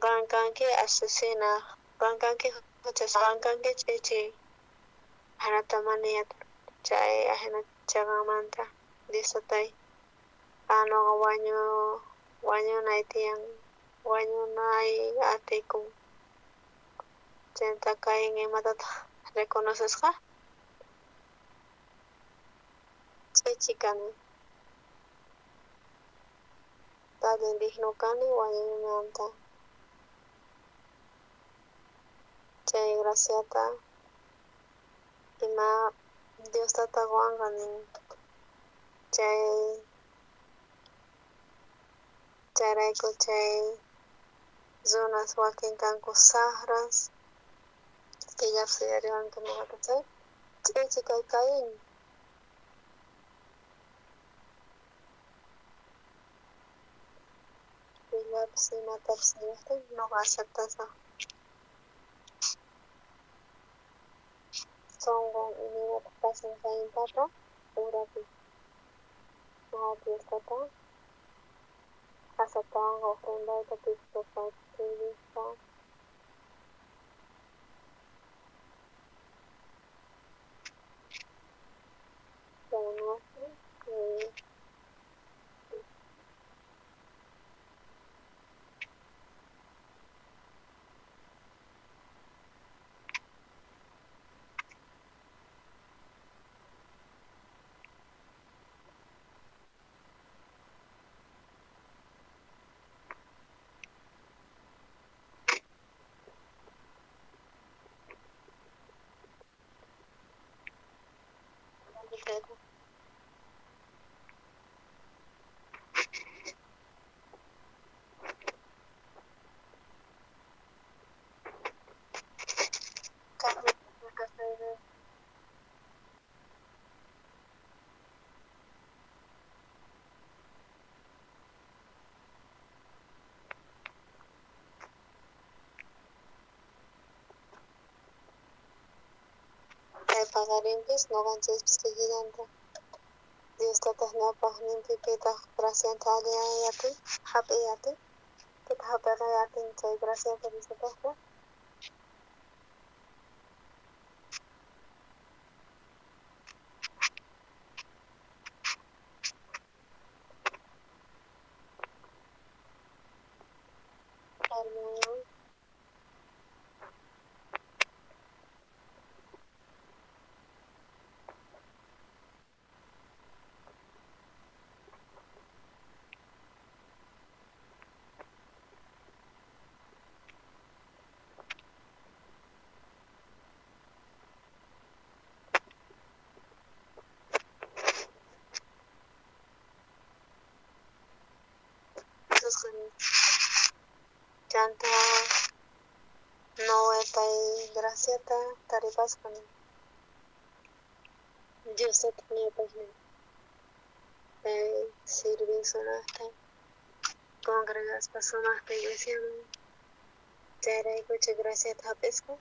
qan kanki asesina qan kanki huchasapa qan kanki ch'ichi ajinata mana chay ajina chaqanmanta Dios tatay nuqa wañunay tiyan wañunay atikun chanta Caín imatataq reconocesqa ch'ichi kani allin digno kani wañunanta chay graciata ima Dios tata qowanqa nin chay chayrayku chay runas wakin kanku saqras pillapis uyariwanki nuqata chay ch'ichi kay Caín pillapis imatapis niwaqtin nuqa aceptasaq sonqon imaynataq pasan Cainpata urapi nuqa Dios tata aceptawanqa ofrendayta pipis payta servispa Paqarinpis noqanchispis kikillanta Dios tataq ñawpaqninpi pitaq gracianta allinyayati hap'iyati. Imaynapitaq hap'iqay atin chay graciata Diospatajta? Hermano. Chanta Noé pay graciata taripasqa Diosata ñawpaqnin pay sirvin sumajta congregaspa sumajta iglesiaman chayraykuchu graciata hap'isqa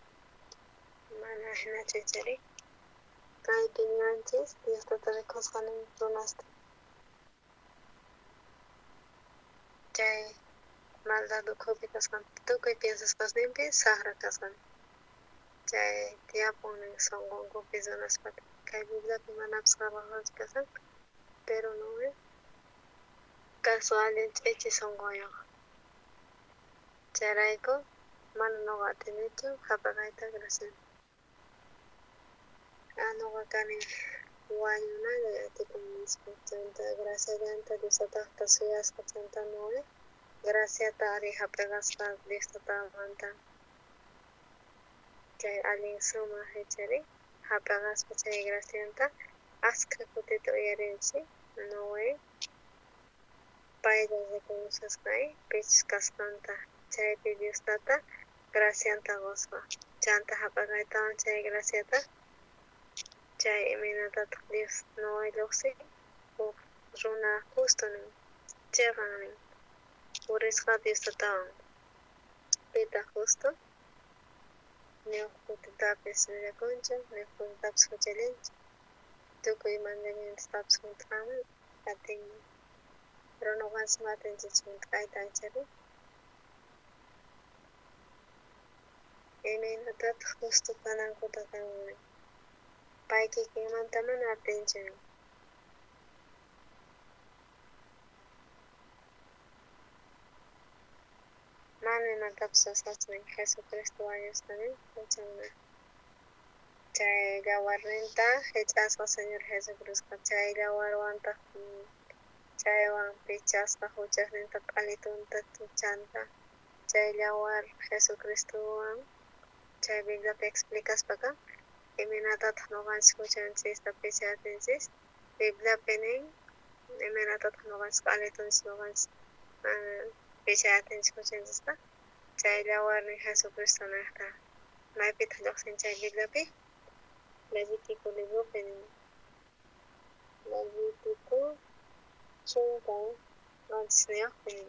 mana hinachu chari kaypi ñanchis Diostata rikusqa nin runasta chay maldad ukhupi kasqan tukuy piensasqasninpi sajra kasqan chay tiyapun nin sunqunkupi runaspata kay Bibliapi manapis qhawaqchu kasan pero Noé kasqa allin ch'ichi sunquyuq chayrayku mana nuqa atinichu hap'iqayta graciata nuqa kani wañunallay atikun nispa chanta graciallanta Diostatajta suyasqa chanta Noé graciata ari hap'iqasqa Diostatamanta chay allin sumaq ichari hap'iqaspa chay gracianta askha kutita uyarinchik Noé paylla reconocisqa pichus kasqanta chaypi Dios tata gracianta qusqa chanta hap'iqaytawan chay graciata chay imaynatataq Dios Noé lluqsin huk runa justo nin chiqan nin purisqa Dios tatawan pitaq justo ni uj kutitapis llullakunchu ni uj kutitapis juchallinchu tukuy mandamientostapis junt'anman atinman pero nuqanchis ma atinchikchu junt'ayta anchari imaynatataq justo kanankuta kanman pay kikinmanta mana atinchu nin mana imatapis ruwasqachu nin Jesucristo wañusqa nin huchanmanta chay yawarninta hich'asqa Señor Jesucristo chay yawarwantaq chaywan pichasqa huchasninta q'alitunta chanta chay yawar Jesucristowan chay Bibliapi explicaspaqa imaynatataq nuqanchis huchanchista pichay atinchis Bibliapi nin imaynatataq nuqanchis q'alitunchis nuqanchis pichay atinchis huchanchista chay yawarnin Jesucristo niqta maypitaq lluqsin chay Bibliapi Levítico libropi nin Levítico 17 nin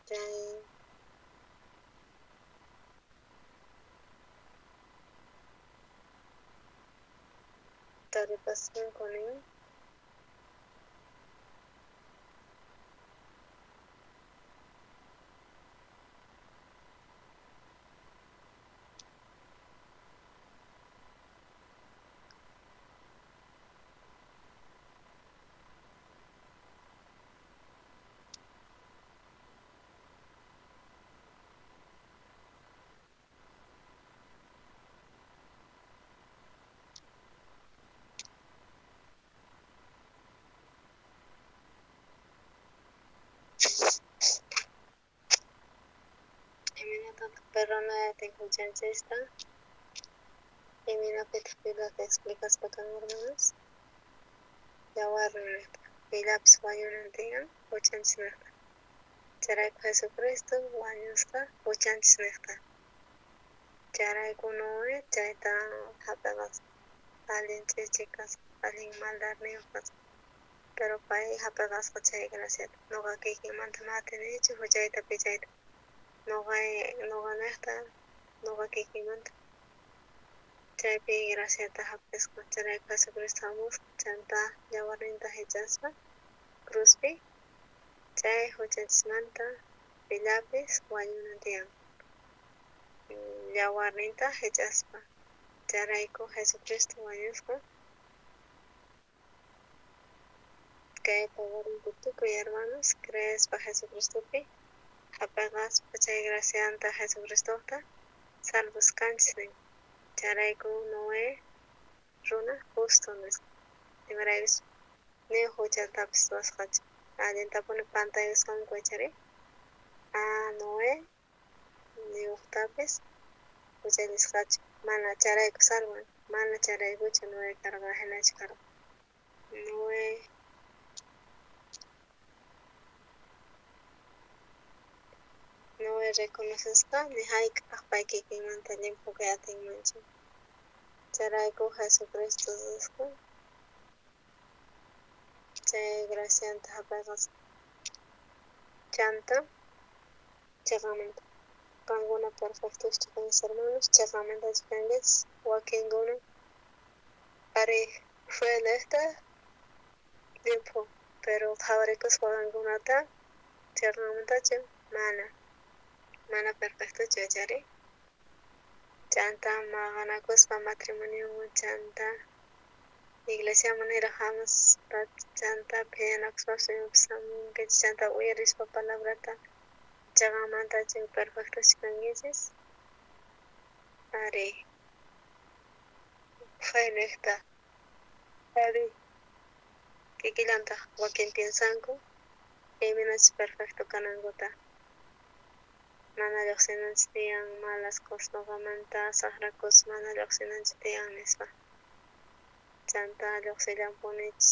chay taripasqanku nin imaynatataq perdonay atin huchanchista imaynapitaq Bibliata explicaspa kan hermanos yawarnin niqta pillapis wañunan tiyan huchanchis niqta chayrayku Jesucristo wañusqa huchanchis niqta chayrayku Noé chayta hap'iqasqa allin ch'ichi kasqa allin maldadniyuq kasqa pero pay hap'iqasqa chay graciata nuqa kikinmanta ma atinichu huchayta pichayta nuqa niqta nuqa kikinmanta Chaypi graciata hap'isqa chayrayku Jesucristo hamusqa chanta yawarninta hich'aspa cruzpi chay huchanchismanta pillapis wañunan tiyan yawarninta hich'aspa chayrayku Jesucristo wañusqa kay paqarinpi tukuy hermanos creespa Jesucristopi hap'aqaspa chay gracianta Jesucristota salvos kanchis nin chayrayku Noé runa justo nisqa imaraykus ni huchatapis ruwasqachu allintapuni pantayusqanku ichari Noé ni ujtapis huchallisqachu mana chayrayku salvan mana chayraykuchu Noé karqa hinachu karqa Noé Noé reconocesqa ni hayk'aq pay kikinmanta llimphu kay atinmanchu chayrayku Jesucristo nisqa chay gracianta hap'aqasqa chanta chiqamanta qankuna perfectoschu kanchis hermanos chiqamantachu kankichis wakinkuna ari fe nejta llimphu pero qhawarikuspa qankunata chiqamantachu mana mana perfectochu ichari chanta maqanakuspa matrimoniowan chanta iglesiaman niraj hamuspa chanta phiñanakuspapas imapas hamunkichis chanta uyarispa palabrata chiqamantachu perfectochu kankichis ari fe nejta ari kikillantaq wakin piensanku imaynachus perfecto kanankuta mana lluqsinanchis tiyan malas cosas noqamanta saqra cosas mana lluqsinanchis tiyan nispa chanta lluqsillanpunichis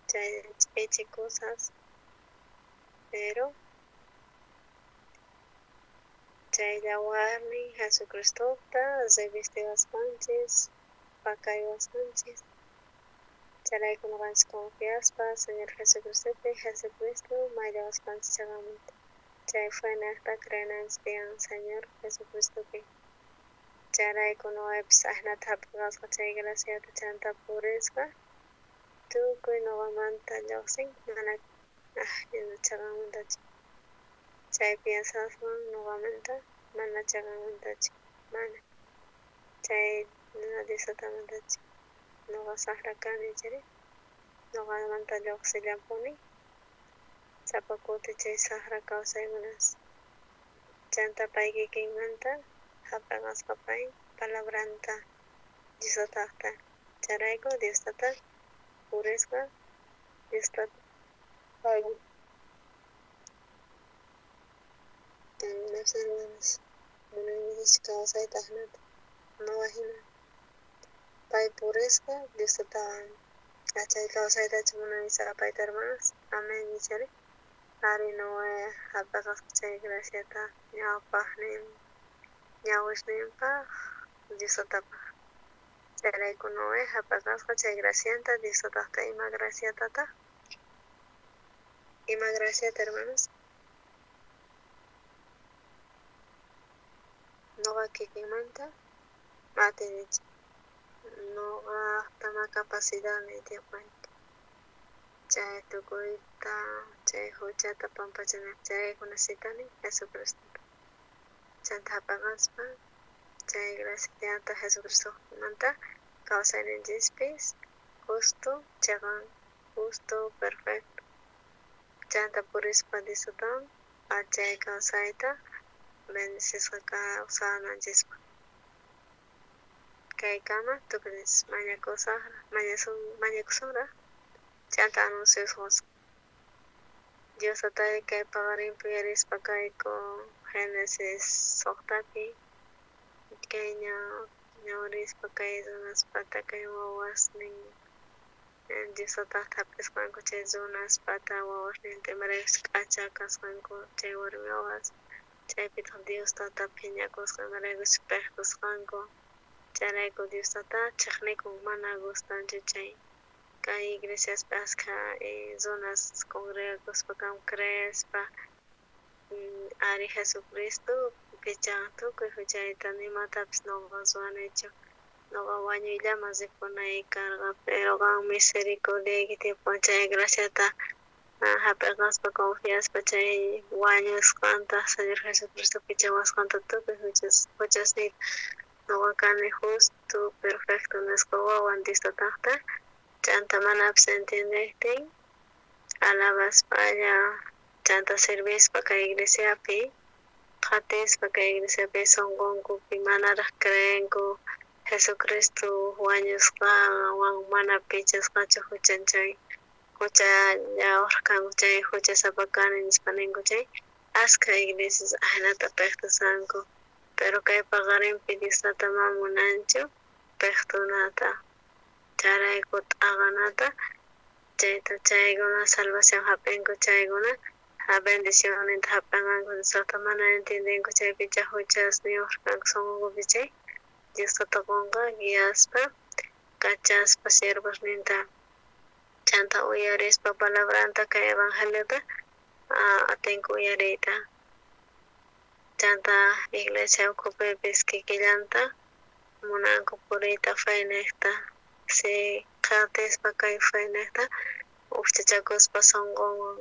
chay ch'ichi cosas pero chay yawarnin Jesucristota revistiwasqanchis pakaywasqanchis chayrayku noqanchis confiaspa Señor Jesucristopi Jesucristo mayllawasqanchis chiqamanta chay fe nejta creenanchis tiyan Señor Jesucristopi chayrayku Noepis ajinata hap'aqasqa chay graciata chanta purisqa tukuy noqamanta lluqsin mana chiqamantachu chay piensasqan noqamanta mana chiqamantachu mana chay Diostamantachu noqa saqra kani ichari noqamanta lluqsillanpuni sapa kuti chay saqra kawsaykunas chanta pay kikinmanta hap'aqasqa pay palabranta Diostataqta chayrayku Diostata purisqa Diostata hermanos munayninchis kawsayta ajinata Noé hina pay purisqa Diostatawan chay kawsaytachu munanchis apayta hermanos amén ichari ari Noé hap'aqasqa chay graciata ñawpaqnin ñawisninpaq Diostatapaq chayrayku Noé hap'aqasqa chay gracianta Diostataqta ima graciatataq ima graciata hermanos noqa kikinmanta atinichu noqaqta ma capacidadniy tiyan chay tukuyta chay huchata pampachanaypaq chayrayku necesitani Jesucristota chanta hap'aqaspa chay graciata Jesucristomanta kawsayninchispis justo chiqan justo perfecto chanta purispa Diostatawan chay kawsayta bendecisqa kawsananchispaq kaykama tukuyninchis mañakusunraq chanta anuncios qusqa Dios tatay kay paqarinpi uyarispa kayku Génesis 6tapi kay ñawrispa kay runaspata kay wawasnin Dios tataqta hap'isqanku chay runaspata wawasninta imaraykus k'acha kasqanku chay warmi wawas chaypitaq Dios tata phiñakusqa imaraykus pejkusqanku chayrayku Dios tata chhiqnikun mana gustanchu chay kay iglesiaspi askha runas congregakuspa kan creespa ari Jesucristo pichan tukuy huchayta nimatapis noqa ruwanichu Noqa wañuyllaman ripunay karqa, pero qan misericordiayki tiempo chay graciata jap'iqaspa confiaspa chay wañusqanta Señor Jesucristo pichawasqanta tukuy juchasniyta noqa kani justo perfecto nisqa wawan Dios Tatajta chanta manapis entiendejtin alabaspalla chanta sirvispa kay iglesiapi qhatispa kay iglesiapi sonqonkupi manaraj creenku Jesucristo wañusqanwan mana pichasqachu huchan chay huchallawar kanku chay huchasapa kani nispa ninku chay askha iglesias ajinata pejtusanku pero kay paqarinpi Dios Tata mana munanchu pejtunata chayrayku t'aqanata chayta chaykuna salvación jap'inku chaykuna bendicionninta jap'inqanku Diosta mana entiendenku chaypicha huchasniyuq kanku sonqonkupi chay Dios Tata qonqa guiaspa kachaspa siervosninta chanta uyarispa palabranta kay evangeliota atinku uyariyta chanta iglesia ukhupipis kikillanta munanku puriyta feynejta si qhatispa kay feynejta ujchachakuspa sonqonwan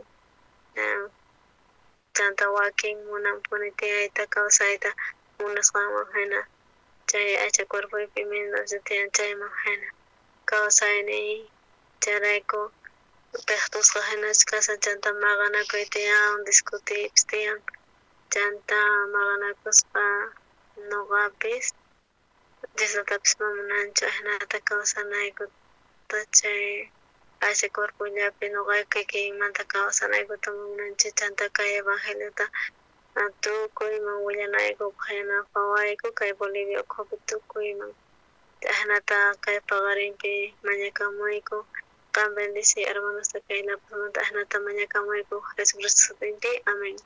chanta wakin munanpuni tiyayta kawsayta munasqanman jina chay aycha cuerpoypi imaynachus tiyan chayman jina kawsayniy chayrayku pejtusqa jinachus kashan chanta maqanakuy tiyan discutiypis tiyan chanta maqanakuspa noqapis Dios Tatapis mana munanchu ajinata kawsanaykuta chay aycha cuerpollapi noqayku kikinmanta kawsanaykuta munanchu chanta kay evangeliota tukuyman willanaykupaj yanapawayku kay Bolivia ukhupi tukuyman ajinata kay paqarinpi mañakamuyku qan bendiciy hermanosta kay La Pazmanta ajinata mañakamuyku Jesucristo sutinpi. Amén.